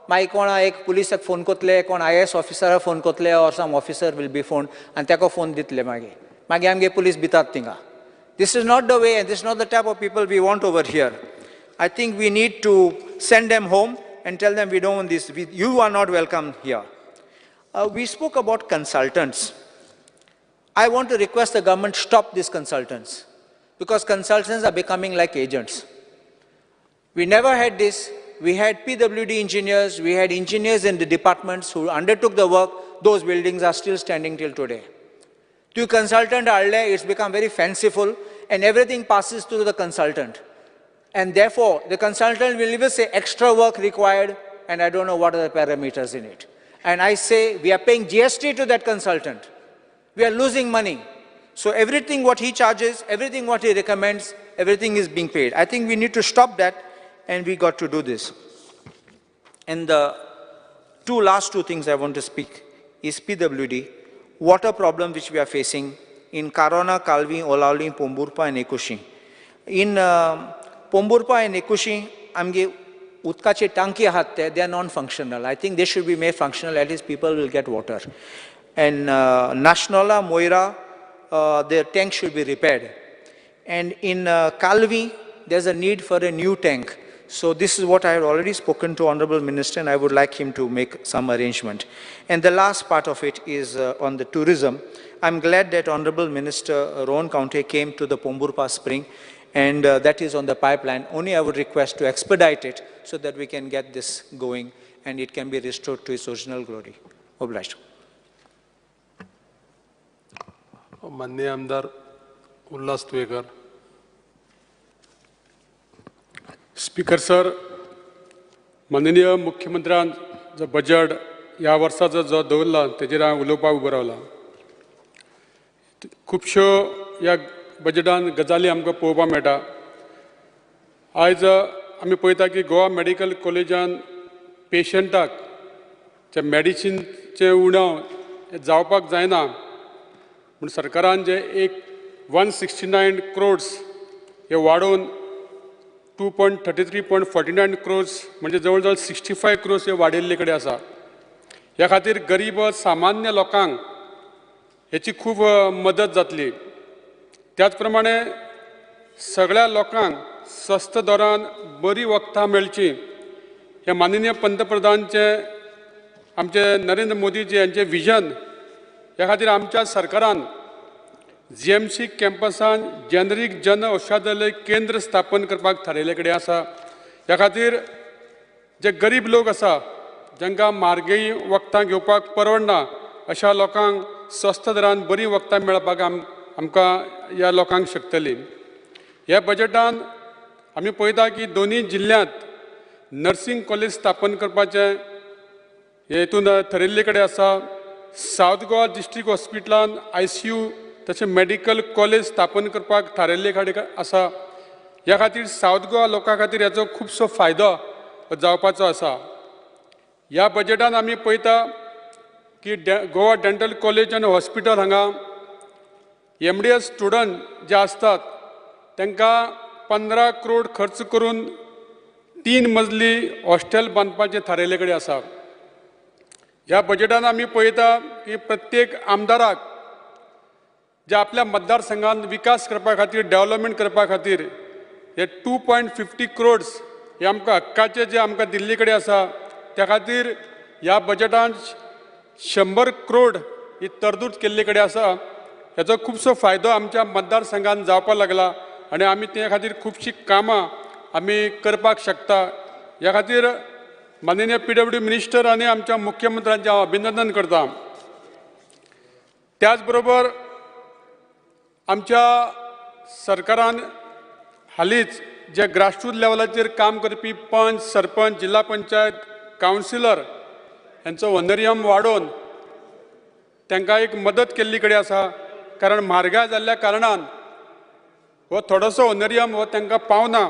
मागीर कोण एक पुलिसाक फोन कोतले, कोण IAS ऑफिसराक फोन कोतले, or some officer will be phone आनी ताका फोन दितले. मागीर मागीर आमगे पुलीस भितात थिंगा. This is not the way and this is not the type of people we want over here. I think we need to send them home and tell them we don't want this. You are not welcome here. We spoke about consultants. I want to request the government stop these consultants, because consultants are becoming like agents. We never had this. We had PWD engineers, we had engineers in the departments who undertook the work. Those buildings are still standing till today. To consultant, it's become very fanciful and everything passes through the consultant. And therefore, the consultant will even say extra work required and I don't know what are the parameters in it. And I say we are paying GST to that consultant. We are losing money. So everything what he charges, everything what he recommends, everything is being paid. I think we need to stop that and we got to do this. And the last two things I want to speak is PWD, water problem which we are facing in Karona, Kalvi, Olaulim, Pomburpa and Ekushi. In Pomburpa and Ekushi, amge utkache tanki ahat te, they are non-functional. I think they should be made functional, at least people will get water. And Nashnola, Moira, their tank should be repaired. And in Kalvi, there's a need for a new tank. So this is what I had already spoken to Honorable Minister, and I would like him to make some arrangement. And the last part of it is on the tourism. I'm glad that Honorable Minister Rohan Kaunte came to the Pomburpa Spring, and that is on the pipeline. Only I would request to expedite it so that we can get this going and it can be restored to its original glory. Obliged. माननीय आमदार Ulhas Tuyekar. Speaker sir, माननीय मुख्यमंत्र्यान जो budget ह्या वर्साचो जो दवरला तेजेर हांव उलोवपाक उबो रावला. खुबश्यो ह्या बजटान गजाली आमकां पळोवपाक मेळटा. आयज आमी पळयता की गोवा मेडिकल कॉलेजान पेशंटाक जे मेडिसिनचें उणाव जावपाक जायना म्हूण सरकारान जे एक 169 क्रोड्स हे वाडोवन 2.33.49 क्रोर्स म्हणजे जवळ जवळ 65 क्रोर्स हे वाडिल्ले कडेन आसा. ह्या खातीर गरीब सामान्य लोकांक हेची खूब मदत जातली. त्याच प्रमाणे सगळ्या लोकांक स्वस्त दरान बरी वखदां मेळची हे माननीय पंतप्रधानचे आमचे नरेंद्र मोदीजी यांचे विजन. ह्या खातीर आमच्या सरकारान GMC कॅम्पसान जेनरीक जन औषधालय केंद्र स्थापन करपाक थारायल्ले कडेन आसा. ह्या खातीर जे गरीब लोक आसा जांकां म्हारगेय वखदां घेवपाक परवडना अशा लोकांक स्वस्त दरान बरीं वखदां मेळपाक आमकां ह्या लोकांक शकतली. ह्या बजटान आमी पळयता की दोनूय जिल्ल्यांत नर्सिंग कॉलेज स्थापन करपाचें हे हितून थरयल्ले कडेन आसा. सावथ गोवा डिस्ट्रिक्ट हॉस्पिटलान ICU तशें मेडिकल कॉलेज स्थापन करपाक थारायल्ले कडेन आसा. ह्या खातीर सावथ गोवा लोकां खातीर हाचो खुबसो फायदो जावपाचो आसा. ह्या बजटान आमी पळयता की गोवा डेंटल कॉलेज आनी हॉस्पिटल हांगा MDS student जे आसतात तांकां 15 करोड खर्च करून 3 मजली हॉस्टेल बांदपाचें थारायल्ले कडेन आसा. ह्या बजटान आमी पळयता की प्रत्येक आमदाराक जे आपल्या मतदारसंघात विकास करपा खातीर डेव्हलपमेंट करपा खातीर हे 2.50 क्रोड्स हे आमकां हक्काचे जे आमकां दिल्ली कडेन आसा त्या खातीर ह्या बजटान 100 करोड ही तरतूद केल्ले कडेन आसा. हेचो खुबसो फायदो आमच्या मतदारसंघात जावपाक लागला आनी आमी ते खातीर खुबशीं कामां आमी करपाक शकता. ह्या खातीर माननीय PWD minister आनी आमच्या मुख्यमंत्र्यांचें हांव अभिनंदन करता. त्याच बरोबर आमच्या सरकारान हालींच जे ग्रासरूट लेवलाचेर काम करपी पंच, सरपंच, जिल्हा पंचायत, कावन्सिलर हांचो वनरियम वाडोवन तांकां एक मदत केल्ली कडेन आसा. कारण म्हारगाय जाल्ल्या कारणान हो थोडोसो ऑनरियम हो तांकां पावना.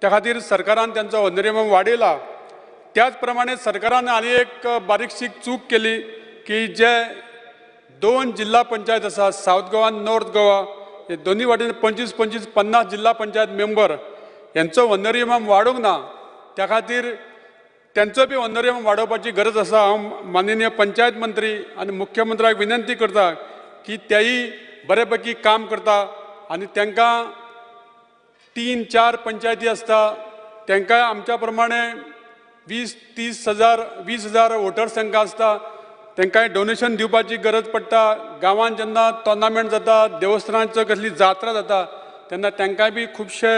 त्या खातीर सरकारान तांचो ऑनरियम वाडयला. त्याच प्रमाणे सरकारान आनी एक बारीकशी चूक केली की जे 2 जिल्हा पंचायत आसा, सावथ गोवा आनी नॉर्थ गोवा, हे दोनूय वाटेन 25 25 50 जिल्हा पंचायत मेंबर यांचो ऑनरियम वाडूंक ना. त्या खातीर त्यांचो बी ऑनरियम वाडोवपाची गरज आसा. हांव माननीय पंचायत मंत्री आनी मुख्यमंत्र्याक विनंती करता की तेय बरे पैकी काम करता आनी तांकां 3-4 पंचायती आसता, तांकां आमच्या प्रमाणे 20-30 हजार 20,000 वोटर्स तांकां आसता, तांकांय डोनेशन दिवपाची गरज पडटा. गांवांत जेन्ना टोर्नामेंट जाता, देवस्थानांचो कसली जात्रा जाता तेन्ना तांकांय बी खुबशे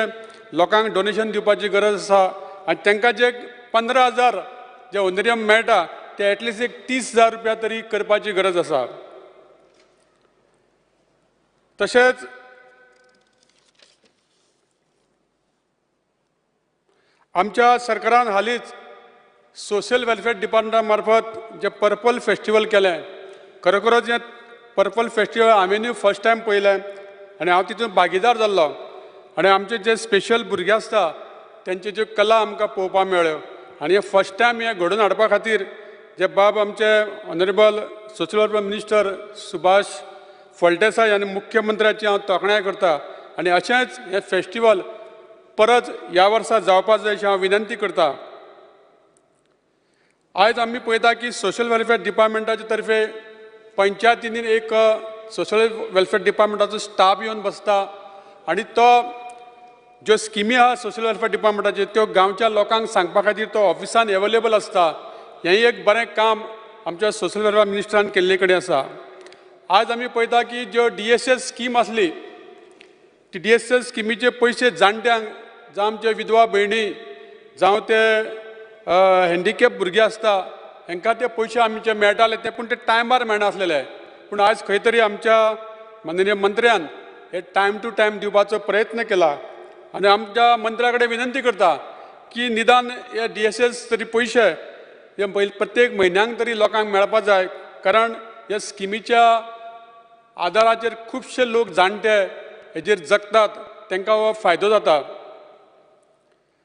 लोकांक डोनेशन दिवपाची गरज आसा. आनी तांकां जे 15,000 जे ऑनरियम मेळटा ते एटलिस्ट एक 30,000 रुपया तरी करपाची गरज आसा. तशेंच आमच्या सरकारान हालींच सोशल वेलफेअर डिपार्टमेंटा मार्फत जे पर्पल फेस्टिवल केलें, खरोखरच हें पर्पल फेस्टिवल हांवेंनूय फर्स्ट टायम पळयलें आनी हांव तितून भागीदार जाल्लो. आनी आमचे जे स्पेशल भुरगे आसता तेंच्यो ज्यो कला आमकां पळोवपाक मेळ्ळ्यो आनी हे फर्स्ट टायम हें घडोवन हाडपा खातीर जे बाब आमचे honourable social welfare minister Subhash Phaldesai आनी मुख्यमंत्र्याची हांव तोखणाय करता. आनी अशेंच हें फेस्टिवल परत ह्या वर्सा जावपा जाय अशी हांव विनंती करता. आयज आमी पळयता की सोशल वेलफेअर डिपार्टमेंटाचे तर्फे पंचायतींनी एक सोशल वेलफेअर डिपार्टमेंटाचो स्टाफ येवन बसता आनी तो ज्यो स्किमी आहा सोशल वेलफेअर डिपार्टमेंटाच्यो त्यो गांवच्या लोकांक सांगपा खातीर तो ऑफिसान एवेलेबल आसता. हें एक बरें काम आमच्या सोशल वेलफेअर मिनिस्टरान केल्ले कडेन आसा. आज आमी पळयता की ज्यो DSS scheme आसली ती DSS स्किमीचे पयशे जाणट्यांक, जावं आमचे विधवा भयणी, जावं ते हँडिकॅप भुरगे आसता, हांकां ते पयशे आमचे मेळटाले ते, पूण ते टायमार मेळनासलेले. पूण आयज खंय तरी आमच्या माननीय मंत्र्यान हे टायम टू टायम दिवपाचो प्रयत्न केला. आनी आमच्या मंत्र्या कडेन विनंती करता की निदान हे DSS तरी पयशे हे प्रत्येक म्हयन्यांक तरी लोकांक मेळपा जाय, कारण ह्या स्किमीच्या आदाराचेर खुबशे लोक जाणटे हेजेर जगतात, तांकां हो फायदो जाता.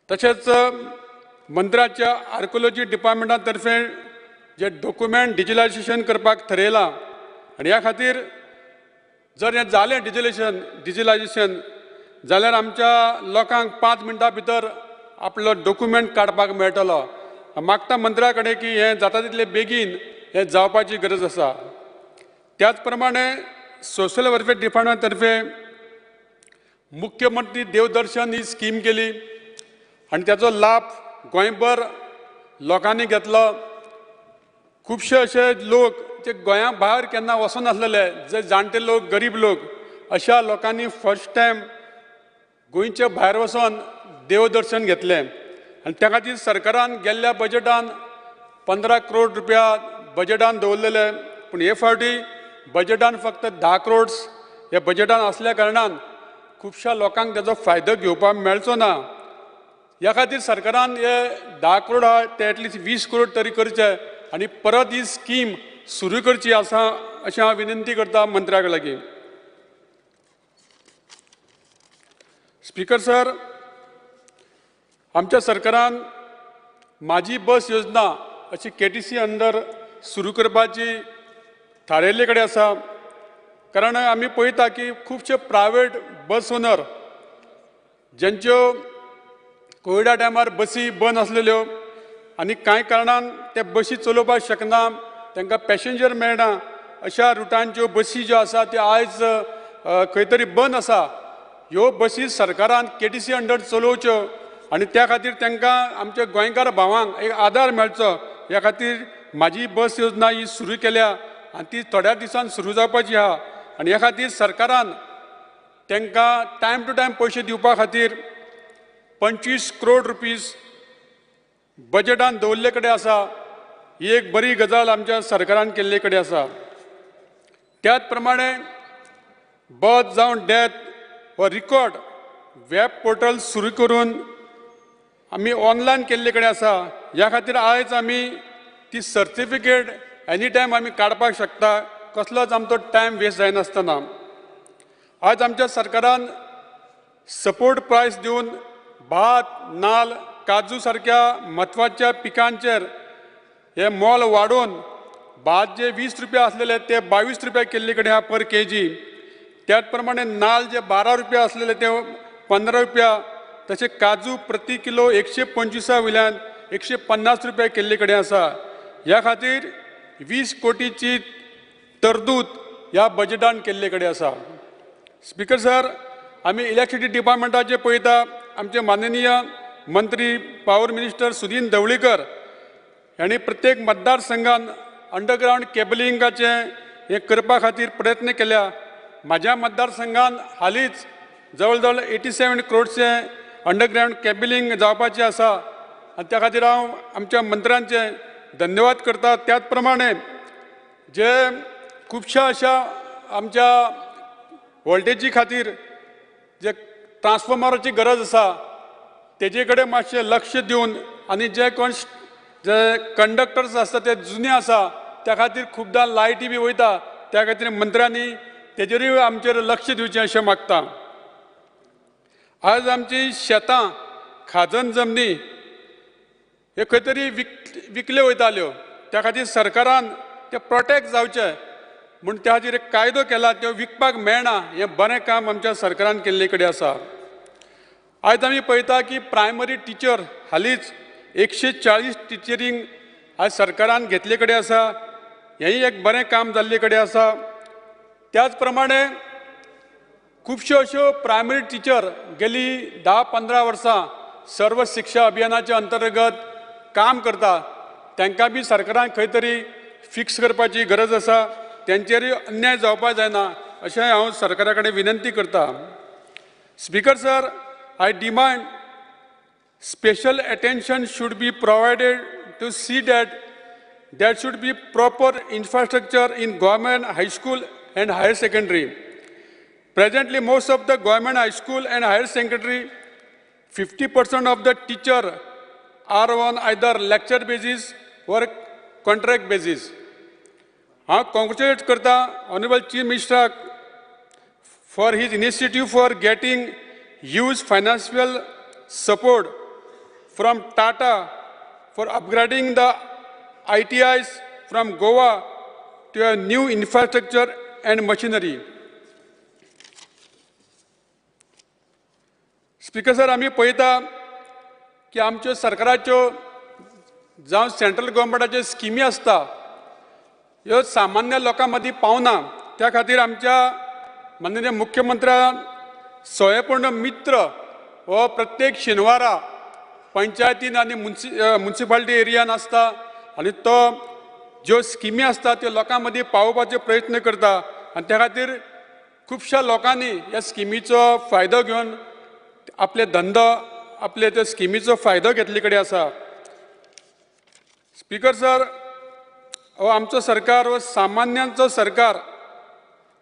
तशेंच मंत्र्याच्या आर्कोलॉजी डिपार्टमेंटा तर्फे जे डॉक्युमेंट डिजिटलायझेशन करपाक थरयलां आनी ह्या खातीर जर हें जालें डिजिटलायझेशन जाल्यार आमच्या लोकांक 5 मिनटां भितर आपलो डॉक्युमेंट काडपाक मेळटलो. मागता मंत्र्या कडेन की हें जाता तितले बेगीन हें जावपाची गरज आसा. त्याच प्रमाणे सोशल वेलफेअर डिपार्टमेंटा तर्फे मुख्यमंत्री देवदर्शन ही स्कीम केली आनी ताचो लाभ गोंयभर लोकांनी घेतलो. खुबशे अशे लोक जे गोंया भायर केन्ना वचनासलेले, जे जाणटे लोक, गरीब लोक, अशा लोकांनी फर्स्ट टायम गोंयच्या भायर वचून देवदर्शन घेतलें. आनी त्या खातीर सरकारान गेल्ल्या बजेटान 15 करोड रुपया बजेटान दवरलेले, पूण हे फावटी बजेटान फक्त 10 करोड हे बजेटान आसल्या कारणान खुबश्या लोकांक ताचो फायदो घेवपाक मेळचो ना. ह्या खातीर सरकारान हे 10 करोड आहा ते एटलिस्ट 20 करोड तरी करचे आनी परत ही स्कीम सुरू करची आसा अशें हांव विनंती करता मंत्र्याक लागीं. स्पीकर सर, आमच्या सरकारान माझी बस योजना अशी KTC under सुरू करपाची थारायल्ले कडेन आसा, कारण आमी पळयता की खुबशे प्रायवेट बस ओनर ज्यांच्यो कोविडा टायमार बसी बंद आसलेल्यो आनी कांय कारणान ते बसी चलोवपाक शकना, तांकां पॅसेंजर मेळना, अशा रुटांच्यो बसी ज्यो आसा त्यो आयज खंय तरी बंद आसा. ह्यो बसी सरकारान KTC under चलोवच्यो आनी त्या खातीर तांकां आमच्या गोंयकार भावांक एक आदार मेळचो ह्या खातीर माझी बस योजना ही सुरू केल्या आनी ती थोड्या दिसान सुरू जावपाची आहा. आनी ह्या खातीर सरकारान तांकां टायम टू टायम पयशे दिवपा खातीर 25 करोड रुपीज बजेटान दवरले कडेन आसा. ही एक बरी गजाल आमच्या सरकारान केल्ले कडेन आसा. त्याच प्रमाणे बर्थ जावं डेथ हो रिकॉर्ड वेब पोर्टल सुरू करून आमी ऑनलायन केल्ले कडेन आसा. ह्या खातीर आयज आमी ती सर्टिफिकेट एनी टायम आमी काडपाक शकता, कसलोच आमचो टायम वेस्ट जायनासतना. आयज आमच्या सरकारान सपोर्ट प्रायस दिवन भात, नाल, काजू सारक्या म्हत्वाच्या पिकांचेर हे मोल वाडोवन भात जे 20 रुपया आसलेले ते 22 रुपया केल्ले कडेन आहा पर के जी. त्याच प्रमाणे नाल जे 12 रुपया आसलेले ते 15 रुपया, तशें काजू प्रति किलो 125 वयल्यान 150 रुपया केल्ले कडेन आसा. ह्या खातीर 20 कोटीची तरतूद ह्या बजेटान केल्ले कडेन आसा. स्पीकर सर, आमी इलेक्ट्रिसिटी डिपार्टमेंटाचें पळयता, आमचे माननीय मंत्री पावर मिनिस्टर सुदीन ढवळीकर हांणी प्रत्येक मतदारसंघान अंडरग्रावंड केबलिंगाचें हें करपा खातीर प्रयत्न केल्या. म्हाज्या मतदारसंघान हालींच जवळ जवळ 87 क्रोडचें अंडरग्रावंड केबलिंग जावपाचें आसा आनी त्या खातीर हांव आमच्या मंत्र्यांचें धन्यवाद करता. त्याच प्रमाणे जे खुबश्या अशा आमच्या वोल्टेजी खातीर जे ट्रान्सफॉर्मराची गरज आसा तेजे कडेन मातशें लक्ष दिवन आनी जे कोण जे कंडक्टर्स आसता ते जुने आसा त्या खातीर खुबदां लायटी बी वयता, त्या खातीर मंत्र्यांनी तेजेरूय आमचेर लक्ष दिवचें अशें मागता. आज आमची शेतां, खाजन जमनी हे खंय तरी विकल्यो वयताल्यो, त्या खातीर सरकारान ते प्रोटेक्ट जावचे म्हूण त्या खातीर एक कायदो केला, त्यो विकपाक मेळना. हें बरें काम आमच्या सरकारान केल्ले कडेन आसा. आयज आमी पळयता की प्रायमरी टिचर हालींच 140 टिचरींग आज सरकारान घेतले कडेन आसा, हेंय एक बरें काम जाल्ले कडेन आसा. त्याच प्रमाणे खुबश्यो अश्यो प्रायमरी टिचर गेली 10-15 वर्सां सर्व शिक्षा अभियानाच्या अंतर्गत काम करता, तांकां बी सरकारान खंय तरी फिक्स करपाची गरज आसा, तेंचेरूय अन्याय जावपाक जायना अशें हांव सरकारा कडेन विनंती करता. Speaker sir, I demand special attention should be provided to see that there should be proper infrastructure in government high school and higher secondary. Presently, most of the government high school and higher secondary, 50% of the teacher are on either lecture basis or contract basis. हांव congratulate करता Honorable Chief Minister for his initiative for getting huge financial support from Tata for upgrading the ITIs from Goa to a new infrastructure and machinery. Speaker sir, आमी पळयता की आमच्यो सरकाराच्यो जावं central गव्हर्मेंटाच्यो स्किमी आसता ह्यो सामान्य लोकां मदीं पावना. त्या खातीर आमच्या माननीय मुख्यमंत्र्यान स्वयंपूर्ण मित्र हो प्रत्येक शेनवारा पंचायतीन आनी मुन्सिपालिटी एरियान आसता आनी तो ज्यो स्किमी आसता त्यो लोकां मदीं पावोवपाचो प्रयत्न करता आनी त्या खातीर खुबश्या लोकांनी ह्या स्किमीचो फायदो घेवन आपले धंदो आपले त्या स्किमीचो फायदो घेतले कडेन आसा. स्पीकर सर, हो आमचो सरकार हो सामान्यांचो सरकार,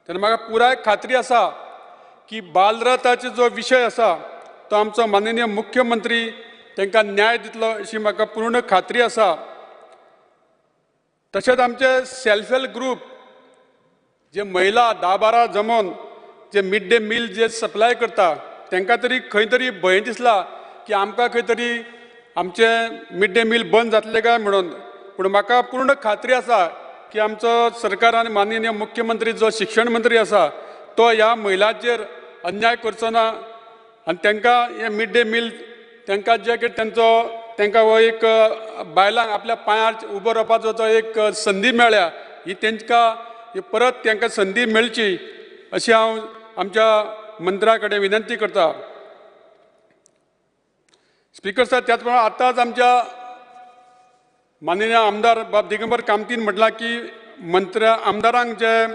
तेन्ना म्हाका पुराय खात्री आसा की बालरथाचो जो विशय आसा तो आमचो माननीय मुख्यमंत्री तांकां न्याय दितलो अशी म्हाका पूर्ण खात्री आसा. तशेंच आमचे सेल्फ हेल्प ग्रूप जे महिला 10-12 जमोवन जे मिड डे मील जे सप्लाय करता तांकां तरी खंय तरी भंय दिसला की आमकां खंय तरी आमचें मिड डे मील बंद जातलें काय म्हणून, पूण म्हाका पूर्ण खात्री आसा की आमचो सरकार आनी माननीय मुख्यमंत्री जो शिक्षण मंत्री आसा तो ह्या महिलांचेर अन्याय करचो ना आनी तांकां हें मिड डे मील तांकां जें कितें तांचो तांकां हो एक बायलांक आपल्या पांयार उबो रावपाचो जो एक संदी मेळ्ळ्या ही तांकां परत तांकां संदी मेळची अशी हांव आमच्या मंत्र्या कडेन विनंती करता. स्पीकर सर, त्याच प्रमाणे आतांच आमच्या माननीय आमदार बाब दिगंबर कामतीन म्हटलां की मंत्र्या आमदारांक जे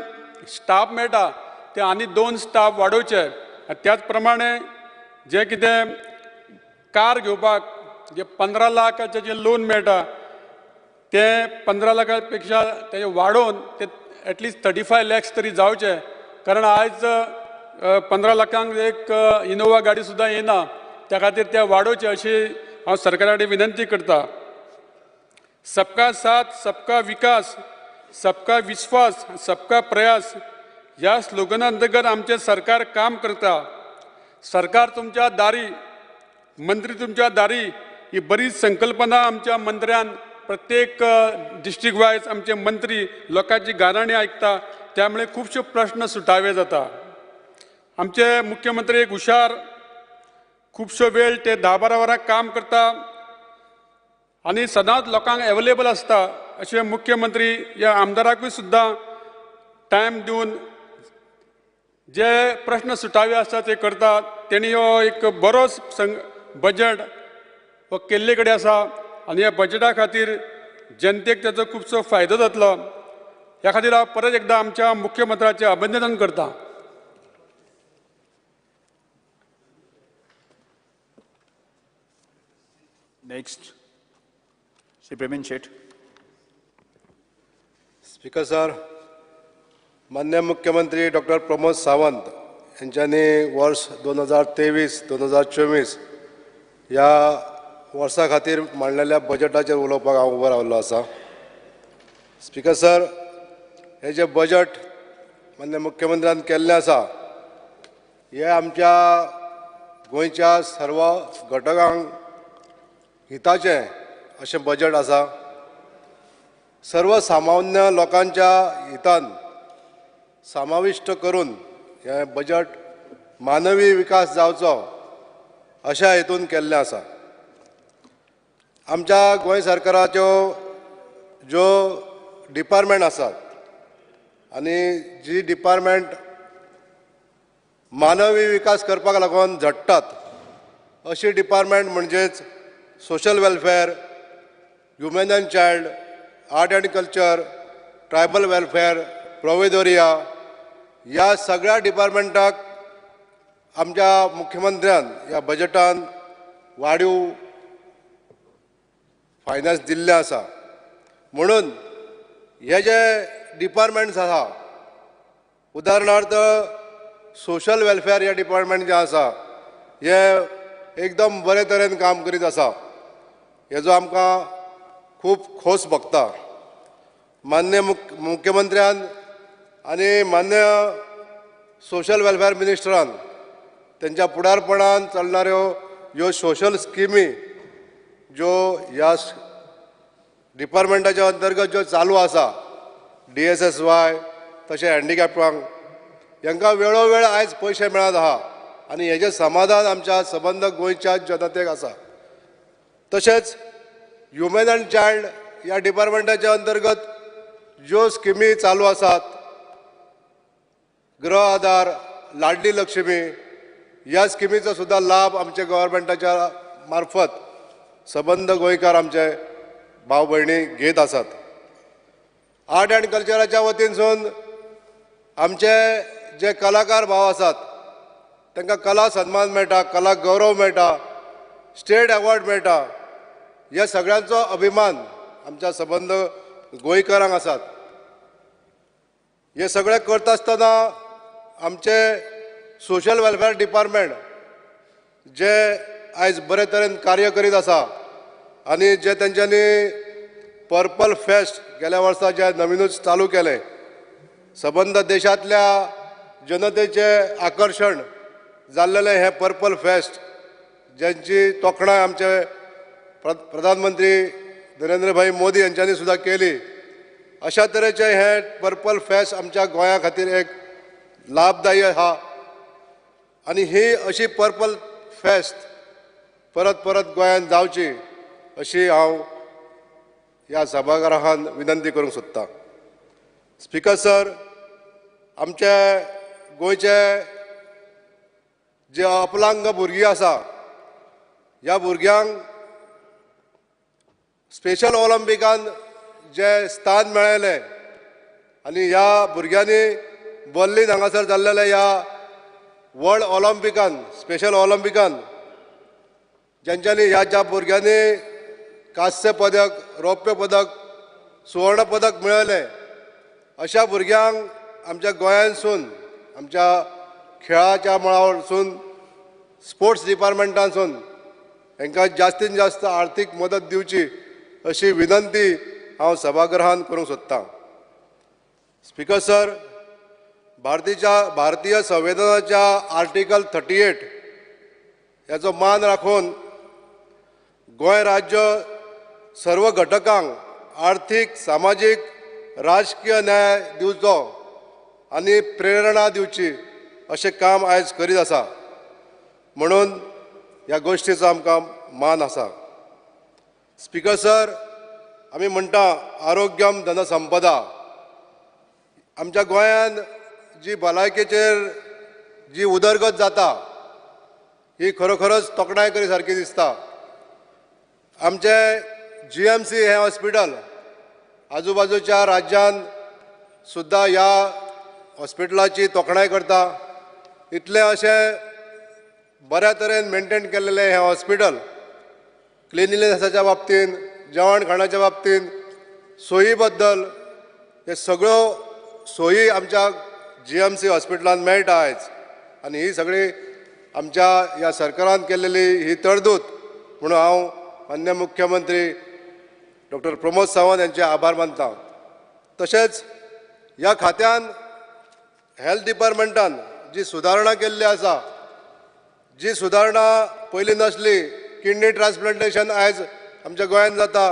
स्टाफ मेळटा ते आनी 2 स्टाफ वाडोवचे, त्याच प्रमाणे जे कितें कार घेवपाक जे 15 लाखाचें जें लोन मेळटा तें 15 लाखा पेक्षा तें वाडोवन ते एटलिस्ट 35 लॅक्स तरी जावचे, कारण आयज 15 लाखांक एक इनोवा गाडी सुद्दां येना, त्या खातीर ते वाडोवचे अशी हांव सरकारा कडेन विनंती करता. सबका साथ, सबका विकास, सबका विश्वास, सबका प्रयास ह्या स्लोगना अंतर्गत आमचें सरकार काम करता. सरकार तुमच्या दारी, मंत्री तुमच्या दारी ही बरीच संकल्पना आमच्या मंत्र्यान प्रत्येक डिस्ट्रिक्ट वायज आमचे मंत्री लोकांची गाराणी आयकता, त्यामुळे खुबशे प्रश्न सुटावे जाता. आमचे मुख्यमंत्री एक हुशार, खुबशो वेळ ते 10-12 वरां काम करता आनी सदांच लोकांक एवेलेबल आसता. अशे मुख्यमंत्री ह्या आमदाराकूय सुद्दां टायम दिवन जे प्रश्न सुटावे आसता ते करता. तेणी हो एक बरो बजट हो केल्ले कडेन आसा आनी ह्या बजटा खातीर जनतेक ताचो खुबसो फायदो जातलो. ह्या खातीर हांव परत एकदां आमच्या मुख्यमंत्र्याचें अभिनंदन करता. Next, Shri Premendra Shet. Speaker sir, मान्य मुख्यमंत्री डॉक्टर प्रमोद सावंत यांच्यानी वर्ष 2023-2024 ह्या वर्सा खातीर मांडलेल्या बजेटाचेर उलोवपाक हांव उबो रावल्लो आसा. स्पीकर सर, हे जे बजेट मान्य मुख्यमंत्र्यान केल्लें आसा हे आमच्या गोंयच्या सर्व घटकांक हिताचें अशें बजेट आसा. सर्वसामान्य लोकांच्या हितान समाविश्ट करून हें बजेट मानवी विकास जावचो अशा हेतून केल्लें आसा. आमच्या गोंय सरकाराच्यो ज्यो डिपार्टमेंट आसात आनी जी डिपार्टमेंट मानवी विकास करपाक लागून झडटात अशी डिपार्टमेंट म्हणजेच social welfare, human and child, art and culture, tribal welfare, Provedoria ह्या सगळ्या डिपार्टमेंटाक आमच्या मुख्यमंत्र्यान ह्या बजेटान वाडीव फायनान्स दिल्लें आसा. म्हणून हे जे डिपार्टमेंट्स आसा, उदाहरणार्थ सोशल वेलफेअर ह्या डिपार्टमेंट जें आसा हे एकदम बरे तरेन काम करीत आसा, हेजो आमकां खूब खोस भोगता. मान्य मुख्यमंत्र्यान आनी मान्य सोशल वेलफेअर मिनिस्टरान तेंच्या फुडारपणान चलणाऱ्यो ह्यो सोशल स्किमी ज्यो ह्या डिपार्टमेंटाच्या अंतर्गत ज्यो चालू आसा, DSSY तशें हँडिकॅपांक हांकां वेळोवेळ आयज पयशे मेळत आहा आनी हेजें समाधान आमच्या सबंद गोंयच्या जनतेक आसा. तशेंच ह्युमन अँड चायल्ड ह्या डिपार्टमेंटाच्या अंतर्गत ज्यो स्किमी चालू आसात, गृह आधार, लाडली लक्ष्मी ह्या स्किमीचो सुद्दां लाभ आमच्या गव्हर्मेंटाच्या मार्फत सबंद गोंयकार आमचे भाव भयणी घेत आसात. आर्ट अँड कल्चराच्या वतीनसून आमचे जे कलाकार भाव आसात तांकां कला सन्मान मेळटा, कला गौरव मेळटा, स्टेट अवॉर्ड मेळटा. ह्या सगळ्यांचो अभिमान आमच्या सबंद गोंयकारांक आसात. हे सगळें करता आसतना आमचे सोशल वेलफेअर डिपार्टमेंट जे आयज बरे तरेन कार्य करीत आसा आनी जे तेंच्यांनी पर्पल फेस्ट गेल्या वर्सा जे नवीनूच चालू केलें, सबंद देशांतल्या जनतेचें आकर्शण जाल्लेलें हें पर्पल फेस्ट ज्यांची तोखणाय आमचे प्रधानमंत्री नरेंद्रभाई मोदी यांच्यांनी सुद्दां केली, अशा तरेचें हें पर्पल फेस्ट आमच्या गोंया खातीर एक लाभदायी आहा आनी ही अशी पर्पल फेस्ट परत परत गोंयांत जावची अशी हांव ह्या सभागृहान विनंती करूंक सोदतां. स्पीकर सर, आमचे गोंयचे जे अपलांग भुरगीं आसा ह्या भुरग्यांक स्पेशल ऑलिम्पिकान जे स्थान मेळयलें आनी ह्या भुरग्यांनी बर्लिन हांगासर जाल्लेल्या ह्या वर्ल्ड ऑलिम्पिकान, स्पेशल ऑलिम्पिकान ज्यांच्यांनी ह्या ज्या भुरग्यांनी कांस्य पदक, रौप्य पदक, सुवर्ण पदक मेळयलें अशा भुरग्यांक आमच्या गोंयांतसून, आमच्या खेळाच्या मळावरसून, स्पोर्ट्स डिपार्टमेंटांसून हांकां जास्तीन जास्त आर्थीक मदत दिवची अशी विनंती हांव सभागृहान करूंक सोदतां. स्पीकर सर, भारतीय संविधानाच्या आर्टिकल 38 हेचो मान राखून गोंय राज्य सर्व घटकांक आर्थीक, सामाजीक, राजकीय न्याय दिवचो आनी प्रेरणा दिवची अशें काम आयज करीत आसा. म्हणून ह्या गोश्टीचो आमकां मान आसा. स्पीकर सर, आमी म्हणटा आरोग्यम धनसंपदा. आमच्या गोंयांत जी भलायकेचेर जी उदरगत जाता ही खरोखरच तोखणाय करी सारकी दिसता. आमचें GMC हें हॉस्पिटल आजूबाजूच्या राज्यांत सुद्दां ह्या हॉस्पिटलाची तोखणाय करता. इतलें अशें बऱ्या तरेन मेनटेन केल्लें हें हॉस्पिटल क्लिनलीनेसाच्या बाबतींत, जेवण खाणाच्या बाबतींत, सोयी बद्दल हे सगळ्यो सोयी आमच्या GMC हॉस्पिटलांत मेळटा आयज. आनी ही सगळी आमच्या ह्या सरकारान केल्लेली ही तरतूद म्हणून हांव मान्य मुख्यमंत्री डॉक्टर प्रमोद सावंत यांचे आभार मानता. तशेंच ह्या खात्यान हेल्थ डिपार्टमेंटान जी सुदारणा केल्ली आसा, जी सुदारणा पयलीं नासली, किडनी ट्रान्सप्लांटेशन आयज आमच्या गोंयांत जाता,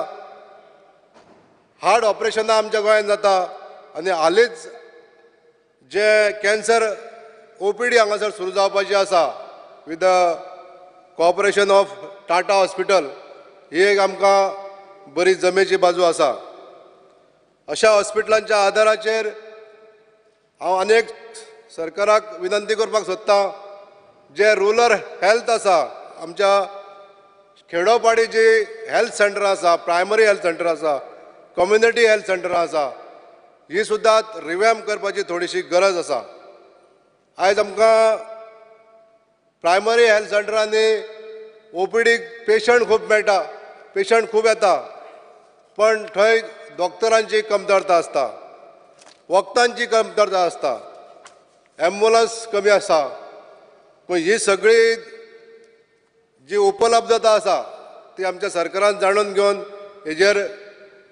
हार्ट ऑपरेशनां आमच्या गोंयांत जाता आनी हालींच जे कॅन्सर OPD हांगासर सुरू जावपाची आसा with the cooperation of Tata hospital, ही एक आमकां बरी जमेची बाजू आसा. अशा हॉस्पिटलांच्या आदाराचेर हांव अनेक सरकाराक विनंती करपाक सोदतां, जे रुरल हेल्थ आसा, आमच्या खेडोपाडी जी हेल्थ सेंटरां आसा, प्रायमरी हेल्थ सेंटर आसा, कम्युनिटी हेल्थ सेंटरां आसा, ही सुद्दां रिवॅम्प करपाची थोडीशी गरज आसा. आयज आमकां प्रायमरी हेल्थ सेंटरांनी OPD patient खूब मेळटा, पेशंट खूब येता, पण थंय डॉक्टरांची कमतरता आसता, वखदांची कमतरता आसता, एम्बुलन्स कमी आसा. पूण ही सगळी जी उपलब्धता आसा ती आमच्या सरकारान जाणून घेवन हेजेर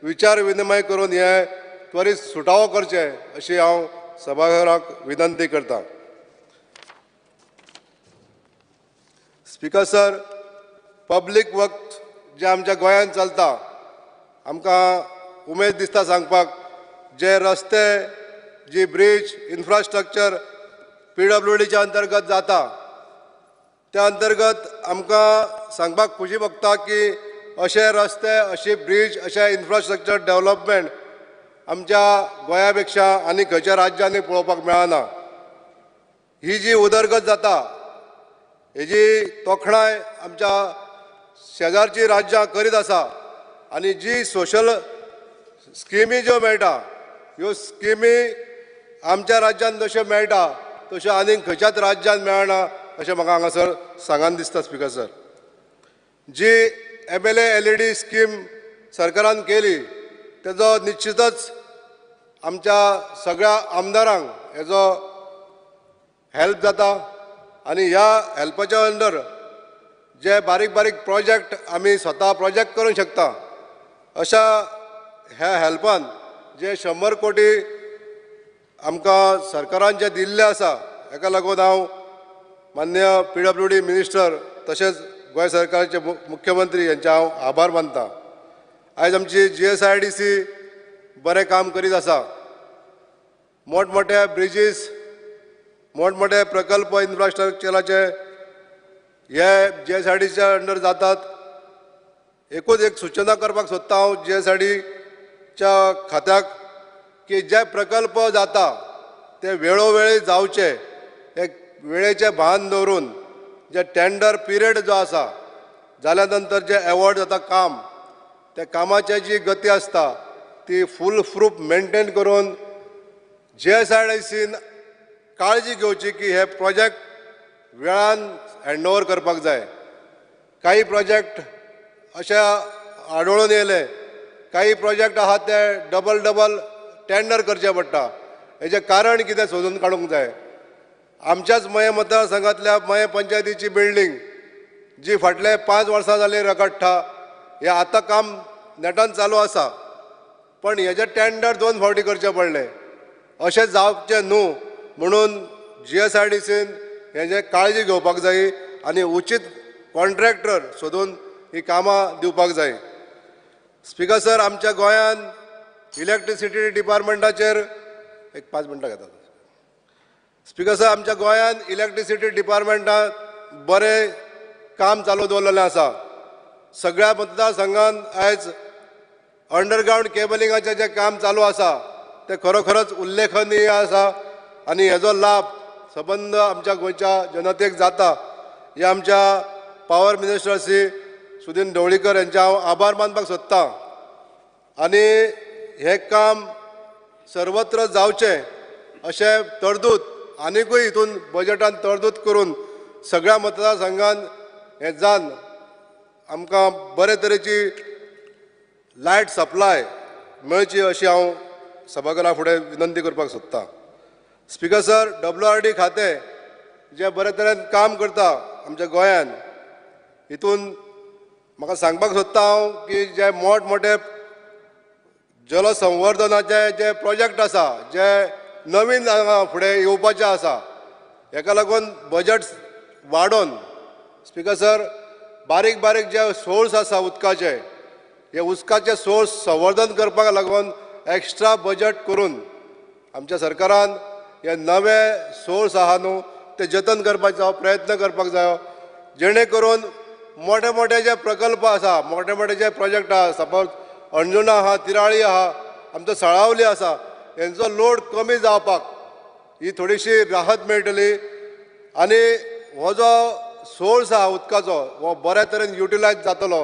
विचार विनिमय करून हे त्वरीत सुटावो करचें अशी हांव सभाघराक विनंती करता. स्पीकर सर, पब्लीक वर्क जे आमच्या गोंयांत चलता, आमकां उमेद दिसता सांगपाक, जे रस्ते, जी ब्रीज, इन्फ्रास्ट्रक्चर PWDच्या अंतर्गत जाता, त्या अंतर्गत आमकां सांगपाक खुशी भोगता की अशे रस्ते, अशी ब्रीज, अशें इन्फ्रास्ट्रक्चर डेवलपमेंट आमच्या गोंया पेक्षा आनी खंयच्या राज्यांनी पळोवपाक मेळना. ही जी उदरगत जाता हेजी तोखणाय आमच्या शेजारची राज्यां करीत आसा आनी जी सोशल स्किमी ज्यो मेळटा ह्यो स्किमी आमच्या राज्यांत जश्यो मेळटा तश्यो आनीक खंयच्याच राज्यांत मेळना अशें म्हाका हांगासर सांगान दिसता. स्पीकर सर, जी MLA LED scheme सरकारान केली तेजो निश्चितच आमच्या सगळ्या आमदारांक हेजो हेल्प जाता आनी ह्या हेल्पाच्या अंडर जे बारीक बारीक प्रोजेक्ट आमी स्वता प्रोजेक्ट करूंक शकता अशा ह्या हेल्पान जे 100 कोटी आमकां सरकारान जे दिल्ले आसा हेका लागून हांव मान्य PWD minister तशेंच गोंय सरकाराचे मुख्यमंत्री यांचे हांव आभार मानता. आयज आमची GSIDC बरें काम करीत आसा, मोठमोठे ब्रिजीस, मोठमोठे प्रकल्प इन्फ्रास्ट्रक्चराचे हे GSIDCच्या अंडर जातात. एकूच एक सुचना करपाक सोदता हांव GSIDच्या खात्याक की जे प्रकल्प जाता ते वेळोवेळी जावचे, एक वेळेचें भान दवरून जे टेंडर पिरियड जो आसा जाल्या नंतर जे एवॉर्ड जाता काम, त्या कामाची जी गती आसता ती फूल प्रूफ मेनटेन करून GSIDCन काळजी घेवची की हे प्रोजेक्ट वेळान हँडओवर करपाक जाय. काही प्रोजेक्ट अशे आडोळून येयले, काही प्रोजेक्ट आहात ते डबल डबल टेंडर करचे पडटा, हेजें कारण कितें सोदून काडूंक जाय. आमच्याच मयें मतदारसंघांतल्या मयें पंचायतीची बिल्डींग जी फाटले 5 वर्सां जाली रगडटा, हें आतां काम नेटान चालू आसा, पण हेजें टेंडर 2 फावटी करचें पडलें. अशें जावचें न्हू म्हणून GSIDCन हेजें काळजी घेवपाक जाय आनी उचीत कॉन्ट्रॅक्टर सोदून ही कामां दिवपाक जाय. स्पिकर सर, आमच्या गोंयांत इलेक्ट्रिसिटी डिपार्टमेंटाचेर एक 5 मिनटां घेता. स्पिकर सर, आमच्या गोंयांत इलेक्ट्रिसिटी डिपार्टमेंटान बरें काम चालू दवरलेलें आसा. सगळ्या मतदारसंघान आयज अंडरग्रावंड केबलिंगाचें जें काम चालू आसा तें खरोखरच उल्लेखनीय आसा आनी हेजो लाभ सबंद आमच्या गोंयच्या जनतेक जाता. हे आमच्या पावर मिनिस्टर श्री सुदीन ढवळीकर हेंचे हांव आभार मानपाक सोदतां आनी हें काम सर्वत्र जावचें अशें तरतूद आनिकूय हितून बजटान तरतूद करून सगळ्या मतदारसंघान हें जावन आमकां बरे तरेची लायट सप्लाय मेळची अशी हांव सभाघरा फुडें विनंती करपाक सोदतां. स्पिकर सर, WRD खातें जें बरे तरेन काम करता आमच्या गोंयांत, हितून म्हाका सांगपाक सोदता हांव की जे मोठ मोठे जलसंवर्धनाचे जे प्रोजेक्ट आसा जे नवीन हांगा फुडें येवपाचे आसा, हेका लागून बजट वाडोवन स्पिकर सर बारीक बारीक जे सोर्स आसा उदकाचे, हे उदकाचे सोर्स संवर्धन करपाक लागून एक्स्ट्रा बजट करून आमच्या सरकारान हे नवे सोर्स आहा न्हू ते जतन करपाचो प्रयत्न करपाक जायो, जेणे करून मोठे मोठे जे प्रकल्प आसा, मोठे मोठे जे प्रोजेक्ट आहा, सपोज अंजुणा आहा, तिराळी आहा, आमचो साळावली आसा, हेंचो लोड कमी जावपाक ही थोडीशी राहत मेळटली आनी हो जो सोर्स आहा उदकाचो हो बऱ्या तरेन युटिलायज जातलो.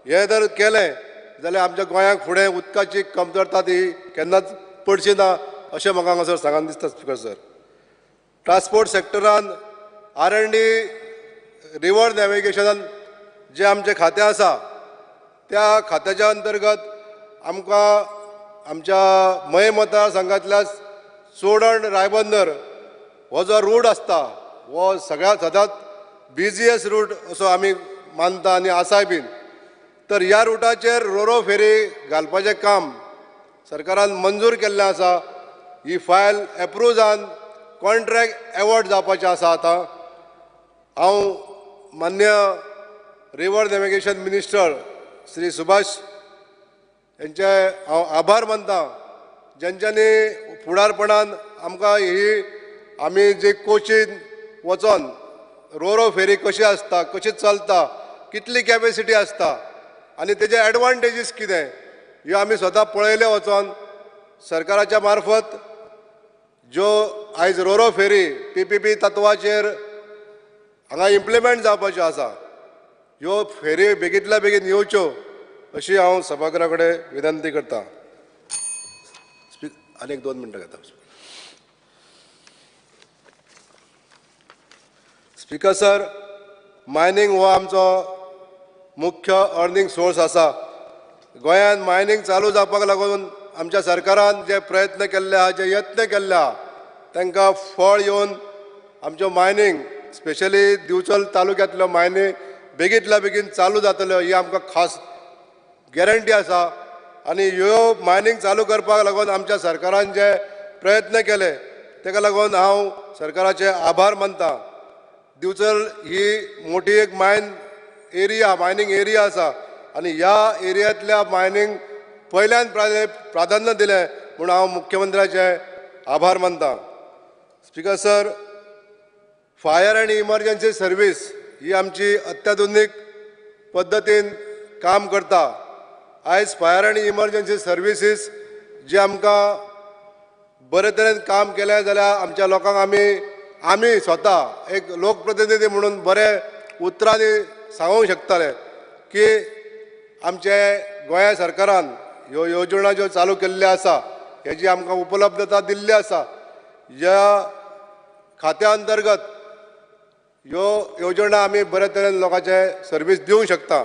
हें जर केलें जाल्यार आमच्या गोंयांक फुडें उदकाची कमतरता ती केन्नाच पडची ना अशें म्हाका हांगासर सांगन दिसता. स्पिकर सर, ट्रान्सपोर्ट सेक्टरान R&D river नॅविगेशनान जें आमचें खातें आसा त्या खात्याच्या अंतर्गत आमकां आमच्या मये मतदारसंघांतल्या चोडण रायबंदर हो जो रूट आसता हो सगळ्या सदांच बिजिएस्ट रूट असो आमी मानता आनी आसाय बीन, तर ह्या रुटाचेर रोरो फेरी घालपाचें काम सरकारान मंजूर केल्लें आसा. ही फायल एप्रूव जावन कॉन्ट्रॅक्ट एवॉर्ड जावपाचें आसा. आतां हांव मान्य river navigation minister Shri Subhash हेंचे हांव आभार मानता, जेंच्यांनी फुडारपणान आमकां ही आमी जे कोचीन वचोन रोरो फेरी कशी आसता, कशी चलता, कितली कॅपेसिटी आसता आनी तेजे एडवांटेजीस कितें ह्यो आमी स्वता पळयले वचोन सरकाराच्या मार्फत ज्यो आयज रोरो फेरी PPP तत्वाचेर हांगा इम्प्लिमेंट जावपाच्यो आसा, ह्यो फेरी बेगींतल्या बेगीन येवच्यो अशी हांव सभाघरा कडेन विनंती करता. आनी एक 2 मिनटां घेता. स्पिकर सर, मायनींग हो आमचो मुख्य अर्निंग सोर्स आसा. गोंयांत मायनींग चालू जावपाक लागून आमच्या सरकारान जे प्रयत्न केल्ले आहा, जे यत्न केल्ले आहा, तांकां फळ येवन आमच्यो मायनींग स्पेशली दिवचल तालुक्यांतल्यो मायनी बेगींतल्या बेगीन चालू जातल्यो ही आमकां खास गॅरंटी आसा. आनी ह्यो मायनींग चालू करपाक लागून आमच्या सरकारान जे प्रयत्न केले ताका लागून हांव सरकाराचे आभार मानता. दिवचल ही मोठी एक मायन एरिया, मायनींग एरिया आसा आनी ह्या एरियांतल्या मायनींग पयल्यान प्राधान्य दिलें म्हूण हांव मुख्यमंत्र्याचे आभार मानता. Speaker sir, fire and emergency service ही आमची अत्याधुनीक पद्दतीन काम करता. आयज फायर आनी इमर्जन्सी सर्विसीस जे आमकां बरे तरेन काम केलें जाल्यार आमच्या लोकांक आमी स्वता एक लोकप्रतिनिधी म्हणून बरे उतरांनी सांगूंक शकताले की आमचे गोंय सरकारान ह्यो येवजण्यो ज्यो चालू केल्ल्यो आसा हेजी आमकां उपलब्धता दिल्ली आसा. ह्या खात्या अंतर्गत ह्यो येवजण्यो आमी बरे तरेन लोकांचे सर्वीस दिवंक शकता.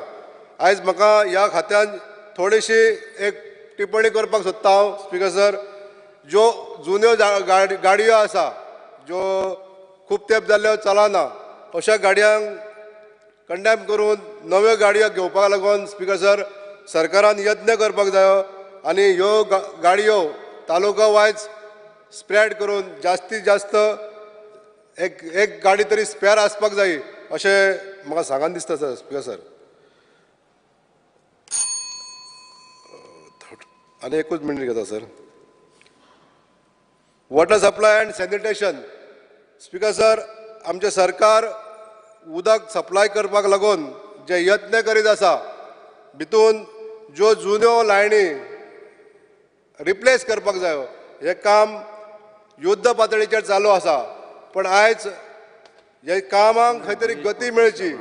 आयज म्हाका ह्या खात्यान थोडीशी एक टिप्पणी करपाक सोदता हांव. स्पिकर सर, ज्यो जुन्यो गाडयो आसा ज्यो खूब तेंप जाल्ल्यो चलना अशा गाडयांक कंडेम करून नव्यो गाडयो घेवपाक लागून स्पिकर सर सरकारान यत्न करपाक जायो आनी ह्यो गाडयो तालुका वायज स्प्रेड करून जास्तीत जास्त एक एक गाडी तरी स्पेर आसपाक जाय अशें म्हाका सांगान दिसता सर. स्पीकर सर आनी एकूच मिनट घेता sir. Water supply and sanitation. Speaker sir आमचें सरकार उदक सप्लाय करपाक लागून जे यत्न करीत आसा भितून ज्यो जुन्यो लायनी रिप्लेस करपाक जायो हें काम युद्ध पातळीचेर चालू आसा. पण आयज हे कामाक खंय तरी गती मेळची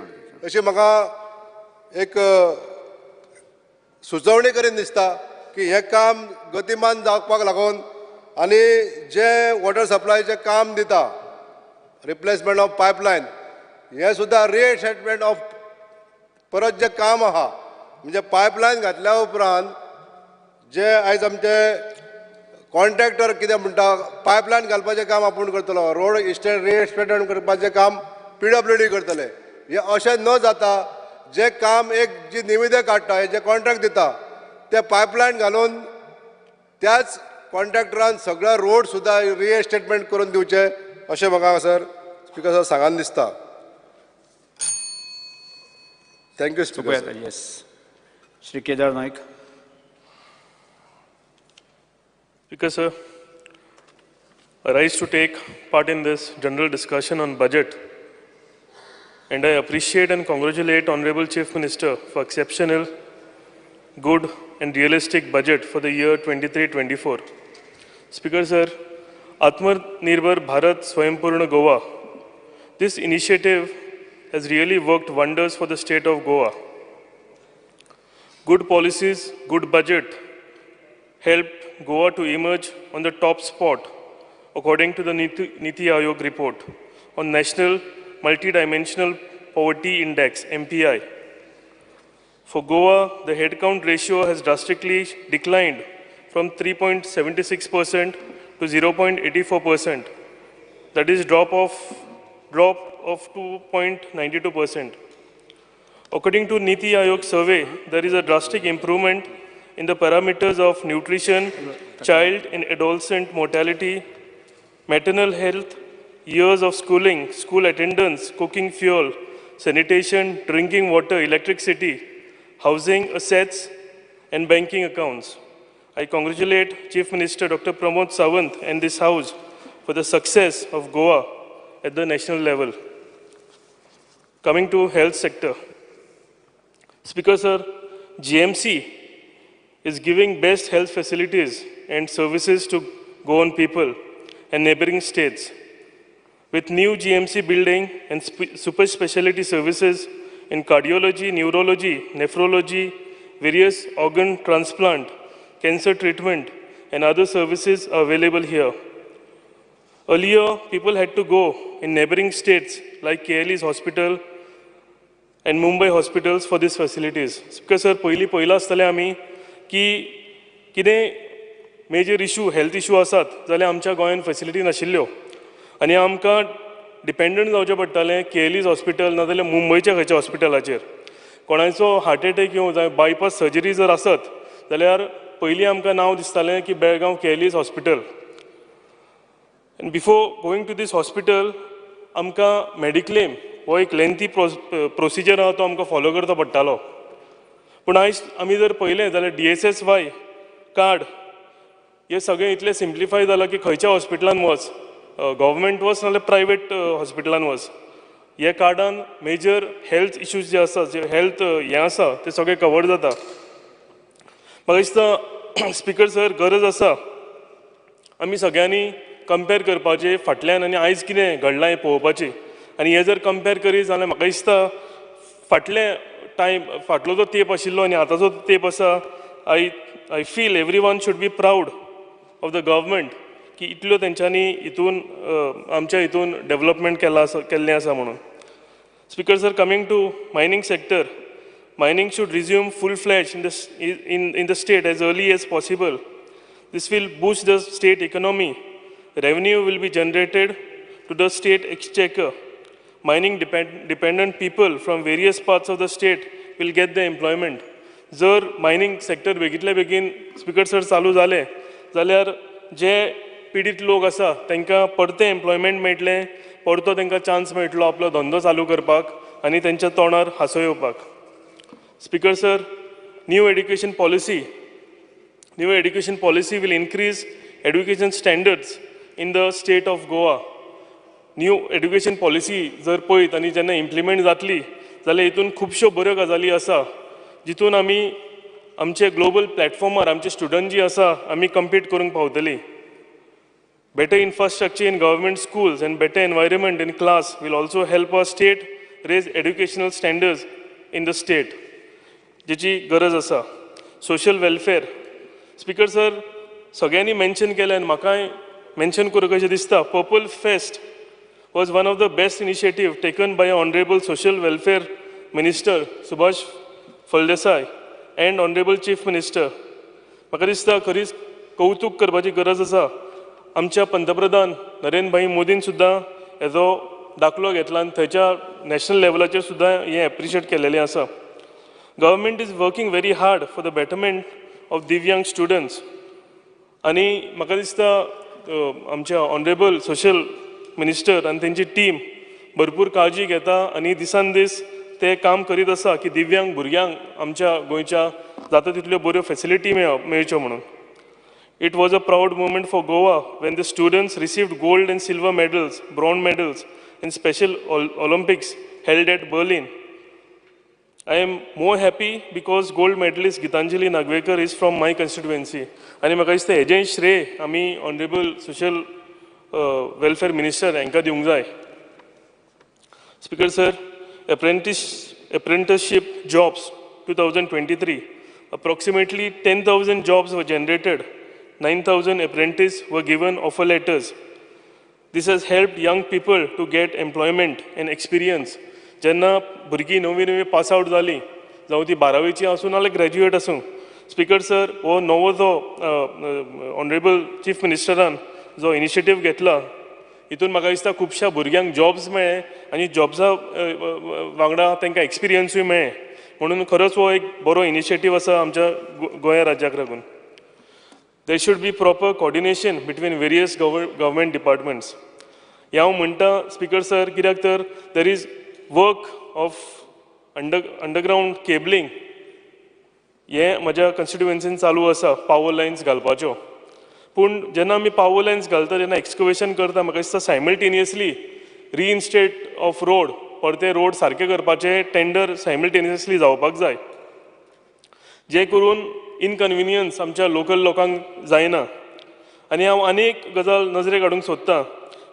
अशी म्हाका एक सुचोवणी करीन दिसता की हें काम गतिमान जावपाक लागून आनी जे वॉटर सप्लायचें काम दिता रिप्लेसमेंट ऑफ पायपलायन हें सुद्दां रिएसेटमेंट ऑफ परत जें काम आहा म्हणजे पायपलायन घातल्या उपरांत जे आयज आमचे कॉन्ट्रॅक्टर कितें म्हणटा पायपलायन घालपाचें काम आपूण करतलो, रोड रिएस्टेटमेंट करपाचें काम PWD करतले. हें अशें न जाता जें काम एक जी निविदा काडटा जे कॉन्ट्रॅक्ट दिता ते पायपलायन घालून त्याच कॉन्ट्रॅक्टरान सगळ्या रोड सुद्दां रिएस्टेटमेंट करून दिवचें अशें म्हाका सर स्पीकर सर सांगान दिसता. Thank you speaker sir. Yes Shri Kedar Naik. Speaker sir, I rise to take part in this general discussion on budget, and I appreciate and congratulate Honorable Chief Minister for exceptional, good and realistic budget for the year 23-24. Speaker sir, Atmanirbhar Bharat Swayampurna Goa. This initiative has really worked wonders for the state of Goa. Good policies, good budget helped Goa to emerge on the top spot according to the Niti Aayog report on National Multidimensional Poverty Index, MPI. For Goa, the headcount ratio has drastically declined from 3.76% to 0.84%. That is drop of 2.92%. According to Niti Aayog survey, there is a drastic improvement in the parameters of nutrition, child and adolescent mortality, maternal health, years of schooling, school attendance, cooking fuel, sanitation, drinking water, electricity, housing assets, and banking accounts. I congratulate Chief Minister Dr. Pramod Sawant and this House for the success of Goa at the national level. Coming to health sector. Speaker sir, GMC is giving best health facilities and services to Goan people and neighboring states. With new GMC building and super specialty services in cardiology, neurology, nephrology, various organ transplant, cancer treatment, and other services are available here. Earlier, people had to go in neighboring states like KLE's hospital and Mumbai hospitals for these facilities. Speaker sir, पयलीं पयलां आसतालें आमी की कितें major issue, health issue आसात जाल्यार आमच्या गोंयांत फेसिलिटी नाशिल्ल्यो आनी आमकां डिपेंडंट जावचें पडटालें केएलईज हॉस्पिटल नाजाल्यार मुंबयच्या खंयच्या हॉस्पिटलाचेर. कोणाचो हार्ट एटॅक येवं जावं बायपास सर्जरी जर आसत जाल्यार पयलीं आमकां नांव दिसतालें की Belgaum KLE's hospital. And before going to this hospital आमकां मेडिक्लेम हो एक लेंथी प्रोसिजर आहा तो आमकां फॉलो करचो पडटालो. पूण आयज आमी जर पळयलें जाल्यार DSSY card हे सगळें इतलें सिम्प्लिफाय जालां की खंयच्या हॉस्पिटलान वच, गव्हर्मेंट वच नाजाल्यार प्रायवेट हॉस्पिटलान वच, हे कार्डान मेजर हेल्थ इश्यूज जे आसा, जे हेल्थ हें आसा ते सगळें कवर जाता. म्हाका दिसता स्पीकर सर गरज आसा आमी सगळ्यांनी कंपेर करपाचें फाटल्यान आनी आयज कितें घडलां हें पळोवपाचें. आनी हें जर कंपेर करीत जाल्यार म्हाका दिसता फाटले टायम, फाटलो जो तेंप आशिल्लो आनी आतांचो तेंप आसा, I feel every one should be proud of the government की इतल्यो तेंच्यांनी हितून आमच्या हितून डेवलपमेंट केलां आसा, केल्लें आसा म्हणून. Speaker sir, coming to mining sector, mining should resume full fledge in the state as early as possible. This will boost the state economy. Revenue will be generated to the state exchequer. Mining dependent people from various parts of the state will get the employment. जर mining sector बेगीतले बेगीन speaker sir चालू जालें जाल्यार जे पिडीत लोक आसा तांकां परतें एम्प्लॉयमेंट मेळटलें, परतो तांकां चान्स मेळटलो आपलो धंदो चालू करपाक आनी तेंच्या तोंडार हांसो येवपाक. Speaker sir, new education policy will increase education standards in the state of Goa. New education policy जर पळयत आनी जेन्ना इम्प्लिमेंट जातली जाल्यार हितून खुबश्यो बऱ्यो गजाली आसा जितून आमी आमचे ग्लोबल प्लॅटफॉर्मार आमचे स्टुडंट जी आसा आमी कम्पीट करूंक पावतली. Better infrastructure in government schools and better environment in class will also help our state raise educational standards in the state, जेची गरज आसा. सोशल वेलफेअर, स्पीकर सर, सगळ्यांनी मेन्शन केलें आनी म्हाकाय मेन्शन करूंक कशें दिसता. Purple fest was one of the best initiative taken by Honorable Social Welfare Minister Subhash Phaldesai and Honorable Chief Minister. म्हाका दिसता खरीच कौतूक करपाची गरज आसा. आमच्या पंतप्रधान नरेंद्र भाई मोदीन सुद्दां हेजो दाखलो घेतला आनी थंयच्या नॅशनल लेवलाचेर सुद्दां हें एप्रिशिएट केलेलें आसा. Government is working very hard for the betterment of Divyang students. आनी म्हाका दिसता आमच्या ऑनरेबल सोशल मिनिस्टर आनी तेंची टीम भरपूर काळजी घेता आनी दिसान दीस ते काम करीत आसा की दिव्यांग भुरग्यांक आमच्या गोंयच्या जाता तितल्यो बऱ्यो फेसिलिटी मेळच्यो म्हणून. It was a proud moment for Goa when the students received gold and silver medals, bronze medals in Special Olympics held at Berlin. I am more happy because gold medalist Gitanjali Nagvekar is from my constituency. आनी म्हाका दिसता हेजें श्रेय आमी honourable social welfare minister हांकां दिवंक जाय. Speaker sir, apprenticeship jobs 2023, approximately 10,000 jobs were generated, 9,000 apprentices were given offer letters. This has helped young people to get employment and experience. जेन्ना भुरगीं नवी नवी पास आवट जालीं, जावं ती बारावेची आसूं नाल्यार ग्रॅज्युएट आसूं, स्पीकर सर, हो नवो जो ऑनरेबल चीफ मिनिस्टरान जो इनिशिएटीव घेतला हितून म्हाका दिसता खुबश्या भुरग्यांक जॉब्स मेळ्ळे आनी जॉब्सा वांगडा तांकां एक्सपिरियन्सूय मेळ्ळें. म्हणून खरोच हो एक बरो इनिशिएटीव आसा आमच्या गोंया राज्याक लागून. There should be proper coordination between various government departments. हें हांव म्हणटा स्पीकर सर, कित्याक तर there is work of underground cabling हें म्हज्या कॉन्स्टिट्युएन्सीन चालू आसा, पावर लायन्स घालपाच्यो. पूण जेन्ना आमी पावर लायन्स घालता तेन्ना एक्सकवेशन करता, म्हाका दिसता सायमल्टेनियसली रिइन्स्टेट ऑफ रोड, परते रोड सारके करपाचे टेंडर सायमल्टेनियसली जावपाक जाय, जे करून इनकन्विनियन्स आमच्या लोकल लोकांक जायना. आनी हांव आनी एक गजाल नजरेक हाडूंक सोदतां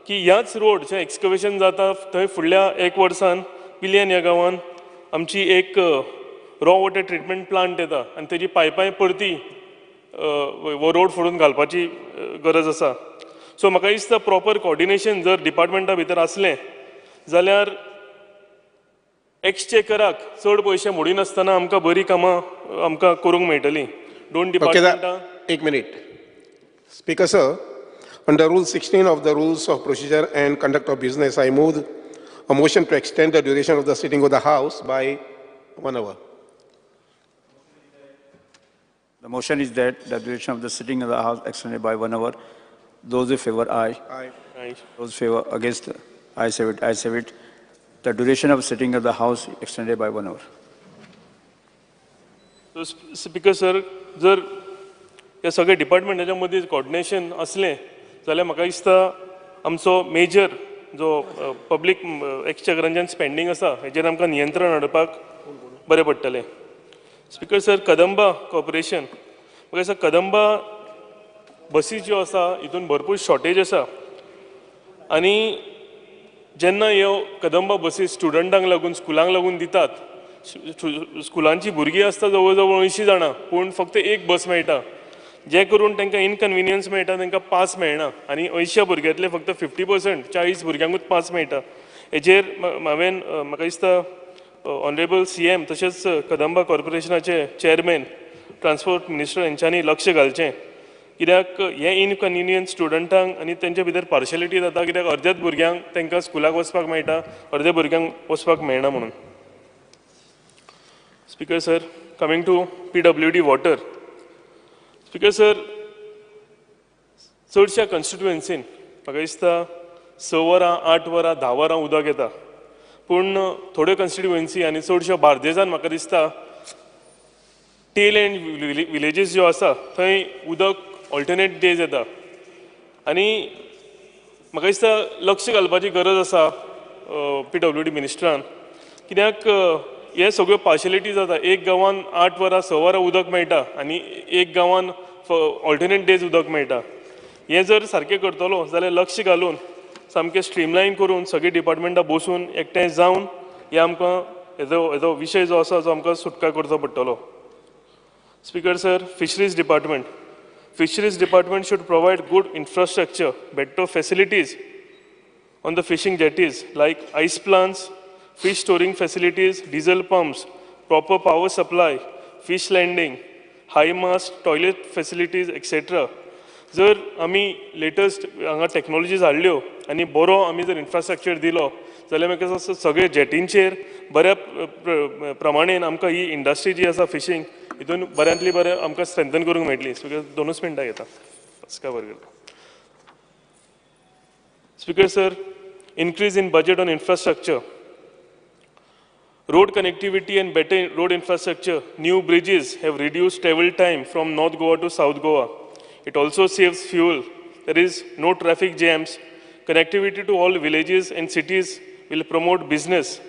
की ह्याच रोड जें एक्सकवेशन जाता थंय फुडल्या एक वर्सान पिलियन ह्या गांवान आमची एक रॉ वॉटर ट्रिटमेंट प्लांट येता आनी तेजी पायपां परती हो रोड फोडून घालपाची गरज आसा. सो म्हाका दिसता प्रॉपर कॉर्डिनेशन जर डिपार्टमेंटा भितर आसलें जाल्यार एक्सचेकराक चड पयशे मोडिनासतना आमकां बरीं कामां आमकां करूंक मेळटलीं. दोन डिपार्टमेंटां. एक minute. Speaker sir, under Rule 16 of the Rules of Procedure and Conduct of Business, I move a motion to extend the duration of the sitting of the House by 1 hour. The motion is that the duration of the sitting of the House extended by 1 hour. Those in favor, aye. Aye. Aye. Those in favor, against, ayes have it, ayes have it. The duration of sitting of the House extended by 1 hour. So, Speaker sir, जर ह्या सगळ्या डिपार्टमेंटाच्या मदीं coordination आसलें जाल्यार म्हाका दिसता आमचो major जो पब्लीक एक्सचेकरांच्यान स्पेंडींग आसा हेजेर आमकां नियंत्रण हाडपाक बरें पडटलें. स्पीकर सर, कदंबा कॉर्पोरेशन, म्हाका दिसता कदंबा बसी ज्यो आसा हितून भरपूर शॉर्टेज आसा आनी जेन्ना ह्यो कदंबा बसी स्टुडंटांक लागून स्कुलांक लागून दितात, स्कुलांची भुरगीं आसता जवळ जवळ 80 जाणां, पूण फक्त एक बस मेळटा, जे करून तांकां इनकन्विनियन्स मेळटा, तांकां पास मेळना आनी 80 भुरग्यांतले फक्त 50% 40 भुरग्यांकूच पास मेळटा. हेजेर हांवें म्हाका दिसता ऑनरेबल CM तशेंच कदंबा कॉर्पोरेशनाचे चेअरमॅन ट्रान्सपोर्ट मिनिस्टर हेंच्यांनी लक्ष घालचें, कित्याक हें इनकन्विनियन्स स्टुडंटांक आनी तेंच्या भितर पार्शलिटी जाता, कित्याक अर्द्याच भुरग्यांक तांकां स्कुलाक वचपाक मेळटा, अर्द्या भुरग्यांक वचपाक मेळना म्हणून. Speaker sir, coming to PWD water. Speaker sir, चडश्या कॉन्स्टिट्युएन्सीन म्हाका दिसता 6 वरां, 8 वरां, 10 वरां उदक येता, पूण थोड्यो कॉन्स्टिट्युएन्सी आनी चडश्यो बार्देजान म्हाका दिसता टेल एंड विलेजीस ज्यो आसा थंय उदक ऑल्टरनेट डेज येता आनी म्हाका दिसता लक्ष घालपाची गरज आसा PWD मिनिस्टरान, कित्याक हे सगळ्यो पार्शलिटी जाता. एक गांवान 8 वरां 6 वरां उदक मेळटा आनी एक गांवान ऑल्टरनेट डेज उदक मेळटा. हें जर सारकें करतलो जाल्यार लक्ष घालून सामकें स्ट्रीमलायन करून सगळीं डिपार्टमेंटां बसून एकठांय जावन हें आमकां हेजो विशय जो आसा जो आमकां सुटका करचो पडटलो. Speaker sir, fisheries department. Fisheries department should provide good infrastructure, better facilities on the fishing jetties like ice plants, fish storing facilities, diesel pumps, proper power supply, fish landing, high mast, toilet facilities, etc. जर आमी latest हांगा technologies हाडल्यो आनी बरो आमी जर infrastructure दिलो जाल्यार मागीर कसो सगळे जेटींचेर बऱ्या प्रमाणेन आमकां ही इंडस्ट्री जी आसा फिशींग हितून बऱ्यांतली बरें आमकां स्ट्रेंथन करूंक मेळटली. सो 2 मिनटां घेता फस्ट कवर करता. Speaker sir, increase in budget on infrastructure, road connectivity and better road infrastructure, new bridges have reduced travel time from North Goa to South Goa. It also saves fuel. There is no traffic jams. Connectivity to all villages and cities will promote business.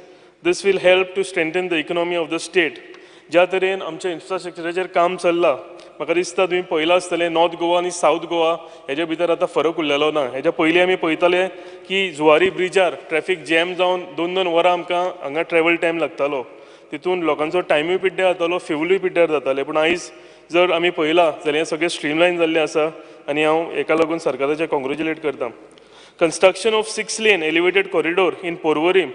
This will help to strengthen the economy of the state. ज्या तरेन आमच्या इन्फ्रास्ट्रक्चराचेर काम चल्लां म्हाका दिसता तुमी पळयलां आसतलें नॉर्थ गोवा आनी सावथ गोवा हेज्या भितर आतां फरक उरलेलो ना. हेज्या पयलीं आमी पळयताले की जुवारी ब्रिजार ट्रॅफिक जॅम जावन 2-2 वरां आमकां हांगा ट्रॅवल टायम लागतालो, तितून लोकांचो टायमूय पिड्ड्यार जातालो, फ्युलूय पिड्ड्यार जातालें. पूण आयज जर आमी पळयलां जाल्यार हें सगळें स्ट्रीमलायन जाल्लें आसा आनी हांव हेका लागून सरकाराचें कॉंग्रेच्युलेट करता. Construction of 6 lane elevated corridor in Porvorim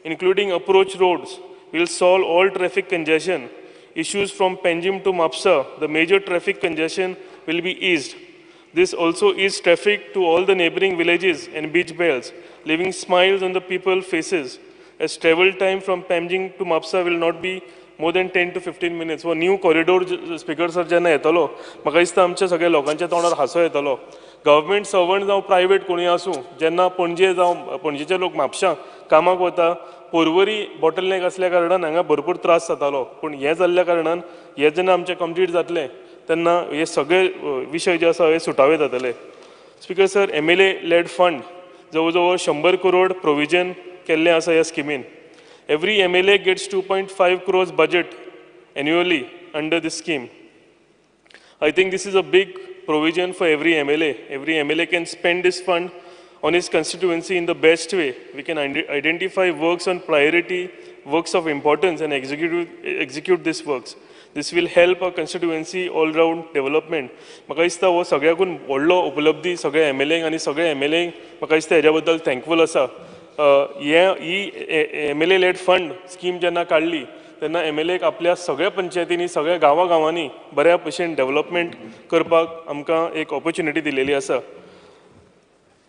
including approach roads will solve all traffic congestion issues from Panjim to Mapsa. The major traffic congestion will be eased. This also eases traffic to all the neighboring villages and beach belts, leaving smiles on the people's faces, as travel time from Panjim to Mapsa will not be more than 10 to 15 minutes. हो new corridor speaker sir जेन्ना येतलो म्हाका दिसता आमच्या सगळ्या लोकांच्या तोंडार हांसो येतलो. गव्हर्मेंट सर्वंट जावं प्रायवेट कोणूय आसूं, जेन्ना पणजे जावं पणजेचे लोक म्हापशां कामाक वता, पोरवरी बॉटलनेक आसल्या कारणान हांगा भरपूर त्रास जातालो. पूण हें जाल्ल्या कारणान हें जेन्ना आमचें कंप्लीट जातलें तेन्ना हे सगळे विशय जे आसा हे सुटावे जातले. Speaker sir, MLA led fund जवळ जवळ 100 करोड प्रोविजन केल्लें आसा ह्या स्किमीन. Every MLA gets 2.5 crores budget annually under this scheme. I think this is a big provision for every MLA. Every MLA can spend this fund on his constituency in the best way. We can identify works on priority, works of importance, and execute these works. This will help our constituency all-round development. म्हाका दिसता हो सगळ्याकून व्हडलो उपलब्धी सगळे MLA आनी सगळे MLA म्हाका दिसता हेज्या बद्दल थँकफूल आसा. ही MLA lead fund scheme जेन्ना काडली तेन्ना MLA आपल्या सगळ्या पंचायतींनी सगळ्या गांवां गांवांनी बऱ्या भशेन डेव्हलपमेंट करपाक आमकां एक ऑपॉर्च्युनिटी दिलेली आसा.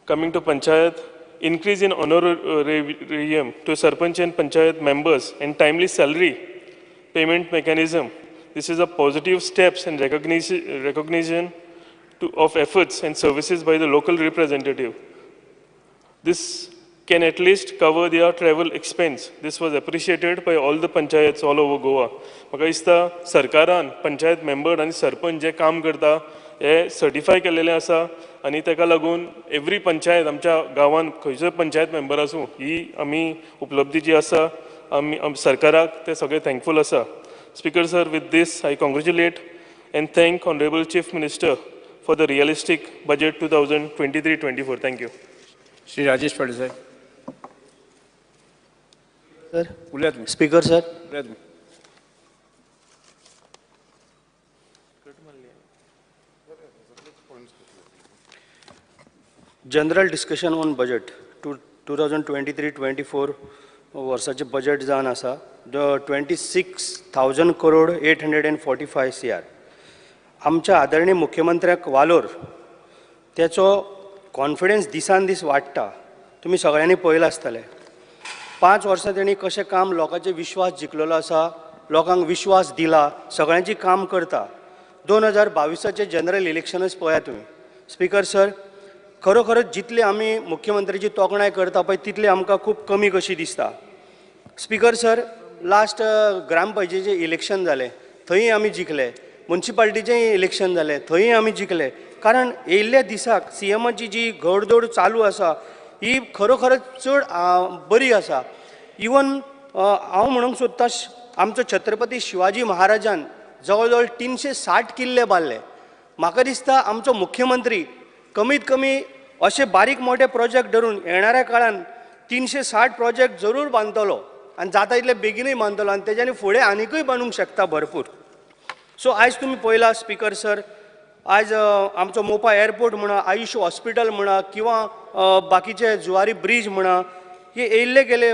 Coming to panchayat, increase in honorarium to sarpanch and panchayat members and timely salary payment mechanism. This is a positive steps and recognition of efforts and services by the local representative. This can at least cover their travel expense. This was appreciated by all the panchayats all over Goa. म्हाका दिसता सरकारान panchayat member आनी सरपंच जे काम करता हे certify केल्लेलें आसा आनी ताका लागून एवरी पंचायत आमच्या गांवांत खंयचोय पंचायत मेंबर आसूं ही आमी उपलब्धी जी आसा आमी सरकाराक ते सगळे थँकफूल आसा. Speaker sir, with this I congratulate and thank honourable chief minister for the realistic budget 2023-24. Thank you. Shri Rajesh Phaldesai. Sir, speaker sir, general discussion on budget 2023-24 वर्साचें बजेट जावन आसा 26,000 करोड 845 CR. आमच्या आदरणीय मुख्यमंत्र्याक वालोर, तेचो कॉन्फिडन्स दिसान दीस वाडटा. तुमी सगळ्यांनी पळयलां आसतलें. 5 वर्सां तेणी कशें काम लोकांचे विश्वास जिखलेलो आसा, लोकांक विश्वास दिला, सगळ्यांची काम करता. 2022 जनरल इलेक्शनच पळया तुमी. स्पीकर सर, खरोखरच जितले आमी मुख्यमंत्र्याची तोखणाय करता पळय तितली आमकां खूब कमी कशी दिसता. स्पीकर सर, लास्ट ग्रामपंचायतीचें इलेक्शन जालें थंय आमी जिखले, मुन्सिपाल्टीचें इलेक्शन जालें थंय आमी जिखले. कारण येयल्ल्या दिसाक सीएमाची जी घडदोड चालू आसा ही खरोखरच चड बरी आसा. इवन हांव म्हणूंक सोदता आमचो छत्रपती शिवाजी महाराजान जवळ जवळ 360 किल्ले बांदले. म्हाका दिसता आमचो मुख्यमंत्री कमीत कमी अशे बारीक मोठे प्रोजेक्ट धरून येणाऱ्या काळान 360 प्रोजेक्ट जरूर बांदतलो आनी जाता इतले बेगीनूय बांदतलो आनी तेज्यानी फुडें आनिकूय बांदूंक शकता भरपूर. सो आयज तुमी पळयला स्पीकर सर, आयज आमचो मोपा एअरपोर्ट म्हणा, आयुष हॉस्पिटल म्हणा किंवा बाकीचे जुवारी ब्रीज म्हणा, हे येयल्ले गेले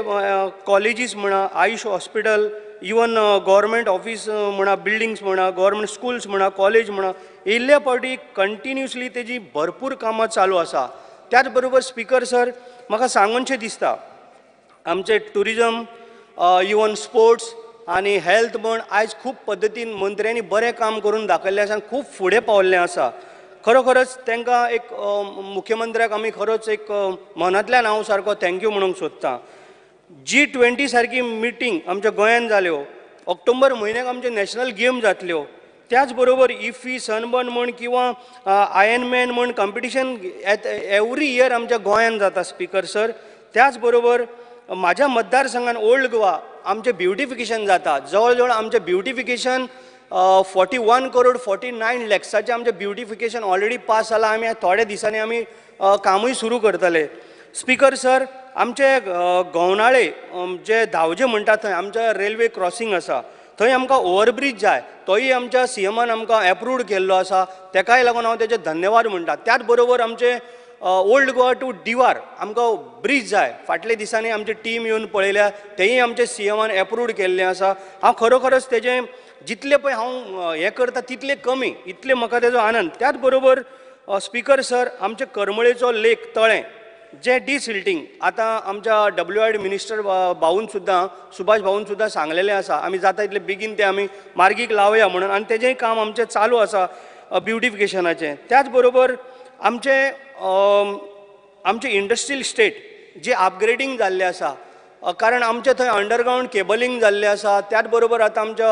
कॉलेजीस म्हणा, AYUSH hospital, even government office म्हणा, बिल्डिंग्स म्हणा, गव्हर्मेंट स्कूल्स म्हणा, कॉलेज म्हणा, येयल्ल्या फावटी कंटिन्युअसली तेजी भरपूर कामां चालू आसा. त्याच बरोबर स्पीकर सर म्हाका सांगूनशें दिसता आमचे ट्युरिजम, इवन स्पोर्ट्स आनी हेल्थ म्हण आयज खूब पद्दतीन मंत्र्यांनी बरें काम करून दाखयल्लें आसा आनी खूब फुडें पावल्लें आसा. खरोखरच तांकां एक मुख्यमंत्र्याक आमी खरोच एक मनांतल्यान हांव सारको thank you म्हणूंक सोदतां. G20 सारकी मिटींग आमच्या गोंयांत जाल्यो, ऑक्टोबर म्हयन्याक आमच्यो नॅशनल गेम जातल्यो, त्याच बरोबर इफी सनबर्न म्हण किंवा आयर्न मॅन म्हण कॉम्पिटिशन एवरी इयर आमच्या गोंयांत जाता स्पीकर सर. त्याच बरोबर म्हाज्या मतदारसंघान ओल्ड गोवा आमचें ब्युटिफिकेशन जाता, जवळ जवळ आमचें ब्युटिफिकेशन 41 करोड 49 लॅक्साचें आमचें ब्युटिफिकेशन ऑलरेडी पास जालां. आमी थोड्या दिसांनी आमी कामूय सुरू करतले. स्पीकर सर, आमचे गवनाळे जे धावजे म्हणटा थंय आमच्या रेल्वे क्रॉसिंग आसा, थंय आमकां ओवरब्रीज जाय, तोय आमच्या सीएमान आमकां एप्रूव्ड केल्लो आसा, तेकाय लागून हांव तेजे धन्यवाद म्हणटा. त्याच बरोबर आमचे ओल्ड गोवा टू दिवार आमकां ब्रीज जाय, फाटल्या दिसांनी आमची टीम येवन पळयल्या, तेंय आमचे सीएमान एप्रूव्ड केल्लें आसा. हांव खरोखरच तेजें जितलें पळय हांव हें करता तितलें कमी, इतलें म्हाका तेजो आनंद. त्याच बरोबर स्पीकर सर आमचे करमळेचो लेक तळें जें डिसिल्टींग आतां आमच्या WID minister भाऊन सुद्दां, सुभाष भाऊन सुद्दां सांगलेलें आसा, आमी जाता इतले बेगीन तें आमी मार्गीक लावया म्हणून, आनी तेजेंय काम आमचें चालू आसा ब्युटिफिकेशनाचें. त्याच बरोबर आमचें आमचें इंडस्ट्रियल स्टेट जे अपग्रेडींग जाल्लें आसा, कारण आमचें थंय अंडरग्रावंड केबलिंग जाल्लें आसा. त्याच बरोबर आतां आमच्या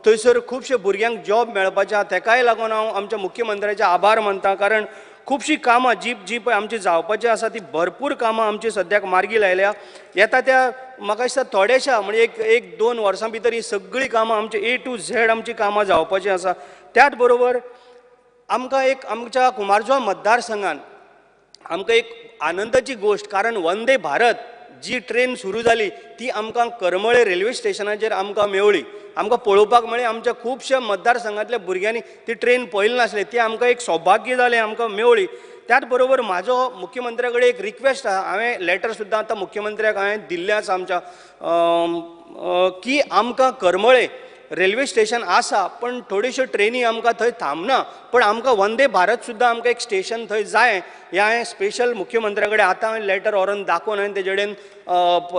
थंयसर खुबशे भुरग्यांक जॉब मेळपाचें आसा, तेकाय लागून हांव आमच्या मुख्यमंत्र्याचे आभार मानता. कारण खुबशीं कामां जी जी पळय आमची जावपाची आसा ती भरपूर कामां आमची सद्याक मार्गी लायल्या. येता त्या म्हाका दिसता थोड्याशा म्हणजे एक दोन वर्सां भितर ही सगळीं कामां आमची A to Z आमची कामां जावपाची आसा. त्याच बरोबर आमकां एक आमच्या कुमारजुंवा मतदारसंघान आमकां एक आनंदाची गोश्ट, कारण वंदे भारत जी ट्रेन सुरू जाली ती आमकां करमळे रेल्वे स्टेशनाचेर आमकां मेवळी, आमकां पळोवपाक मेळ्ळी. आमच्या खुबश्या मतदारसंघांतल्या भुरग्यांनी ती ट्रेन पळयली नासली, ती आमकां एक सौभाग्य जालें, आमकां मेवळी. त्याच बरोबर म्हाजो मुख्यमंत्र्या कडेन एक रिक्वेस्ट आसा, हांवें लेटर सुद्दां आतां मुख्यमंत्र्याक हांवें दिल्लें आसा आमच्या की आमकां करमळे रेल्वे स्टेशन आसा पण थोड्योश्यो ट्रेनी आमकां थंय थांबना, पण आमकां वंदे भारत सुद्दां आमकां एक स्टेशन थंय जाय. हें हांवें स्पेशल मुख्यमंत्र्या कडेन आतां हांवें लेटर व्हरोन दाखोवन हांवें तेजे कडेन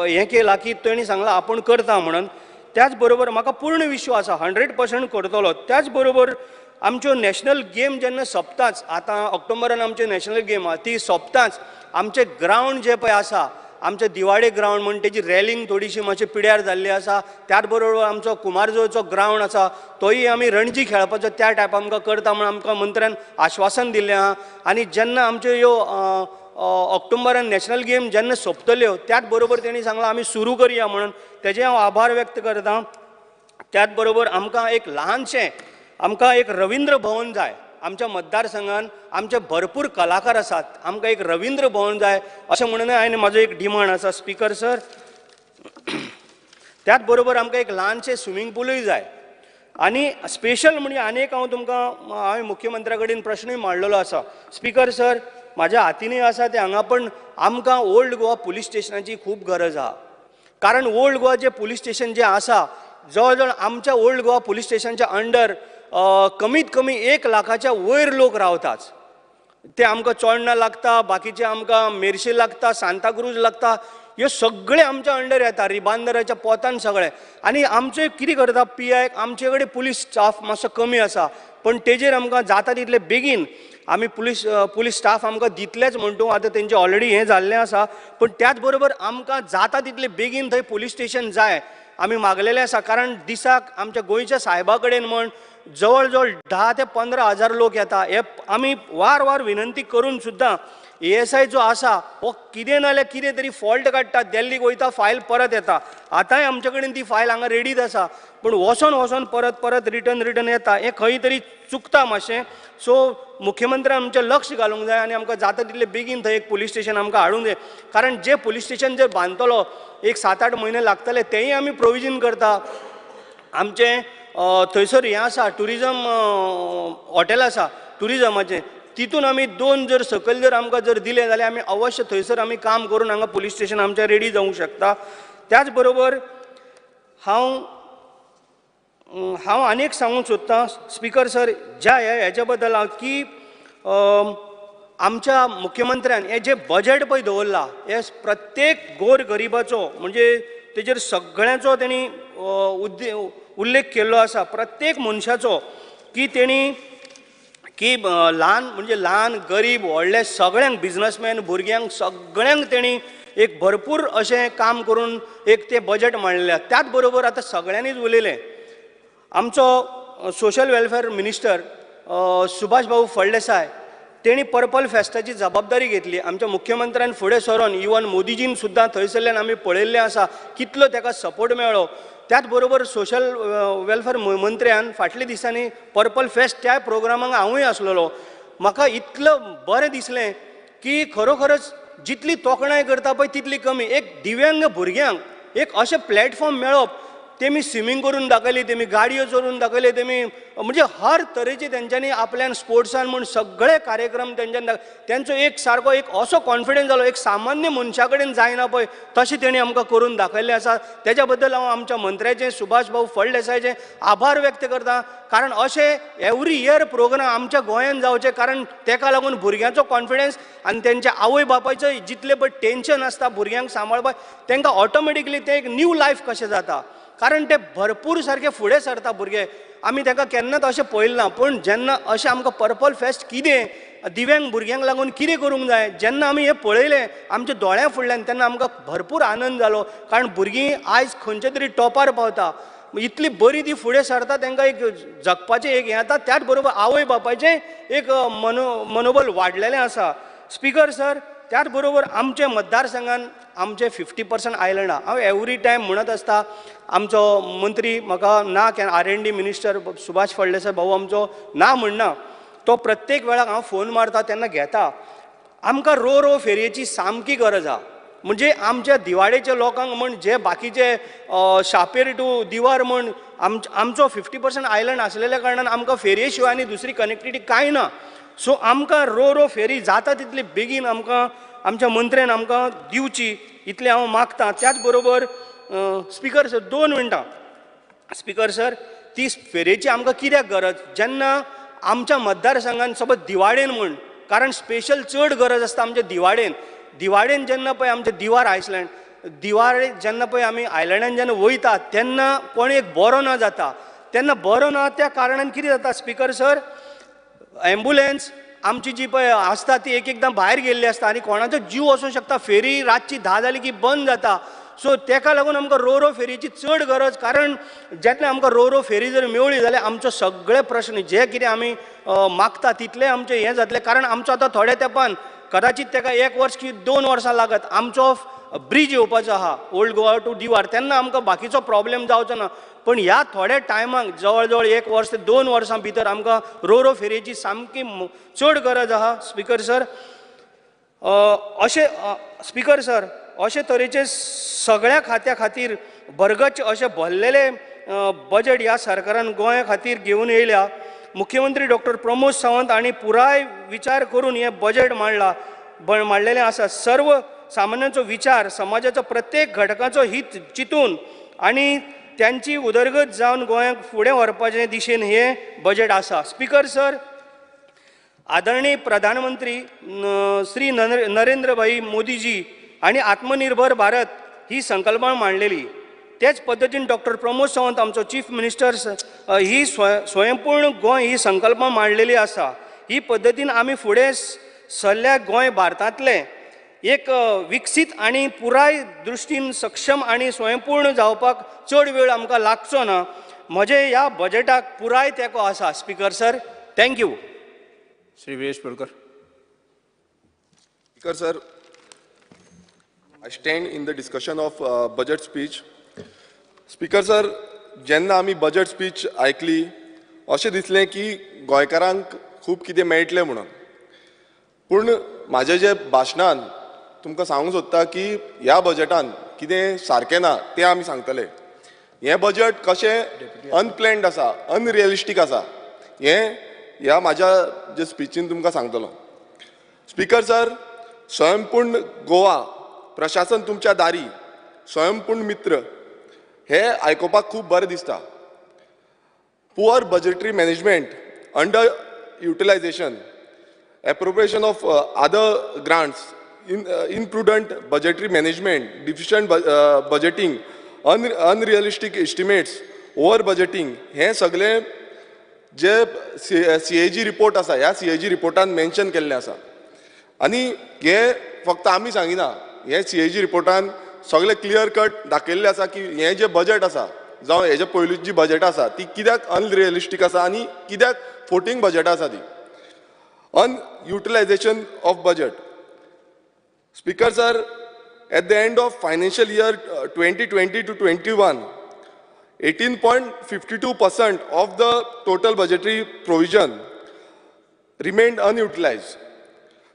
हें केलां की तेणी सांगलां आपूण करता म्हणून. त्याच बरोबर म्हाका पूर्ण विश्वास आसा 100% करतलो. त्याच बरोबर आमच्यो नॅशनल गेम जेन्ना सोंपताच, आतां ऑक्टोबरान आमच्यो नॅशनल गेम आहा ती सोंपताच आमचें ग्रावंड जें पळय आसा, आमचें दिवाडे ग्रावंड म्हण तेजी रॅलिंग थोडीशी मातशी पिड्यार जाल्ली आसा. त्याच बरोबर आमचो कुमारजुंवेचो ग्रावंड आसा तोय आमी रणजी खेळपाचो त्या टायप आमकां करता म्हण आमकां मंत्र्यान आश्वासन दिल्लें आहा. आनी जेन्ना आमच्यो ह्यो ऑक्टोबरान नॅशनल गेम जेन्ना सोंपतल्यो त्याच बरोबर तेणी सांगलां आमी सुरू करया म्हणून, तेजे हांव आभार व्यक्त करता. त्याच बरोबर आमकां एक ल्हानशें आमकां एक रवींद्र भवन जाय आमच्या मतदारसंघान, आमचे भरपूर कलाकार आसात, आमकां एक रवींद्र भवन जाय अशें म्हणून हांवें म्हाजो एक डिमांड आसा स्पीकर सर. त्याच बरोबर आमकां एक ल्हानशें स्विमींग पुलूय जाय. आनी स्पेशल म्हणजे आनी एक हांव तुमकां हांवें मुख्यमंत्र्या कडेन प्रश्नूय मांडलेलो आसा स्पीकर सर, म्हाज्या हातीनूय आसा तें हांगा, पण आमकां ओल्ड गोवा पुलीस स्टेशनाची खूब गरज आहा. कारण ओल्ड गोवा जें पुलीस स्टेशन जें आसा जवळ जवळ आमच्या ओल्ड गोवा पुलीस स्टेशनच्या अंडर कमीत कमी 1 लाखाच्या वयर लोक रावतात. ते आमकां चोडणां लागता, बाकीचे आमकां मेरशे लागता, सांताक्रूज लागता, ह्यो सगळे आमच्या अंडर येता, रिबांदराच्या पोतान सगळे. आनी आमचे कितें करता पी I, आमचे कडेन पुलीस स्टाफ मातसो कमी आसा, पण तेजेर आमकां जाता तितले बेगीन आमी पुलीस स्टाफ आमकां दितलेच म्हणटू आतां तेंचे ऑलरेडी हें जाल्लें आसा. पूण त्याच बरोबर आमकां जाता तितले बेगीन थंय पुलीस स्टेशन जाय आमी मागलेलें आसा. कारण दिसाक आमच्या गोंयच्या सायबा कडेन म्हण जवळ जवळ 10 ते 15 हजार लोक येता. हे आमी वार वार विनंती करून सुद्दां ASI जो आसा हो कितें ना जाल्यार कितें तरी फॉल्ट काडटा. दिल्लीक वयता फायल परत येता. आतांय आमचे कडेन ती फायल हांगा रेडीच आसा पूण वचोन वचोन परत परत रिटर्न येता. हें खंय तरी चुकता मातशें. सो मुख्यमंत्र्यान आमचें लक्ष घालूंक जाय आनी आमकां जाता तितले बेगीन थंय एक पुलीस स्टेशन आमकां हाडूंक जाय. कारण जें पुलीस स्टेशन जर बांदतलो एक 7-8 म्हयने लागतले तेंय आमी प्रोविजन करता. आमचें थंयसर हें आसा ट्युरिजम हॉटेल आसा ट्युरिजमाचें, तितून आमी 2 जर सकयल जर आमकां जर दिलें जाल्यार आमी अवश्य थंयसर आमी काम करून हांगा पुलीस स्टेशन आमचें रेडी जावंक शकता. त्याच बरोबर हांव आनी एक सांगूंक सोदतां स्पिकर सर ज्या हेच्या बद्दल हांव की आमच्या मुख्यमंत्र्यान हें जें बजेट पळय दवरलां हें प्रत्येक गोर गरिबाचो म्हणजे तेजेर सगळ्यांचो तेणी उल्लेख केल्लो आसा. प्रत्येक मनशाचो की तेणी की ल्हान म्हणजे ल्हान गरीब व्हडले सगळ्यांक बिजनसमॅन भुरग्यांक सगळ्यांक तेणी एक भरपूर अशें काम करून एक तें बजेट मांडलें. त्याच बरोबर आतां सगळ्यांनीच उलयलें आमचो सोशल वेलफेअर मिनिस्टर सुभाष भाऊ फळदेसाय तेणी पर्पल फेस्टाची जबाबदारी घेतली. आमच्या मुख्यमंत्र्यान फुडें सरोन इवन मोदीजीन सुद्दां थंयसरल्यान आमी पळयल्लें आसा कितलो तेका सपोर्ट मेळ्ळो. त्याच बरोबर सोशल वेलफेअर मंत्र्यान फाटल्या दिसांनी पर्पल फेस्ट त्या प्रोग्रामाक हांवूय आसलेलो. म्हाका इतलो बरें दिसलें की खरोखरच जितली तोखणाय करता पळय तितली कमी. एक दिव्यांग भुरग्यांक एक अशें प्लॅटफॉर्म मेळप, तेमी स्विमींग करून दाखयली, तेमी गाडयो चलोवन दाखयले, तेमी म्हणजे हर तरेचे तेंच्यांनी आपल्यान स्पोर्ट्सान म्हूण सगळे कार्यक्रम तेंच्यांनी तेंचो एक सारको एक असो कॉन्फिडन्स जालो एक सामान्य मनशा कडेन जायना पळय तशें तेणी आमकां करून दाखयल्लें आसा. तेज्या बद्दल हांव आमच्या मंत्र्याचें सुभाष भाऊ फळदेसायाचें आभार व्यक्त करता. कारण अशें एवरी इयर प्रोग्राम आमच्या गोंयांत जावचें कारण तेका लागून भुरग्यांचो कॉन्फिडन्स आनी तेंच्या आवय बापायचो जितलें पळय टेंशन आसता भुरग्यांक सांबाळपाक तेंकां ऑटोमॅटिकली तें एक न्यू लायफ कशें जाता. कारण ते भरपूर सारके फुडें सरता भुरगे. आमी तांकां केन्नाच अशें पळयलें ना पूण जेन्ना अशें आमकां पर्पल फेस्ट कितें दिव्यांग भुरग्यांक लागून कितें करूंक जाय जेन्ना आमी हें पळयलें आमच्या दोळ्यां फुडल्यान तेन्ना आमकां भरपूर आनंद जालो. कारण भुरगीं आयज खंयच्या तरी टॉपार पावता, इतली बरी ती फुडें सरता, तांकां एक जगपाचें एक हें जाता. त्याच बरोबर आवय बापायचें एक मनोबल वाडलेलें आसा. स्पिकर सर त्याच बरोबर आमच्या मतदारसंघान आमचे 50% आयलंडां हांव एवरी टायम म्हणत आसता आमचो मंत्री म्हाका ना R&D minister Subhash Phaldesai भाऊ आमचो ना म्हणना, तो प्रत्येक वेळाक हांव फोन मारता तेन्ना घेता. आमकां रो रो फेरयेची सामकी गरज आहा. म्हणजे आमच्या दिवाडेच्या लोकांक म्हण जे बाकीचे शापेर टू दिवार म्हण आमचो 50% आयलंड आसलेल्या कारणान आमकां फेरये शिवाय आनी दुसरी कनेक्टिविटी कांय ना. सो आमकां रो रो फेरी जाता तितली बेगीन आमकां आमच्या मंत्र्यान आमकां दिवची इतलें हांव मागतां. त्याच बरोबर स्पिकर सर 2 मिनटां स्पिकर सर ती फेरयेची आमकां कित्याक गरज जेन्ना आमच्या मतदारसंघान समज दिवाडेन म्हण कारण स्पेशल चड गरज आसता आमच्या दिवाडेन. दिवाडेन जेन्ना पळय आमच्या दिवार आयसलँड दिवाडे जेन्ना पळय आमी आयलंडान जेन्ना वयता तेन्ना कोण एक बरो ना जाता तेन्ना बरो ना त्या कारणान कितें जाता स्पिकर सर एम्बुलन्स आमची जी पळय आसता ती एक एकदां भायर गेल्ली आसता आनी कोणाचो जीव वचूंक शकता. फेरी रातची 10 जाली की बंद जाता. सो तेका लागून आमकां रो रो फेरयेची चड गरज. कारण जेन्ना आमकां रो रो फेरी जर मेवळी जाल्यार आमचो सगळे प्रश्न जे कितें आमी मागता तितलें आमचें हें जातलें. कारण आमचो आतां थोड्या तेंपान कदाचित तेका 1 वर्स की 2 वर्सां लागत आमचो ब्रिज येवपाचो आहा ओल्ड गोवा टू दिवार तेन्ना आमकां बाकीचो प्रॉब्लेम जावचो ना. पण ह्या थोड्या टायमाक जवळ जवळ 1 वर्स ते 2 वर्सां भितर आमकां रो रो फेरयेची सामकी चड गरज आहा. स्पिकर सर अशें स्पिकर सर अशे तरेचे सगळ्या खात्या खातीर भरगच्च अशें भरलेलें बजेट ह्या सरकारान गोंया खातीर घेवन येयल्या. मुख्यमंत्री डॉक्टर प्रमोद सावंत हांणी पुराय विचार करून हें बजेट मांडलेलें आसा. सर्व सामान्यांचो विचार समाजाचो प्रत्येक घटकाचो हित चिंतून आनी त्यांची उदरगत जावन गोंयाक फुडें व्हरपाचे दिशेन हें बजेट आसा. स्पिकर सर आदरणीय प्रधानमंत्री श्री नरेंद्रभाई मोदीजी आनी आत्मनिर्भर भारत ही संकल्पना मांडलेली. तेच पद्दतीन डॉक्टर प्रमोद सावंत आमचो चीफ मिनिस्टर ही स्वयंपूर्ण गोंय ही संकल्पना मांडलेली आसा. ही पद्दतीन आमी फुडें सरल्या गोंय भारतांतलें एक विकसीत आनी पुराय दृश्टीन सक्षम आनी स्वयंपूर्ण जावपाक चड वेळ आमकां लागचो ना. म्हजे ह्या बजेटाक पुराय तेंको आसा speaker sir. Thank you. Shri Viresh Borkar. Speaker sir, I stand in the discussion of budget speech. Speaker sir, जेन्ना आमी बजेट स्पीच आयकली अशें दिसलें की गोंयकारांक खूब कितें मेळटलें म्हणून, पूण म्हाजे जे भाशणान तुमकां सांगूंक सोदता की ह्या बजेटान कितें सारकें ना तें आमी सांगतले. हें बजेट कशें अनप्लॅन्ड आसा, अनरियलिस्टीक आसा, हें ह्या म्हाज्या जे स्पिचीन तुमकां सांगतलो. स्पीकर सर, स्वयंपूर्ण गोवा, प्रशासन तुमच्या दारी, स्वयंपूर्ण मित्र हे आयकुपाक खूब बरें दिसता. Poor budgetary management, under utilization, appropriation of other grants, imprudent budgetary management, deficient budgeting, unrealistic estimates, over budgeting हे सगळे जे CAG report आसा ह्या CAG रिपोर्टान मेन्शन केल्लें आसा. आनी हे फक्त आमी सांगिना, हे CAG रिपोर्टान सगळे क्लियर कट दाखयल्लें आसा की हें जें बजेट आसा जावं हेजे पयलीं जी बजेट आसा ती कित्याक अनरियलिस्टीक आसा आनी कित्याक फोटींग बजेट आसा ती. Unutilization of budget. Speaker sir, at the end of financial year 2020 to 21, 18.52% of the total budgetary provision remained unutilized.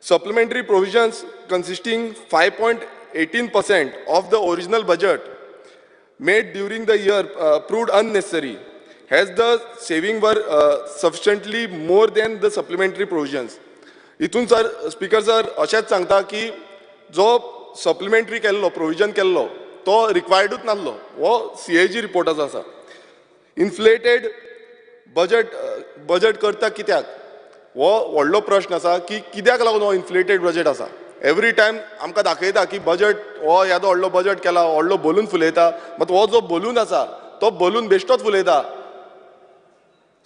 Supplementary provisions consisting 5.18% of the original budget made during the year proved unnecessary, as the saving were sufficiently more than the supplementary provisions. इतून sir, speaker sir, अशेंच सांगता की जो supplementary केल्लो provision केल्लो तो रिक्वायर्डूच नासलो, हो CAG रिपोर्टाचो आसा. इन्फ्लेटेड बजेट करता कित्याक हो व्हडलो प्रश्न आसा की कित्याक लागून हो इन्फ्लेटेड बजेट आसा. एवरी टायम आमकां दाखयता की बजेट हो येदो व्हडलो बजेट केला, व्हडलो बलून फुलयता, मात हो जो बलून आसा तो बलून बेश्टोच फुलयता.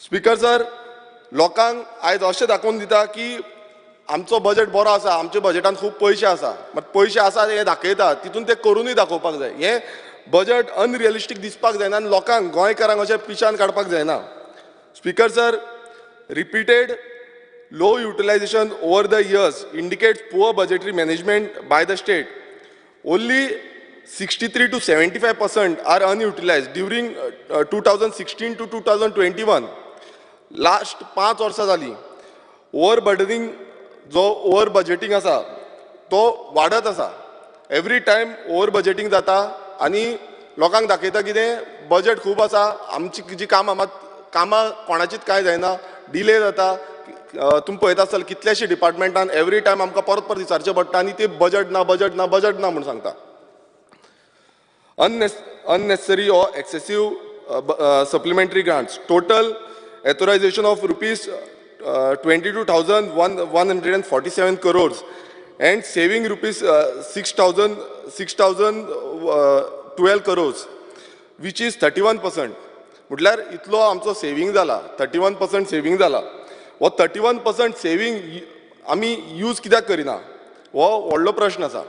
स्पीकर सर, लोकांक आयज अशें दाखोवन दिता की आमचो बजेट बरो आसा, आमच्या बजेटान खूब पयशे आसा, मात पयशे आसा हें दाखयता, तितून ते करुनूय दाखोवपाक जाय. हें बजेट अनरियलिस्टीक दिसपाक जायना आनी लोकांक, गोंयकारांक अशें पिशान काडपाक जायना. Speaker sir, repeated low utilization over the years indicates poor budgetary management by the state. Only 63 to 75% are unutilized during 2016 to 2021. Last 5 वर्सां जालीं ओवर बर्डनिंग, जो ओवर बजेटींग आसा तो वाडत आसा. एवरी टायम ओवर बजेटींग जाता आनी लोकांक दाखयता कितें बजेट खूब आसा, आमची जी कामां मात कामां कोणाचीच कांय जायना, डिले जाता. तुमी पळयता आसतले कितल्याशे डिपार्टमेंटान एवरी टायम आमकां परत परत विचारचें पडटा आनी ते बजेट ना, बजेट ना, बजेट ना म्हूण सांगता. Unnecessary or excessive supplementary grants. Total authorization of rupees 22,147 crores and saving rupees 6,012 crores, which is 31%. म्हटल्यार इतलो आमचो सेविंग जाला, 31% सेविंग जाला. हो 31% सेविंग आमी यूज कित्याक करिना हो व्हडलो प्रश्न आसा.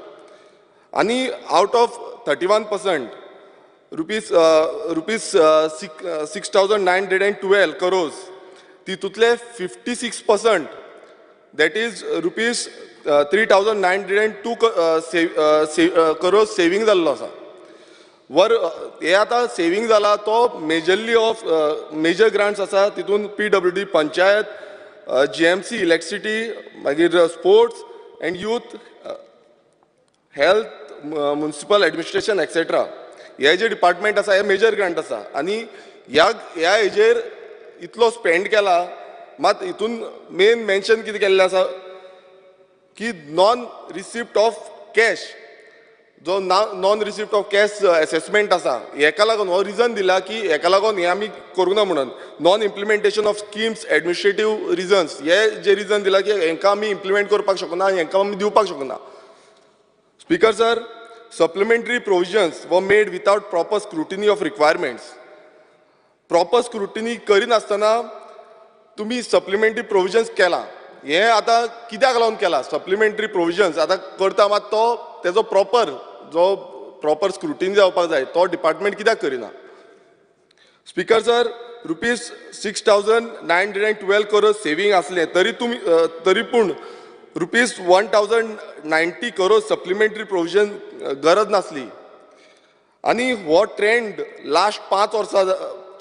आनी out of 31% rupees 6,912 crores, तितूंतले 56% that is rupees 3,902 crores saving जाल्लो आसा. वर हे आतां सेविंग जाला तो मेजरली ऑफ मेजर ग्रांट्स आसा, तितून PWD, panchayat, GMC, electricity, मागीर sports and youth, health, municipal administration etcetera. हे जे डिपार्टमेंट आसा हे मेजर ग्रांट आसा आनी ह्या हेजेर इतलो स्पेंड केला. मात हितून मेन मेन्शन कितें केल्लें आसा की नॉन रिसिप्ट ऑफ कॅश, जो non receipt of cash assessment आसा हेका लागून हो रिजन दिला की हेका लागून हें आमी करूंक ना म्हणून. Non implementation of schemes, administrative reasons, हे जे रिजन दिला की हेंकां आमी इम्प्लिमेंट करपाक शकना, हेंकां आमी दिवपाक शकना. Speaker sir, supplementary provisions were made without proper scrutiny of requirements. Proper scrutiny करिनासतना तुमी सप्लिमेंटरी प्रोविजन्स केला, हें आतां कित्याक लागून केलां सप्लिमेंटरी प्रोविजन्स आतां करता मात तो तेजो प्रॉपर जो प्रॉपर स्क्रुटिनी जावपाक जाय तो डिपार्टमेंट कित्याक करिना. Speaker sir, rupees 6,912 crore saving आसलें तरी तुमी तरी पूण rupees 1,090 crore supplementary provision गरज नासली. आनी हो ट्रेंड लास्ट 5 वर्सां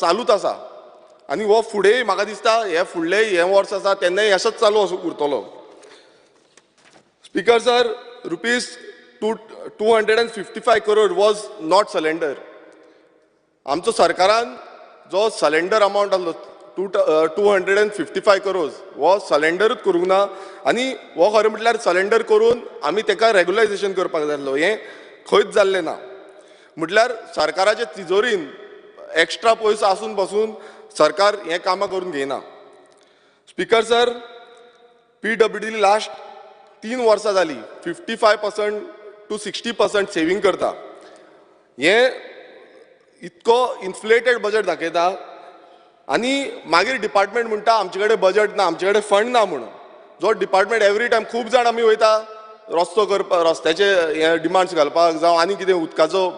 चालूच आसा आनी हो फुडें म्हाका दिसता हे फुडले हे वर्स आसा तेन्नाय अशेंच चालू उरतलो. Speaker sir, rupees 255 crore was not surrender. आमचो सरकारान जो सलेंडर अमावंट आसलो 255 करोड हो सलेंडरूच करूंक ना आनी हो खरें म्हटल्यार सलेंडर करून आमी ताका रेगुलायजेशन करपाक जाय आसलो, हें खंयच जाल्लें ना. म्हटल्यार सरकाराचे तिजोरीन एक्स्ट्रा पयसो आसून पासून सरकार हें कामां करून घेयना. स्पीकर सर, PWD last 3 वर्सां जालीं 55% टू 60% सेवींग करता. हें इतको इन्फ्लेटेड बजट दाखयता आनी मागीर डिपार्टमेंट म्हणटा आमचे कडेन बजट ना, आमचे कडेन फंड ना म्हणून. जो डिपार्टमेंट एवरी टायम खूब जाण आमी वयता रस्तो करपाक, रस्त्याचे हे डिमांड्स घालपाक जावं आनी कितें उदकाचो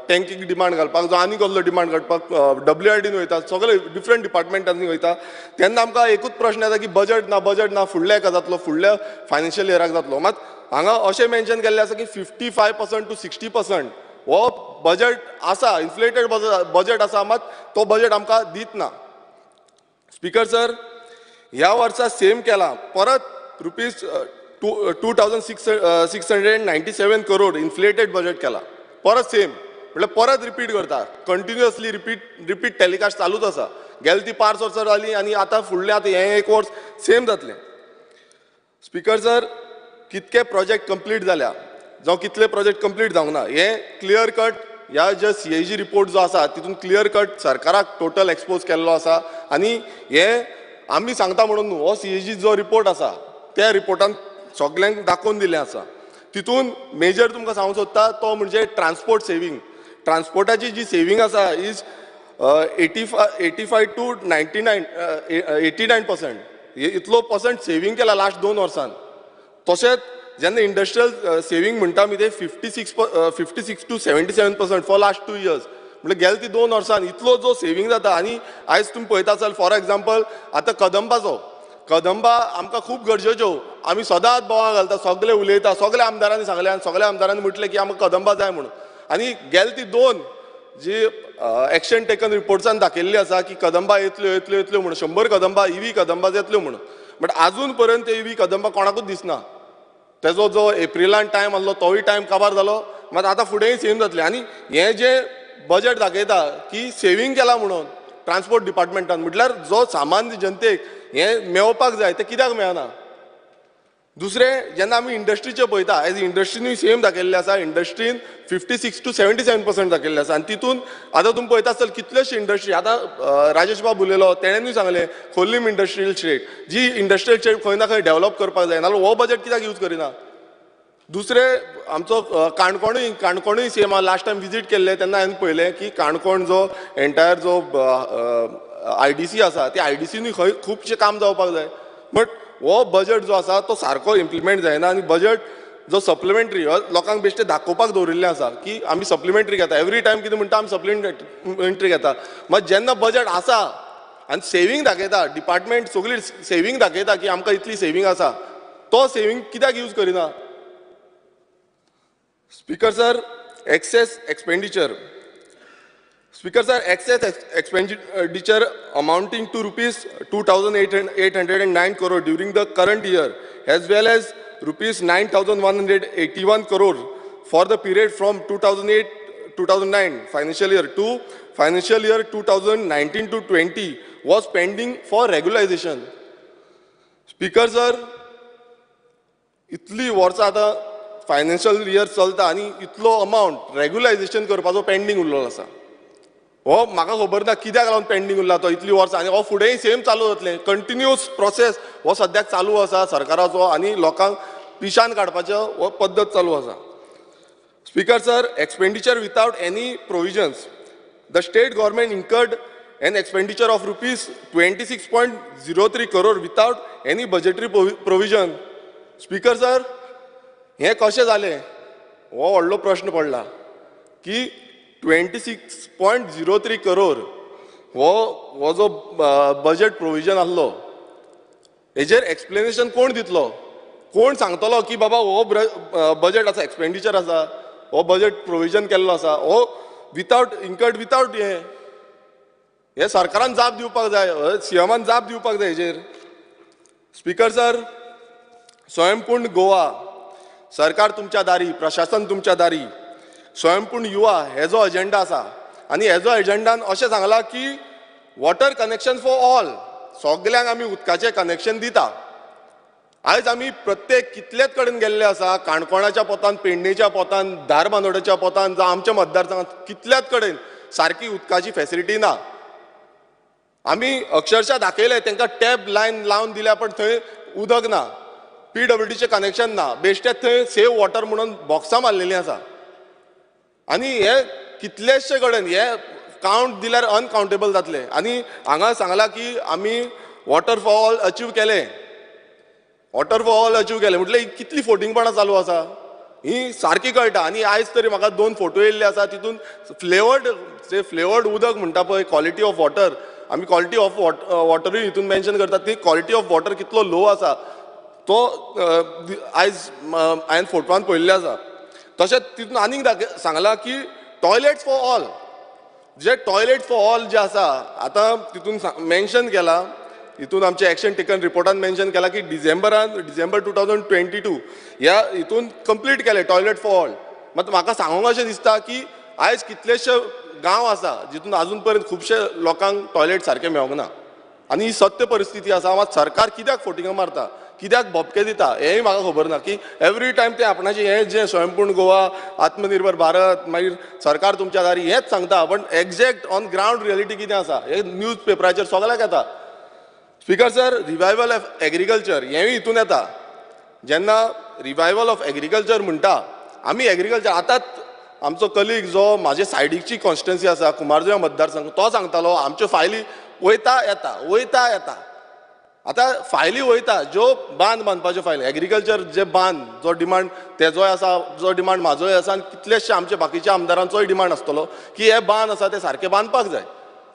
टँकीक डिमांड घालपाक जावं आनी कसलो डिमांड घालपाक WRDन वयता, सगळे डिफरंट डिपार्टमेंटांनी वयता. तेन्ना आमकां एकूच प्रश्न येता की बजट ना, बजट ना, फुडल्या हेका जातलो, फुडल्या फायनान्शियल इयराक जातलो. मात हांगा अशें मेन्शन केल्लें आसा की 55% टू 60% हो बजट आसा, इन्फ्लेटेड बजट आसा, मात तो बजट आमकां दीत ना. स्पीकर सर, ह्या वर्सा सेम केला, परत rupees 2,697 crore inflated budget केला, परत सेम म्हटल्यार परत रिपीट करता, कंटिन्युअसली रिपीट टेलिकास्ट चालूच आसा. गेले ती 5 वर्सां जालीं आनी आतां फुडलें आतां हें एक वर्स सेम जातलें. स्पीकर सर, कितके प्रोजेक्ट कंप्लीट जाल्या जावं कितले प्रोजेक्ट कंप्लीट जावंक ना हें क्लियर कट ह्या जे CAG report जो आसा तितून क्लियर कट सरकाराक टोटल एक्सपोज केल्लो आसा. आनी हें आमी सांगता म्हणून न्हू, हो CAG जो रिपोर्ट आसा त्या रिपोर्टान सगल्यांक दाखोवन दिल्लें आसा. तितून मेजर तुमकां सांगूंक सोदता तो म्हणजे ट्रान्सपोर्ट सेवींग. ट्रान्सपोर्टाची जी सेवींग आसा is 85 to 89% इतलो पर्संट सेवींग केला लास्ट 2 वर्सान. तशेंच जेन्ना इंडस्ट्रियल सेवींग म्हणटा आमी ते 56 to 77% for last 2 years, म्हळ्यार गेले ती 2 वर्सान इतलो जो सेवींग जाता. आनी आयज तुमी पळयता आसल फॉर एग्जाम्पल आतां कदंबाचो, कदंबा आमकां खूब गरजेच्यो, आमी सदांच बोवाळ घालता, सगळे उलयता, सगळ्या आमदारांनी सांगलें आनी सगळ्या आमदारांनी म्हटलें की आमकां कदंबा जाय म्हणून. आनी गेले ती 2 जी एक्शन टेकन रिपोर्ट्सान दाखयल्ली आसा की कदंबा येतल्यो येतल्यो येतल्यो म्हणून, 100 कदंबा EV Kadamba येतल्यो म्हणून, बट आजून पर्यंत EV Kadamba कोणाकूच दिसना. तेजो जो एप्रिलान टायम आसलो तोवूय टायम काबार जालो, मात आतां फुडेंय सेम जातलें. आनी हें जें बजट दाखयता की सेवींग केलां म्हणून ट्रान्सपोर्ट डिपार्टमेंटान, म्हटल्यार जो सामान्य जनतेक हें मेळोवपाक जाय तें कित्याक मेळना. दुसरें जेन्ना आमी इंडस्ट्रीचें पळयता, एज इंडस्ट्रीनूय सेम दाखयल्लें आसा, इंडस्ट्रीन 56 to 77% दाखयल्लें आसा. आनी तितून आतां तुमी पळयता आसतले कितल्योश्यो इंडस्ट्री, आतां राजेश बाब उलयलो तेणेनूय सांगलें खोर्लीम इंडस्ट्रियल स्टेट, जी इंडस्ट्रियल स्टेट खंय ना खंय डेवलप करपाक जाय, नाजाल्यार हो बजट कित्याक यूज करिना. दुसरें आमचो काणकोणूय सेम आहा. लास्ट टायम विजीट केल्लें तेन्ना हांवें पळयलें की काणकोण जो एंटायर जो IDC आसा त्या IDCनूय खंय खुबशें काम जावपाक जाय, बट हो बजट जो आसा तो सारको इम्प्लिमेंट जायना. आनी बजट जो सप्लिमेंटरी हो लोकांक बेश्टे दाखोवपाक दवरिल्लें आसा की आमी सप्लिमेंटरी घेता, एवरी टायम कितें म्हणटा आमी सप्लिमेंटरी घेता. मात जेन्ना बजट आसा आनी सेवींग दाखयता, डिपार्टमेंट सगळी सेवींग दाखयता की आमकां इतली सेवींग आसा, तो सेवींग कित्याक यूज करिना. Speaker sir, excess expenditure. Speaker sir, excess expenditure amounting to rupees 2,809 crore during the current year as well as rupees 9,181 crore for the period from 2008-2009 financial year to financial year 2019 to 20 was pending for regularization. Speaker sir, इतली वर्सां आतां financial year चलता आनी इतलो amount रेगुलायजेशन करपाचो pending उरलेलो आसा. हो म्हाका खबर ना कित्याक लागून पेंडींग उरला तो इतली वर्सां, आनी हो फुडेंय सेम चालू जातलें, कंटिन्युअस प्रोसेस हो सद्याक चालू आसा सरकाराचो आनी लोकांक पिशान काडपाचो हो पद्दत चालू आसा. Speaker sir, expenditure without any provisions. The state government incurred an expenditure of rupees 26.03 crore without any budgetary provision. Speaker sir, हें कशें जालें हो व्हडलो प्रश्न पडला की 26.03 करोड हो जो बजेट प्रोविजन आसलो हेजेर एक्सप्लेनेशन कोण दितलो? कोण सांगतलो की बाबा हो बजेट आसा, एक्सपेंडिचर आसा, हो बजेट प्रोविजन केल्लो आसा, हो वितावट इन्कर्ड वितावट हें सरकारान जाप दिवपाक जाय, सीएमान जाप दिवपाक जाय हेजेर. स्पीकर सर, स्वयंपूर्ण गोवा, सरकार तुमच्या दारी, प्रशासन तुमच्या दारी, स्वयंपूर्ण युवा हेजो एजेंडा आसा आनी हेजो एजेंडान अशें सांगलां की वॉटर कनेक्शन फॉर ऑल, सगल्यांक आमी उदकाचें कनेक्शन दिता. आयज आमी प्रत्येक कितलेच कडेन गेल्ले आसा, काणकोणाच्या पोतान, पेडणेच्या पोतान, धारबांदोड्याच्या पोतान, जावं आमच्या मतदारसंघात कितल्याच कडेन सारकी उदकाची फेसिलिटी ना. आमी अक्षरशा दाखयलें तांकां टॅप लायन लावन दिल्या पण थंय उदक ना, पीडब्ल्यूडीचें कनेक्शन ना, बेश्टेच थंय सेव वॉटर म्हणून बॉक्सां मारलेलीं आसा. आनी हे कितलेशे कडेन हे कावंट दिल्यार अनकावंटेबल जातले. आनी हांगा सांगलां की आमी वॉटर फॉर ऑल अचीव केलें, वॉटर फॉर ऑल अचीव केलें म्हटल्यार कितली फोटिंगपणां चालू आसा ही सारकी कळटा. आनी आयज तरी म्हाका 2 फोटो येयल्ले आसा, तितून फ्लेवर्ड जे फ्लेवर्ड उदक म्हणटा पळय, क्वॉलिटी ऑफ वॉटर, आमी क्वॉलिटी ऑफ वॉटरूय हितून मेन्शन करतात, ती क्वॉलिटी ऑफ वॉटर कितलो लो आसा तो आयज हांवें फोटवान पळयल्ले आसा. तशेंच तितून आनीक सांगलां की टॉयलेट्स फॉर ऑल, जे टॉयलेट फॉर ऑल जे आसा आतां तितून मेन्शन केलां, हितून आमचे एक्शन टेकन रिपोर्टान मेन्शन केलां की डिसेंबर 2022 ह्या हितून कंप्लीट केलें टॉयलेट फॉर ऑल. मात म्हाका सांगूंक अशें दिसता की आयज कितलेशे गांव आसा जितून आजून पर्यंत खुबशे लोकांक टॉयलेट सारकें मेळोंक ना आनी ही सत्य परिस्थिती आसा. मात सरकार कित्याक फोटिंगां मारता, कित्याक भपके दिता हेंय म्हाका खबर ना. की एवरी टायम ते आपणाचें हें जें स्वयंपूर्ण गोवा, आत्मनिर्भर भारत, मागीर सरकार तुमच्या दारी हेंच सांगता, पण एग्जॅक्ट ऑन ग्रावंड रियलिटी कितें आसा हें न्यूज पेपराचेर सगळ्याक येता. Speaker sir, revival of agriculture हेंय हितून येता. जेन्ना रिवायवल ऑफ एग्रीकल्चर म्हणटा आमी एग्रीकल्चर, आतांच आमचो कलीग जो म्हाजे सायडीची कॉन्स्टिट्युएन्सी आसा कुमारजुंव्या मतदारसंघ, तो सांगतालो आमच्यो फायली वयता येता वयता येता. आतां फायली वयता ज्यो बांद बांदपाच्यो फायली, एग्रीकल्चर जे बांद जो डिमांड तेजोय आसा, जो डिमांड म्हाजोय आसा आनी कितलेशे आमचे बाकीच्या आमदारांचोय डिमांड आसतलो की हे बांद आसा ते सारके बांदपाक जाय.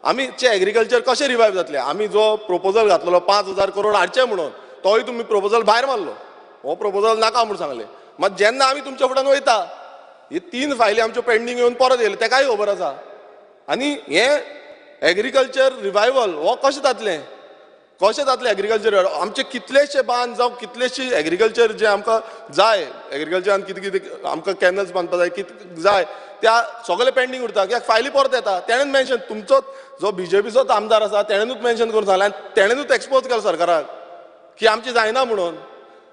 आमीचे एग्रीकल्चर कशें रिवायव जातलें? आमी जो प्रोपोजल घातलेलो 5,000 करोड हाडचे म्हणून, तोय तुमी प्रोपोजल भायर मारलो, हो प्रोपोजल नाका म्हूण सांगलें. मात जेन्ना आमी तुमच्या फुड्यान वयता ही 3 फायली आमच्यो पेंडींग येवन परत येयले, तेकाय खबर आसा. आनी हें एग्रीकल्चर रिवायवल हो कशें जातलें, कशें जातलें एग्रीकल्चर? आमचे कितलेशे बांद जावं कितलेशे एग्रीकल्चर जे आमकां जाय, एग्रीकल्चरान कितें कितें आमकां कॅनल्स बांदपाक जाय, कितें जाय त्या सगळें पेंडींग उरता कित्याक फायली परत येता. तेणेन मेन्शन तुमचोच जो बीजेपीचोच आमदार आसा तेणेनूच मेन्शन करून सांगलें आनी तेणेनूच एक्सपोज केलो सरकाराक की आमचें जायना म्हणून.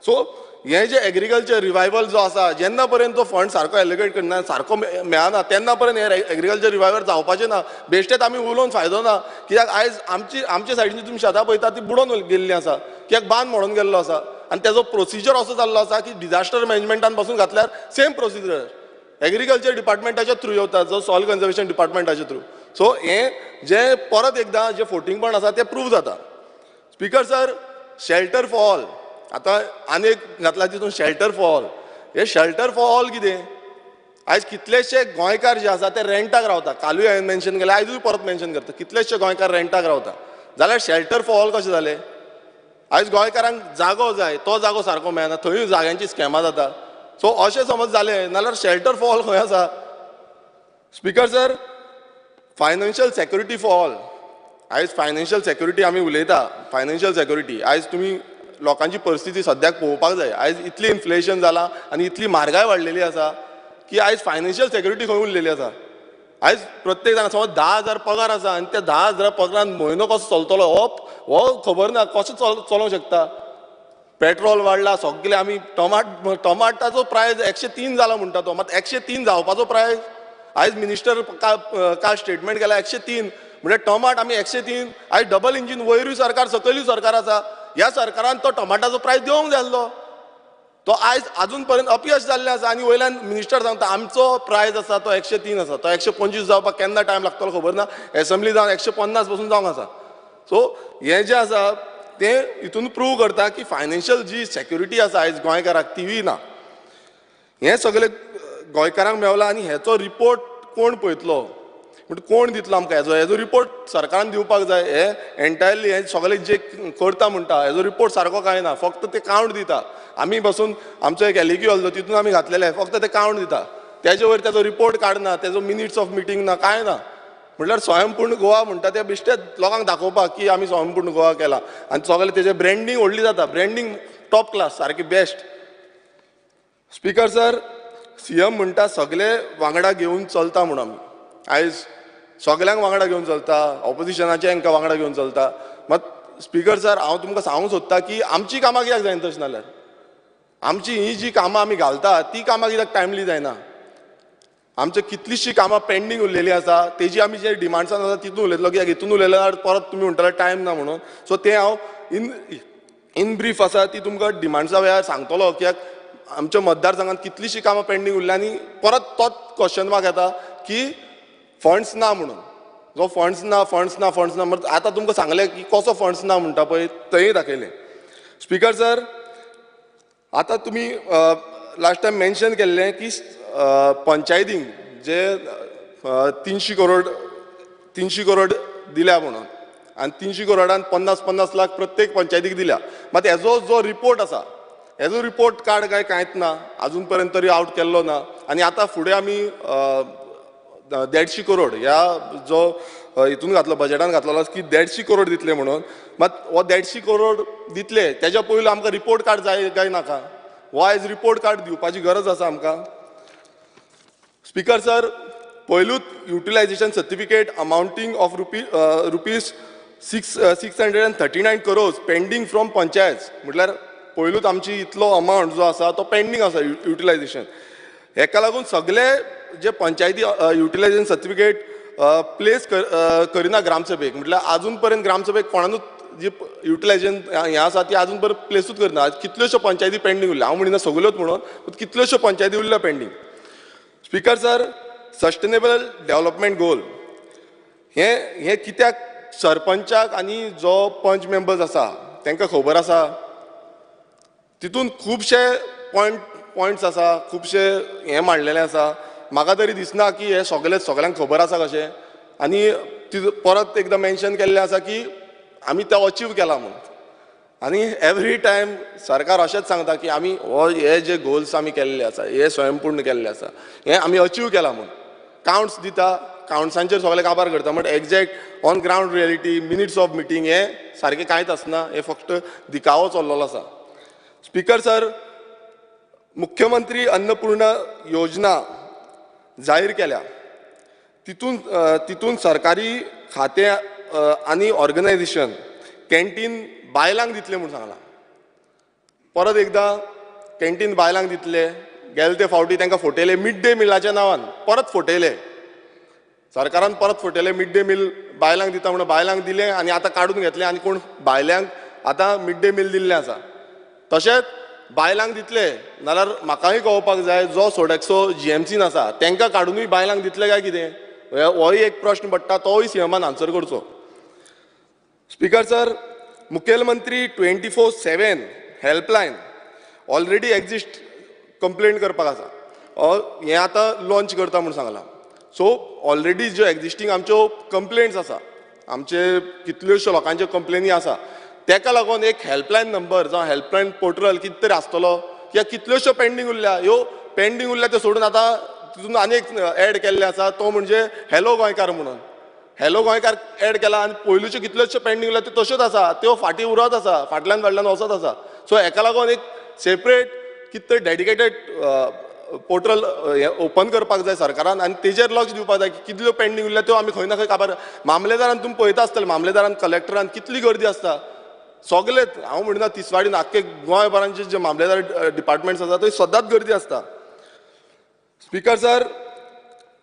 सो हें जें एग्रीकल्चर रिवायवल जो आसा जेन्ना पर्यंत तो फंड सारको एलोकेट करना, सारको मेळना तेन्ना पर्यंत हें एग्रीकल्चर रिवायवल जावपाचें ना. बेश्टेच आमी उलोवन फायदो ना कित्याक आयज आमची आमच्या सायडीन तुमी शेतां पळयता ती बुडोवन गेल्ली आसा, कित्याक बांद मोडून गेल्लो आसा आनी तेजो प्रोसिजर असो जाल्लो आसा की डिजास्टर मॅनेजमेंटान पासून घातल्यार सेम प्रोसिजर एग्रीकल्चर डिपार्टमेंटाच्या थ्रू येता, जो सॉयल कन्जर्वेशन डिपार्टमेंटाच्या थ्रू. सो हें जें परत एकदां जें फोटिंगपण आसा तें प्रूव जाता. Speaker sir, shelter for all, आतां आनी एक घातला तितून शेल्टर फॉर ऑल. हे शेल्टर फॉर ऑल कितें? आयज कितलेशे गोंयकार जे आसा ते रेंटाक रावता. कालूय हांवें मेन्शन केलें, आयजूय परत मेन्शन करता, कितलेशे गोंयकार रेंटाक रावता. जाल्यार शेल्टर फॉर ऑल कशें जालें? आयज गोंयकारांक जागो जाय, तो जागो सारको मेळना, थंयूय जाग्यांची स्कॅमां जाता. सो अशें समज जालें नाल्यार शेल्टर फॉर ऑल खंय आसा? Speaker sir, financial security for all. आयज फायनान्शियल सेक्युरिटी आमी उलयता, फायनान्शियल सेक्युरिटी आयज तुमी लोकांची परिस्थिती सद्याक पळोवपाक जाय. आयज इतली इन्फ्लेशन जालां आनी इतली म्हारगाय वाडलेली आसा की आयज फायनान्शियल सेक्युरिटी खंय उरलेली आसा? आयज प्रत्येक जाणा समज 10,000 पगार आसा आनी त्या 10,000 पगारान म्हयनो कसो चलतलो हो खबर ना, कसो चलोवंक शकता? पेट्रोल वाडला सगळे, आमी टमाटाचो प्रायस 103 जाला म्हणटा तो, मात 103 जावपाचो प्रायस आयज मिनिस्टर काल स्टेटमेंट केला 103 म्हणजे टमाट आमी 103. आयज डबल इंजीन वयरूय सरकार सकयलूय सरकार आसा, ह्या सरकारान तो टमाटाचो प्रायस देंवोंक जाय आसलो. तो आयज अजून पर्यंत अपयश जाल्लें आसा. आनी वयल्यान मिनिस्टर सांगता आमचो प्रायज आसा तो 103 आसा, तो 125 जावपाक केन्ना टायम लागतलो खबर ना, एसेंब्ली जावन 150 पसून जावंक आसा. सो हें जें आसा तें हितून प्रूव करता की फायनान्शियल जी सेक्युरिटी आसा आयज गोंयकाराक तिवूय ना. हें सगळें गोंयकारांक मेवलां आनी हेचो रिपोर्ट कोण पळयतलो, म्हणजे कोण दितलो आमकां हेजो हेजो रिपोर्ट सरकारान दिवपाक जाय. हे एंटायरली हे सगळे जे करता म्हणटा हेजो रिपोर्ट सारको कांय ना, फक्त ते काउंट दिता. आमी बसून आमचो एक एलएक्यू आसलो तितून आमी घातलेले, फक्त ते काउंट दिता, तेजे वयर तेजो रिपोर्ट काडना, तेजो मिनिट्स ऑफ मिटींग ना, कांय ना. म्हटल्यार स्वयंपूर्ण गोवा म्हणटा ते बेश्टेच लोकांक दाखोवपाक की आमी स्वयंपूर्ण गोवा केला आनी सगळें तेजें ब्रँडींग व्हडली जाता, ब्रँडींग टॉप क्लास सारकी बेस्ट. स्पीकर सर, सीएम म्हणटा सगळे वांगडा घेवन चलता म्हूण, आमी आयज सगळ्यांक वांगडा घेवन चलता, ऑपोजिशनाचे हांकां वांगडा घेवन चलता. मात स्पीकर सर, हांव तुमकां सांगूंक सोदता की आमची कामां कित्याक जायना तशें जाल्यार, आमची ही जी कामां आमी घालता ती कामां कित्याक टायमली जायना. आमची कितलीशीं कामां पेंडींग उरलेलीं आसा, तेजी आमी जे डिमांड्सान आसा तितून उलयतलो, कित्याक हितून उलयले जाल्यार परत तुमी म्हणटले टायम ना म्हणून. सो तें हांव इन ब्रीफ आसा ती तुमकां डिमांड्सा वेळार सांगतलो, कित्याक आमच्या मतदारसंघात कितलीशीं कामां पेंडींग उरल्या आनी परत तोच क्वेश्चन मार्क येता की फंड्स ना म्हणून. जो फंड्स ना, फंड्स ना, फंड्स ना, आतां तुमकां सांगलें की कसो फंड्स ना म्हणटा पळय थंय दाखयलें. स्पीकर सर, आतां तुमी लास्ट टायम मेन्शन केल्लें की पंचायतींक जे 300 करोड दिल्या म्हणून, आनी 300 करोडान 50-50 लाख प्रत्येक पंचायतीक दिल्या. मात हेजो जो रिपोर्ट आसा हेजो रिपोर्ट कार्ड काय कांयच ना, आजून पर्यंत तरी आवट केल्लो ना. आनी आतां फुडें आमी 150 करोड ह्या जो हितून घातलो बजेटान घातलेलो की 150 करोड दितले म्हणून, मात हो 150 करोड दितले तेज्या पयलू आमकां रिपोर्ट कार्ड जाय काय नाका, हो आयज रिपोर्ट कार्ड दिवपाची गरज आसा आमकां. स्पीकर सर, पयलूच utilisation certificate amounting of rupees 639 crores pending from panchayat, म्हटल्यार पयलूच आमची इतलो अमावंट जो आसा तो पेंडींग आसा युटिलायझेशन. हेका लागून सगळे जे पंचायती युटिलायझेशन सर्टिफिकेट प्लेस करिना ग्रामसभेक, म्हटल्यार आजून पर्यंत ग्रामसभेक कोणानूच जी युटिलायझेशन हें आसा ती आजून पर्यंत प्लेसूच करना. कितल्योश्यो पंचायती पेंडींग उरल्या, हांव म्हणिना सगल्योच म्हणून, कितल्योश्यो पंचायती उरल्या pending. Speaker sir, sustainable development goal हें हें कित्याक सरपंचाक आनी जो पंच मेंबर्स आसा तांकां खबर आसा, तितून खुबशे पॉयंट्स आसा, खुबशे हें मांडलेलें आसा. म्हाका तरी दिसना की हें सगळें सगळ्यांक खबर आसा कशें. आनी परत एकदां मेन्शन केल्लें आसा की आमी तें अचीव केलां म्हणून. आनी एवरी टायम सरकार अशेंच सांगता की आमी हो हे जे गोल्स आमी केल्ले आसा, हे स्वयंपूर्ण केल्ले आसा, हे आमी अचीव केलां म्हणून. कावंट्स दिता, कावंट्सांचेर सगळे काबार करता, but exact on ground reality, minutes of meeting हे सारकें कांयच आसना, हे फक्त दिखावो चल्लेलो आसा. स्पीकर सर, मुख्यमंत्री अन्नपूर्णा योजना जाहीर केल्या, तितून सरकारी खातें आनी ऑर्गनायझेशन कॅन्टीन बायलांक दितले म्हूण सांगलां. परत एकदां कॅन्टीन बायलांक दितले, गेले ते फावटी तांकां फटयले मिड डे मिलाच्या नांवान, परत फटयले सरकारान, परत फटयले मिड डे मील बायलांक दिता म्हणून बायलांक दिलें आनी आतां काडून घेतलें आनी कोण बायलांक आतां मिड डे मील दिल्लें आसा. तशेंच बायलांक दितले नाल्यार म्हाकाय कळोवपाक जाय जो सोडेक्सो जीएमसीन आसा तांकां काडुनूय बायलांक दितले काय कितें, होय एक प्रश्न पडटा, तोय सीएमान आन्सर करचो. स्पीकर सर, मुखेलमंत्री 24/7 हेल्पलायन ऑलरेडी एक्झिस्ट कंप्लेन करपाक आसा, हें आतां लॉन्च करता म्हूण सांगलां. सो ऑलरेडी ज्यो एक्झिस्टींग आमच्यो कंप्लेंट्स आसा, आमचे कितल्योश्यो लोकांच्यो कंप्लेनी आसा, तेका लागून एक हेल्पलायन नंबर जावं हेल्पलायन पोर्टल कितें तरी आसतलो, कित्याक कितल्योश्यो पेंडींग उरल्या, ह्यो पेंडींग उरल्या त्यो सोडून आतां तितून आनी एक एड केल्लें आसा तो म्हणजे हॅलो गोंयकार म्हणून. हॅलो गोंयकार एड केला आनी पयलूच्यो कितल्योश्यो पेंडींग उरल्या त्यो तश्योच आसा, त्यो फाटीं उरत आसा, फाटल्यान फाटल्यान वचत आसा. सो हेका लागून एक सेपरेट कितें तरी डेडिकेटेड पोर्टल ओपन करपाक जाय सरकारान आनी तेजेर लक्ष दिवपाक जाय की कितल्यो पेंडींग उरल्या त्यो आमी खंय ना खंय काबार. मामलेदारान तुमी पळयता आसतले, मामलेदारान कलेक्टरान कितली गर्दी आसता सगळे, हांव म्हणिना तिसवाडीन, आख्खे गोंयभरांचे जे मामलेदार डिपार्टमेंट्स आसा थंय सदांच गर्दी आसता. Speaker sir,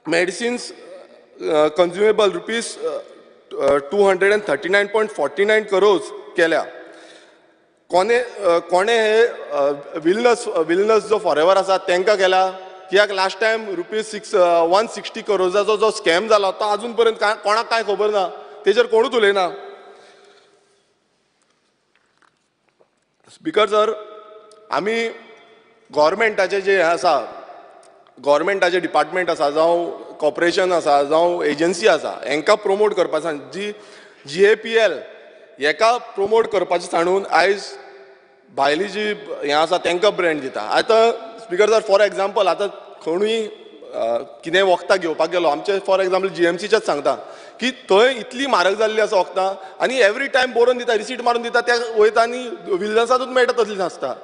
medicines consumable rupees 239.49 crores केल्या. कोणे कोणे हे विलनस जो फॉरेवर आसा तांकां केला. कित्याक लास्ट टायम रुपीज 160 करोजाचो जो स्कॅम जाला तो अजून पर्यंत कोणाक कांय खबर ना, तेजेर कोणूच उलयना. स्पीकर सर, आमी गव्हर्मेंटाचे जे हें आसा, गव्हर्मेंटाचे डिपार्टमेंट आसा जावं कॉर्पोरेशन आसा जावं एजन्सी आसा, हेंकां प्रोमोट करपा जी GAPL हेका प्रोमोट करपाचें सांडून आयज भायली जी हें आसा तांकां ब्रँड दिता. आतां स्पीकर सर, फॉर एग्जाम्पल आतां कोणूय कितें वखदां घेवपाक गेलो, आमचे फॉर एग्जाम्पल GMCचेच सांगता की थंय इतली म्हारग जाल्ली आसा वखदां आनी एवरी टायम बरोवन दिता, रिसीट मारून दिता, त्या वयता आनी विलनसांतूच मेळटा तसलीं नासता.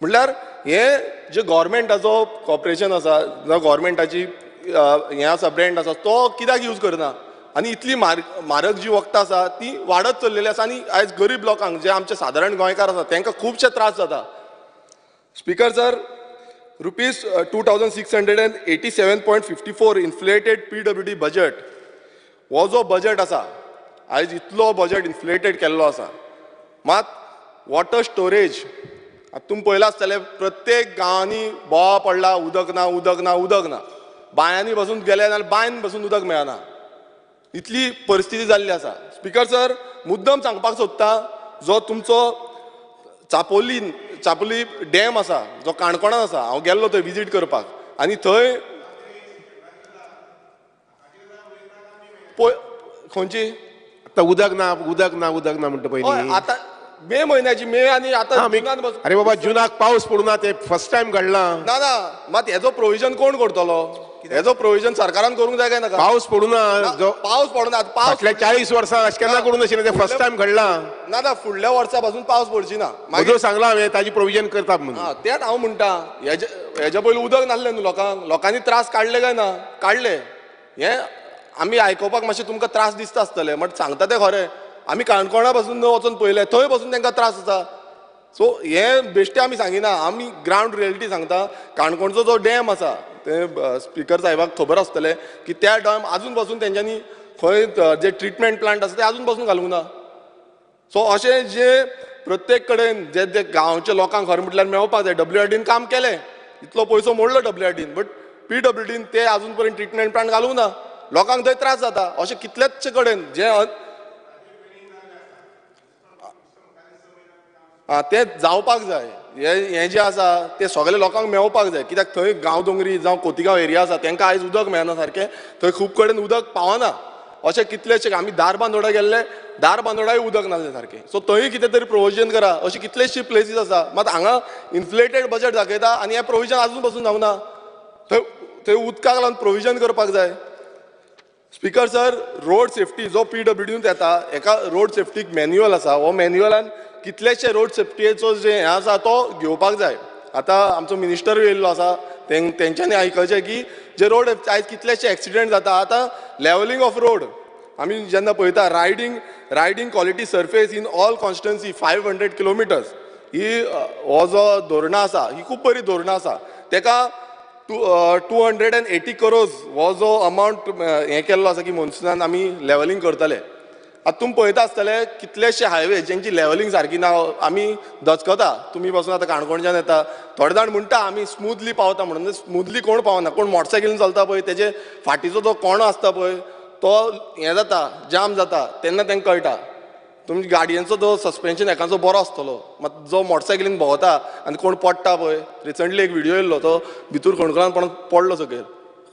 म्हणल्यार हें जे गव्हर्मेंटाचो कॉर्पोरेशन आसा जावं गव्हर्मेंटाची हें आसा ब्रँड आसा तो कित्याक यूज करना आनी इतली म्हारग जी वखदां आसा ती वाडत चल्लेली आसा आनी आयज गरीब लोकांक जे आमचे सादारण गोंयकार आसा तांकां खुबशे त्रास जाता. Speaker sir, rupees 2687.54 inflated PWD budget, हो जो बजट आसा आयज इतलो बजट इन्फ्लेटेड केल्लो आसा. मात वॉटर स्टोरेज आतां तुमी पळयलां आसतलें, प्रत्येक गांवांनी बोवाळ पडला, उदक ना उदक ना उदक ना, बांयांनी बसून गेले जाल्यार बांयन बसून उदक मेळना, इतली परिस्थिती जाल्ली आसा. स्पीकर सर, मुद्दम सांगपाक सोदता, जो तुमचो चापोली डॅम आसा जो काणकोणांत आसा, हांव गेल्लो थंय विजीट करपाक आनी थंय पळय खंयची आतां उदक ना उदक ना उदक ना म्हणटा पयलीं. आतां मे म्हयन्याची मे आनी आतां जुनान, अरे बाबा जुनाक पावस पडूना, ते फर्स्ट टायम घडलां. ना ना, मात हेजो प्रोविजन कोण करतलो? हेजो प्रोविजन सरकारान करूंक जाय काय नाका? पावस पडूना, पावस पडूना, फाटल्या 40 वर्सां अशें केन्ना करूं नाशिल्लें, तें फर्स्ट टायम घडलां. ना ना, फुडल्या वर्सा पासून पावस पडची ना, मागीर सांगलां हांवें ताजी प्रोविजन करतात म्हणून. तेंच हांव म्हणटा, हेज्या पयलीं उदक नासलें न्हू लोकांक, लोकांनी त्रास काडले काय ना? काडले. हें आमी आयकुपाक मातशें तुमकां त्रास दिसता आसतलें, बट सांगता तें खरें. आमी काणकोणा पासून वचून पळयलें, थंय पासून तांकां त्रास आसा. सो हें बेश्टें आमी सांगिना, आमी ग्रावंड रियलिटी सांगता. काणकोणचो जो डॅम आसा ते स्पीकर साहेबाक खबर आसतलें की त्या डॅम आजून पासून तेंच्यांनी खंय जे ट्रिटमेंट प्लांट आसा ते आजून पासून घालूंक ना. सो अशें जे प्रत्येक कडेन जे जे गांवच्या लोकांक खरें म्हटल्यार मेळपाक जाय, WRDन काम केलें, इतलो पयसो मोडलो WRDन, बट PWDन ते आजून पर्यंत ट्रिटमेंट प्लांट घालूंक ना, लोकांक थंय त्रास जाता. अशें कितलेच कडेन जे तें जावपाक जाय, हें जें आसा तें सगळे लोकांक मेळपाक जाय. कित्याक थंय गांवदोंगरी जावं कोतिगांव एरिया आसा तांकां आयज उदक मेळना सारकें, थंय खूब कडेन उदक पावना. अशें कितलेशे आमी धारबांदोडा गेल्ले, धारबांदोडाय उदक नासलें सारकें. सो थंय कितें तरी प्रोविजन करा, अशी कितलेशी प्लेसीस आसा. मात हांगा इन्फ्लेटेड बजट दाखयता आनी हें प्रोविजन आजून पसून जावना. थंय थंय उदकाक लागून प्रोविजन करपाक जाय. स्पीकर सर, रोड सेफ्टी जो PWDन येता, एका रोड सेफ्टीक मॅन्युअल आसा, हो मॅन्युअलान कितलेशे रोड सेफ्टीचो जे हें आसा तो घेवपाक जाय. आतां आमचो मिनिस्टरूय येयल्लो आसा, तेंच्यांनी आयकचें की जे रोड आयज कितलेशे एक्सिडंट जाता. आतां लेवलिंग ऑफ रोड आमी जेन्ना पळयता, riding quality surface in all constituency 500 kilometres, ही हो जो धोरणां आसा ही खूब बरी धोरणां आसा. तेका 280 करोज हो जो अमावंट हें केल्लो आसा की मोन्सुनान आमी लेवलिंग करतले. आतां तुमी पळयता आसतले कितलेशे हायवे जेंची लेवलिंग सारकी ना, आमी दचकता. तुमी पासून आतां काणकोणच्यान येता, थोडे जाण म्हणटा आमी स्मुथली पावता म्हणून, स्मुथली कोण पावना. कोण मोटरसायकलीन चलता पळय तेजे फाटीचो जो कोणो आसता पळय तो हें जाता, जाम जाता, तेन्ना तांकां कळटा. तुमच्या गाडयेंचो जो सस्पेन्शन एकाचो बरो आसतलो, मात जो मोटरसायकलीन भोंवता आनी कोण पडटा पळय, रिसंटली एक व्हिडियो येयल्लो तो भितूर खणखणान पडून पडलो सकयल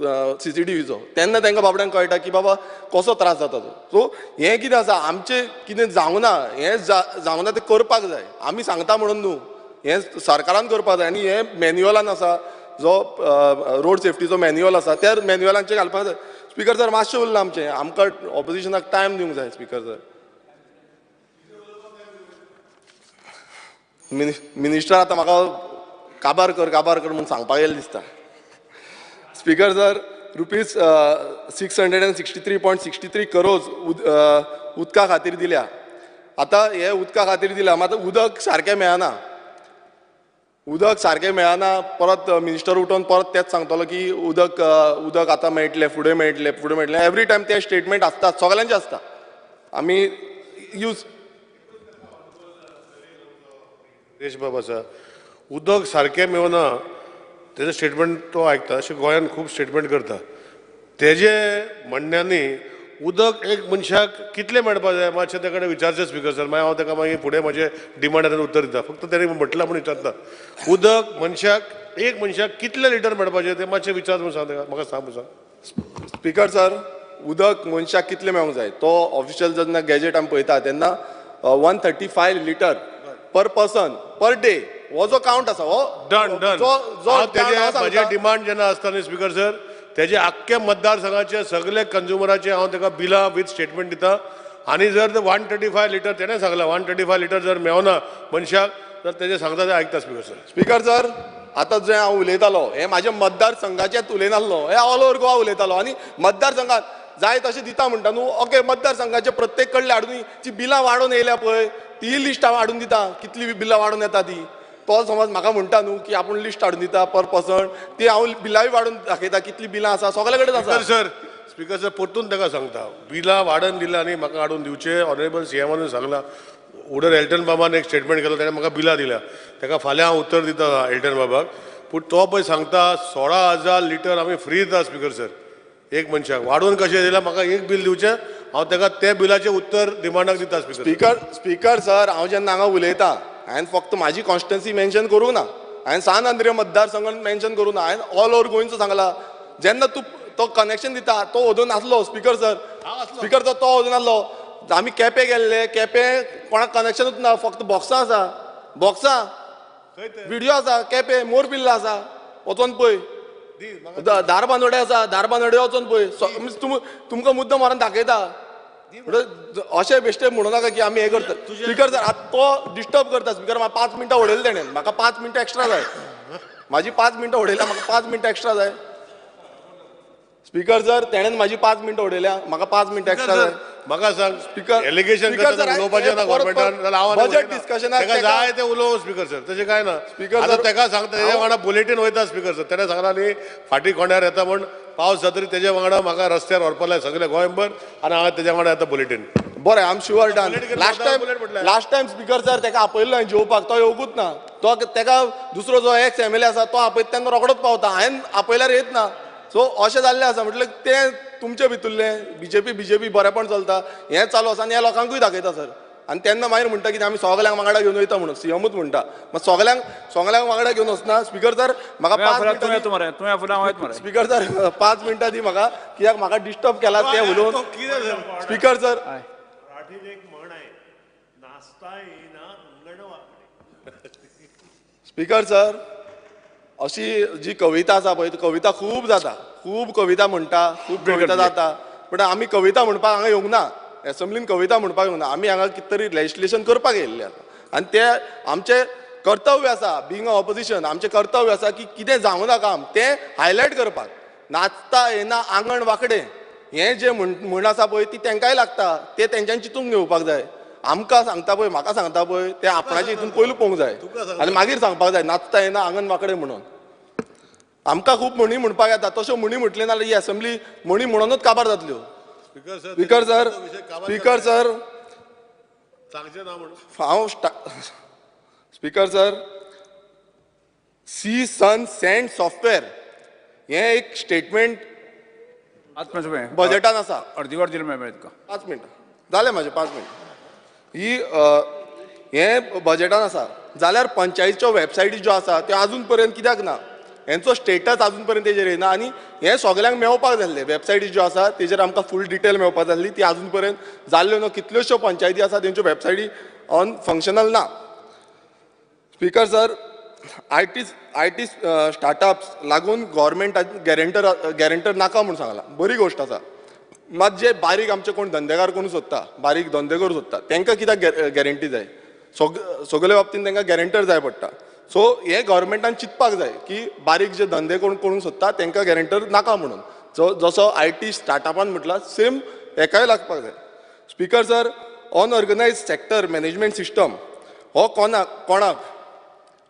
CCTVचो, तेन्ना तांकां बाबड्यांक कळटा की बाबा कसो त्रास जाता तो. सो हें कितें आसा, आमचें कितें जावंक ना, हें जावंक ना तें करपाक जाय. आमी सांगता म्हणून न्हू, हें सरकारान करपाक जाय. आनी हें मॅन्युअलान आसा, जो रोड सेफ्टीचो मॅन्युअल आसा त्या मॅन्युअलांचेर घालपाक जाय. स्पीकर सर, मातशें उरलां आमचें, आमकां ऑपोजिशनाक टायम दिवंक जाय. स्पीकर सर, मिनिस्टर आतां म्हाका काबार कर काबार कर म्हूण सांगपाक येयलें दिसता. Speaker sir, rupees 663.63 crores उदका खातीर दिल्या. आतां हे उदका खातीर दिल्या, मात उदक सारकें मेळना, उदक सारकें मेळना. परत मिनिस्टर उठोवन परत तेंच सांगतलो की उदक उदक आतां मेळटलें, फुडें मेळटलें, फुडें मेळटलें. एवरी टायम तें स्टेटमेंट आसता, सगल्यांचें आसता. आमी यूज रेशबाब आसा, उदक सारकें मेळना तेजें स्टेटमेंट तो आयकता. अशें गोंयान खूब स्टेटमेंट करता. तेजे म्हणण्यांनी उदक एक मनशाक कितलें मेळपा जाय मातशें त्या कडेन विचारचें स्पीकर सर. मागीर हांव ताका मागीर फुडें म्हजें डिमांडान उत्तर दिता. फक्त तेणें म्हटलां म्हूण विचारता, उदक मनशाक एक मनशाक कितले लिटर मेळपाचें तें मातशें विचार म्हूण सांग ताका, म्हाका सांग म्हूण सांग. स्पीकर सर, उदक मनशाक कितलें मेळूंक जाय तो ऑफिशियल जेन्ना गॅजेट आमी पळयता तेन्ना 135 litre per person per day हो जो कावंट आसा हो डन डन. म्हजें डिमांड जेन्ना आसता न्ही स्पीकर सर, तेजे आख्खे मतदारसंघाचे सगळे कंज्युमराचे हांव ताका बिलां विथ स्टेटमेंट दिता. आनी जर 135 लिटर तेणें सांगलां, 135 लिटर जर मेळना मनशाक तर तेजें सांगता तें आयकता स्पीकर सर. स्पीकर सर, आतां जें हांव उलयतालो हें म्हाज्या मतदारसंघाचेंच उलयनासलो, हें ऑल ओवर गोवा उलयतालो. आनी मतदारसंघात जाय तशें दिता म्हणटा न्हू, ओके मतदारसंघाचे प्रत्येक कडले हाडून जी बिलां वाडोवन येयल्या पळय ती लिस्ट हांव हाडून दिता, कितली बिलां वाडोवन येता ती. तो समज म्हाका म्हणटा न्हू की आपूण लिस्ट हाडून दिता पर पर्सन, ती हांव बिलांय वाडून दाखयता कितली बिलां आसा सगळे कडेन आसा. सर, स्पीकर सर परतून ताका सांगता, बिलां वाडोवन दिलां आनी म्हाका हाडून दिवचें ऑनरेबल सीएमान सांगलां. उडर एल्टन बाबान एक स्टेटमेंट केलो, ताणें म्हाका बिलां दिल्या, ताका फाल्यां हांव उत्तर दिता एल्टन बाबाक. पूण तो पळय सांगता 16,000 लिटर आमी फ्री दिता स्पीकर सर एक मनशाक, वाडोवन कशें दिलां म्हाका एक बील दिवचें, हांव ताका त्या बिलाचें उत्तर डिमांडाक दिता स्पीकर. स्पीकर सर, हांव जेन्ना हांगा उलयता हांवें फक्त म्हाजी कॉन्स्टिट्युएन्सी मेन्शन करूंक ना, हांवें सान आंद्रे मतदारसंघान मेन्शन करूंक ना, हांवें ऑल ओवर गोंयचो सांगला. जेन्ना तूं तो कनेक्शन दिता तो ओदून नासलो स्पीकर सर, स्पीकर सर तो ओदून नासलो. आमी केपें गेल्ले, केपें कोणाक कनेक्शनूच ना, फक्त बॉक्सां आसा, बॉक्सां विडियो आसा, केपें मोरपिल्ला आसा वचोन पळय, धारबांदोडे आसा, धारबांदोडे वचोन पळय. तुमकां मुद्दम मारून दाखयता. अशें बेश्टे म्हणू नाका की आमी हें करता. स्पीकर सर, आतां तो डिस्टर्ब करता स्पीकर. म्हाका 5 मिनटां उडयलें तेणें, म्हाका 5 मिनटां एक्स्ट्रा जाय, म्हाजी 5 मिनटां उडयल्या, म्हाका 5 मिनटां एक्स्ट्रा जाय. स्पीकर सर, तेणें म्हाजी 5 मिनटां उडयल्या, म्हाका 5 मिनटां एक्स्ट्रा जाय. म्हाका सांग स्पीकर, एलिगेशन बजेट डिस्कशनाक जाय तें उलोवं स्पीकर सर, तशें कांय ना. स्पीकर सर ताका सांगता तेज्या वांगडा बुलेटीन वयता स्पीकर सर, तेणें सांगलां न्ही फाटीं कोंड्यार येता म्हूण, पावस जातरी तेज्या वांगडा म्हाका रस्त्यार व्हरपा लाय सगळे गोंयभर आनी हांव तेज्या वांगडा येता बुलेटीन. बरें, I am sure done. Last time speaker sir ताका आपयल्लो हांवें जेवपाक, तो येवकूच ना. तो ताका दुसरो जो एक्स एम एल ए आसा तो आपयता तेन्ना रोखडोच पावता, हांवें आपयल्यार येत ना. सो अशें जाल्लें आसा. म्हटल्यार तें तुमचे भितुल्लें बीजेपी बरेपण चलता हें चालू आसा आनी ह्या लोकांकूय दाखयता सर. आनी तेन्ना मागीर म्हणटा कितें आमी सगल्यांक वांगडा घेवन वयता म्हणून सीएमूच म्हणटा, मात सगल्यांक वांगडा घेवन वचना. स्पीकर सर म्हाका 5 मिनटां, स्पीकर सर 5 मिनटां दी म्हाका, कित्याक म्हाका डिस्टर्ब केला तें उलोवन. स्पीकर सर, स्पीकर सर अशी जी कविता आसा पळय, कविता खूब जाता, खूब कविता म्हणटा, खूब कविता जाता, पूण आमी कविता म्हणपाक हांगा येवंक ना, एसेंब्लीन कविता म्हणपाक येवंक ना. आमी हांगा कितें तरी लेजिस्लेशन करपाक येयल्ले आसा आनी तें आमचें कर्तव्य आसा, बींग अ ऑपोजिशन आमचें कर्तव्य आसा की कितें जावंक ना काम तें हायलायट करपाक. नाचता येना आंगण वांकडें हें जें म्हण आसा पळय ती तेंकांय लागता, तें तेंच्यांनी चिंतून घेवपाक जाय. आमकां सांगता पळय, म्हाका सांगता पळय, तें आपणाचे हितून पयलू पळोवंक जाय आनी मागीर सांगपाक जाय नाचता येना आंगण वांकडें म्हणून. आमकां खूब म्हणी म्हणपाक येता, तश्यो म्हणी म्हटल्यो नाजाल्यार ही एसेंब्ली म्हणी म्हणूनच काबार जातल्यो. स्पीकर सर, स्पीकर सर हांव speaker sir, sea sun sand software हें एक स्टेटमेंट बजेटान आसा. अर्दी वर दिलें मेळ्ळें तुका, 5 मिनटां जालें म्हाजें, 5 मिनटां. ही हें बजेटान आसा जाल्यार पंचायतीच्यो वेबसायटी ज्यो आसा त्यो आजून पर्यंत कित्याक ना, हेंचो स्टेटस आजून पर्यंत तेजेर येना आनी हें सगल्यांक मेळपाक जाल्लें. वेबसायटी ज्यो आसा तेजेर आमकां फूल डिटेल मेळपाक जाल्ली, ती आजून पर्यंत जाल्ल्यो ना. कितल्योश्यो पंचायती आसा तेंच्यो वेबसायटी ऑन फंक्शनल ना. Speaker sir, I T startups लागून गव्हर्मेंटाक गॅरंटर नाका म्हूण सांगलां, बरी गोश्ट आसा. मात जे बारीक आमचे कोण धंदेकार कोण सोदता, बारीक धंदे करूं सोदता, तांकां कित्याक गॅरंटी जाय? सगळे बाबतीन तांकां गॅरंटर जाय पडटा. सो हें गव्हर्मेंटान चिंतपाक जाय की बारीक जे धंदे कोण करूंक सोदता तांकां गॅरंटर नाका म्हणून. जसो I T स्टार्टअपान म्हटलां सेम हेकाय लागपाक जाय. Speaker sir, unorganised sector management system हो कोणाक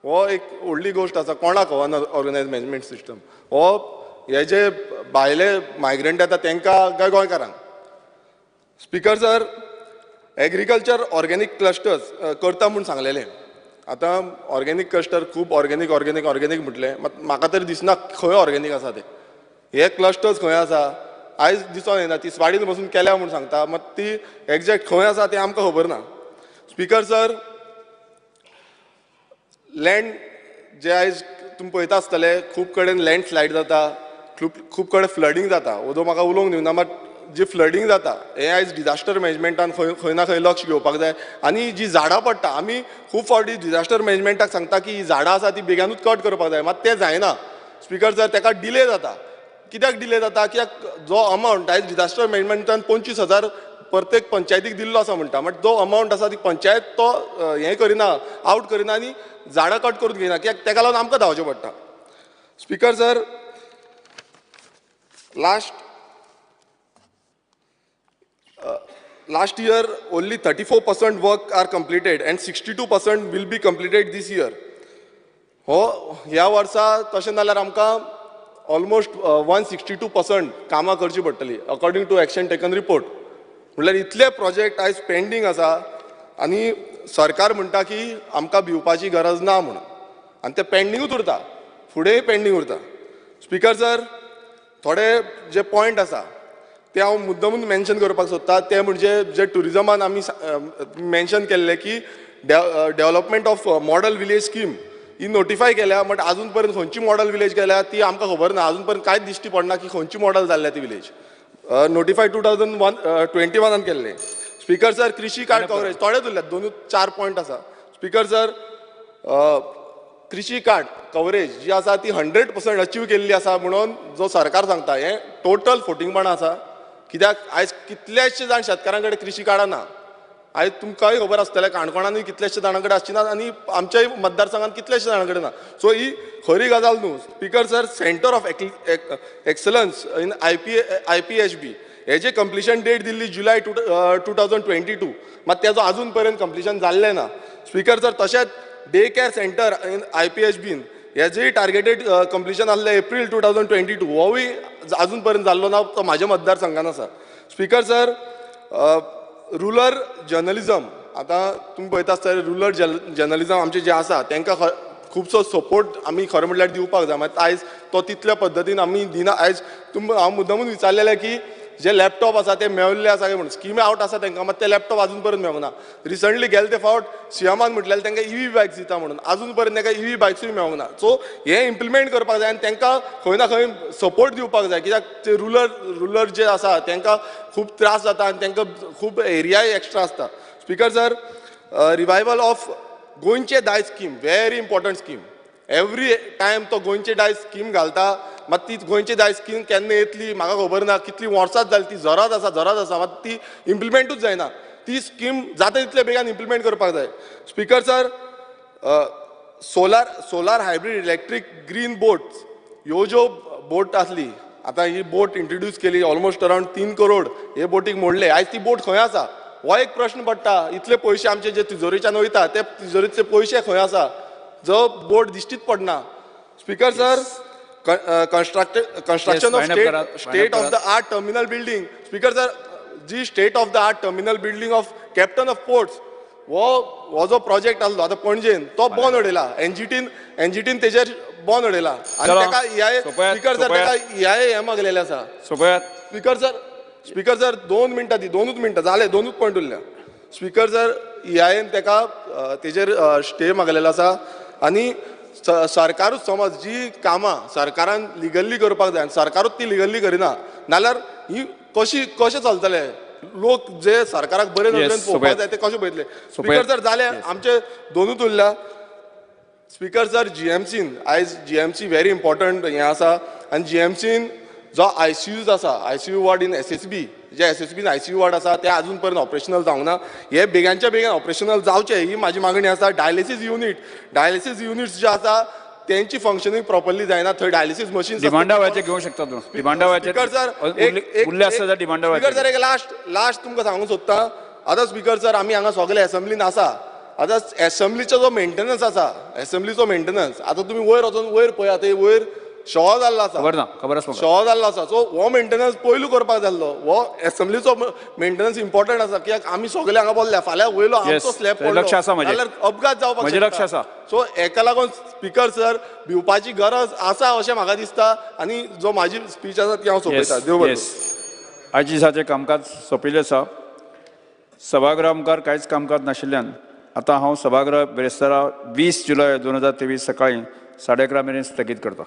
हो एक व्हडली गोश्ट आसा. कोणाक हो अनऑर्गनायज मॅनेजमेंट सिस्टम हो हे जे भायले मायग्रंट येता तांकां काय गोंयकारांक? Speaker sir, agriculture organic clusters करता म्हूण सांगलेलें, आतां ऑर्गेनीक क्लस्टर खूब ऑर्गेनीक ऑर्गेनीक ऑर्गेनीक म्हटलें, मात म्हाका तरी दिसना खंय ऑर्गेनीक आसा ते. हे क्लस्टर्स खंय आसा आयज दिसोन येना. तिसवाडीन बसून केल्या म्हूण सांगता, मात ती एग्जॅक्ट खंय आसा तें आमकां खबर ना. स्पीकर सर, लँड जे आयज तुमी पळयता आसतले खूब कडेन लँड स्लायड जाता, खूब कडेन फ्लडींग जाता. ओदो म्हाका उलोवंक दिवना, मात जी फ्लडींग जाता हें आयज डिजास्टर मॅनेजमेंटान खंय खंय ना खंय लक्ष घेवपाक जाय. आनी जी झाडां पडटा, आमी खूब फावटी डिजास्टर मॅनेजमेंटाक सांगता की ही झाडां आसा ती बेगानूच कट करपाक जाय, मात तें जायना. स्पीकर सर, ताका डिले जाता. कित्याक डिले जाता? कित्याक जो अमावंट आयज डिजास्टर मॅनेजमेंटान 25,000 प्रत्येक पंचायतीक दिल्लो आसा म्हणटा, बट जो अमावंट आसा ती पंचायत तो हें करिना, आवट करिना आनी झाडां कट करून घेयना, कित्याक ताका लागून आमकां धांवचें पडटा. Speaker sir, last year only 34% work are completed and 62% will be completed this year. हो ह्या वर्सा तशें जाल्यार आमकां ऑलमोस्ट 162% कामां करची पडटली according to action taken report. म्हणल्यार इतले प्रोजेक्ट आयज पेंडींग आसा आनी सरकार म्हणटा की आमकां भिवपाची गरज ना म्हणून, आनी ते पेंडिंगूच उरता, फुडेंय पेंडींग उरता. स्पीकर सर, थोडे जे पॉयंट आसा ते हांव मुद्दमून मेन्शन करपाक सोदता. ते म्हणजे जे ट्युरिजमान आमी मेन्शन केल्ले की development of model village scheme he notify केल्या, बट आजून पर्यंत खंयची मॉडल विलेज केल्या ती आमकां खबर ना. आजून पर्यंत कांयच दिश्टी पडना की खंयची मॉडल जाल्ल्या ती विलेज. नोटिफाय 2021 केल्ले. स्पीकर सर, कृषी कार्ड कवरेज थोडेच उरल्यात, 2-4 पॉयंट आसा. स्पीकर सर, कृषी कार्ड कवरेज जी आसा ती 100% अचीव केल्ली आसा म्हणून जो सरकार सांगता हें टोटल फोटिंगपणां आसा. कित्याक आयज कितलेशे जाण शेतकारां कडेन कृषी कार्डां ना. आयज तुमकांय खबर आसतलें काणकोणांनी कितलेशे जाणां कडेन आसची ना आनी आमच्याय मतदारसंघात कितलेशे जाणां कडेन ना. सो ही खरी गजाल न्हू. Speaker sir, centre of excellence in IPHB हेजे कंप्लिशन डेट दिल्ली जुलय 2022, मात तेजो आजून पर्यंत कंप्लिशन जाल्लें ना. स्पीकर सर, तशेंच डे केअर सेंटर इन IPHBन हेजेय टार्गेटेड कंप्लिशन आसलें एप्रील 2022, होवूय आजून पर्यंत जाल्लो ना, तो म्हाज्या मतदारसंघान आसा. स्पीकर सर, रुरल जर्नलिजम आतां तुमी पळयता आसतले रुरल जर्नलिजम आमचें जें आसा तांकां खुबसो सपोर्ट आमी खरें म्हणल्यार दिवपाक जाय, मात आयज तो तितल्या पद्दतीन आमी दिना. आयज तुमकां हांव मुद्दमून विचारलेलें की जे लॅपटॉप आसा ते मेळिल्ले आसा काय म्हणून, स्कीम आवट आसा तांकां, मात ते लॅपटॉप आजून पर्यंत मेळूंक ना. रिसंटली गेले ते फावट सीएमान म्हटलेलें तांकां EV बायक्स दिता म्हणून, आजून पर्यंत तांकां EV बायक्सूय मेळूंक ना. सो हें इम्प्लिमेंट करपाक जाय आनी तांकां खंय ना खंय सपोर्ट दिवपाक जाय, कित्याक ते रुरल जे आसा तांकां खूब त्रास जाता आनी तांकां खूब एरियाय एक्स्ट्रा आसता. स्पीकर सर, रिवायवल ऑफ गोंयचे दायज scheme, very important scheme. Every time तो गोंयचे दायज स्कीम घालता, मात ती गोंयची दायज स्कीम केन्ना येतली म्हाका खबर ना. कितली वर्सांच जाली ती झरत आसा, झरत आसा, मात ती इम्प्लिमेंटूच जायना. ती स्कीम जाता तितले बेगान इम्प्लिमेंट करपाक जाय. Speaker sir, solar hybrid electric green boats ह्यो ज्यो बोट आसली, आतां ही बोट इंट्रोड्यूस केली ऑलमोस्ट अरावंड 3 करोड हे बोटीक मोडले. आयज ती बोट खंय आसा हो एक प्रश्न पडटा. इतले पयशे आमचे जे तिजोरेच्यान वयता ते तिजोरेचे पयशे खंय आसा, जो बोट दिश्टीच पडना. Speaker sir, construction of state of the art terminal building. Speaker sir, ji state of the art terminal building of captain of ports हो जो प्रोजेक्ट आसलो आतां पणजेन, तो बंद उडयला. एनजीटीन तेजेर बंद उडयला आनी ताका EIA, speaker sir ताका EIA हें मागलेलें आसा. स्पीकर सर 2 मिनटां दी, 2 मिनटां जाले, 2 पॉयंट उरल्या. स्पीकर सर, EIAन ताका तेजेर स्टे मागलेलो आसा आनी सरकारूच समज जी कामां सरकारान लिगल्ली करपाक जाय आनी सरकारूच ती लिगल्ली करिना नाल्यार ही कशी कशें चलतलें? लोक जे सरकाराक बरे नदरेन पळोवपाक जाय ते कशें पळयतले? स्पीकर सर, जाले आमचे 2 उरल्या. स्पीकर सर, GMCन आयज GMC very important हें आसा आनी GMCन जो ICUज आसा, ICU ward in SSB, J SSBन ICU ward आसा ते आजून पर्यंत ऑपरेशनल जावंक ना. हे बेगानच्या बेगीन ऑपरेशनल जावचें ही म्हाजी मागणी आसा. डायलिसीस युनिट्स जे आसा तेंची फंक्शनींग प्रॉपरली जायना, थंय डायलिसीस मशीन डिमांडावळाचें घेवंक शकता तूं. स्पीकर सर, स्पीकर सर, एक लास्ट तुमकां सांगूंक सोदता. आतां स्पीकर सर, आमी हांगा सगळे एसेंब्लीन आसा. आतां एसेंब्लीचो जो मेंटेनन्स आसा, एसेंब्लीचो मेंटेनन्स आतां तुमी वयर वचून वयर पळयात, थंय वयर शॉ जाल्लो आसा. खबर ना, खबर आसा. शॉ जाल्लो आसा. सो हो मेंटेनन्स पयलू करपाक जाल्लो. हो एसेंब्लीचो मेंटेनन्स इम्पॉर्टंट आसा कित्याक आमी सगळे हांगा बोल्ल्या फाल्यां वयलो आमचो स्लॅब पडलो लक्ष आसा म्हजें, जाल्यार अपघात जावपाक म्हजें लक्ष आसा. सो हेका लागून स्पीकर सर भिवपाची गरज आसा अशें म्हाका दिसता आनी जो म्हाजी स्पीच आसा ती हांव सोंपयता. देव बरें. आयज दिसाचें कामकाज सोंपिल्लें आसा. सभागृहा मुखार कांयच कामकाज नाशिल्ल्यान आतां हांव सभागृह बिरेस्तारा 20 जुलय 2023 सकाळी 11:30 मेरेन स्थगीत करता.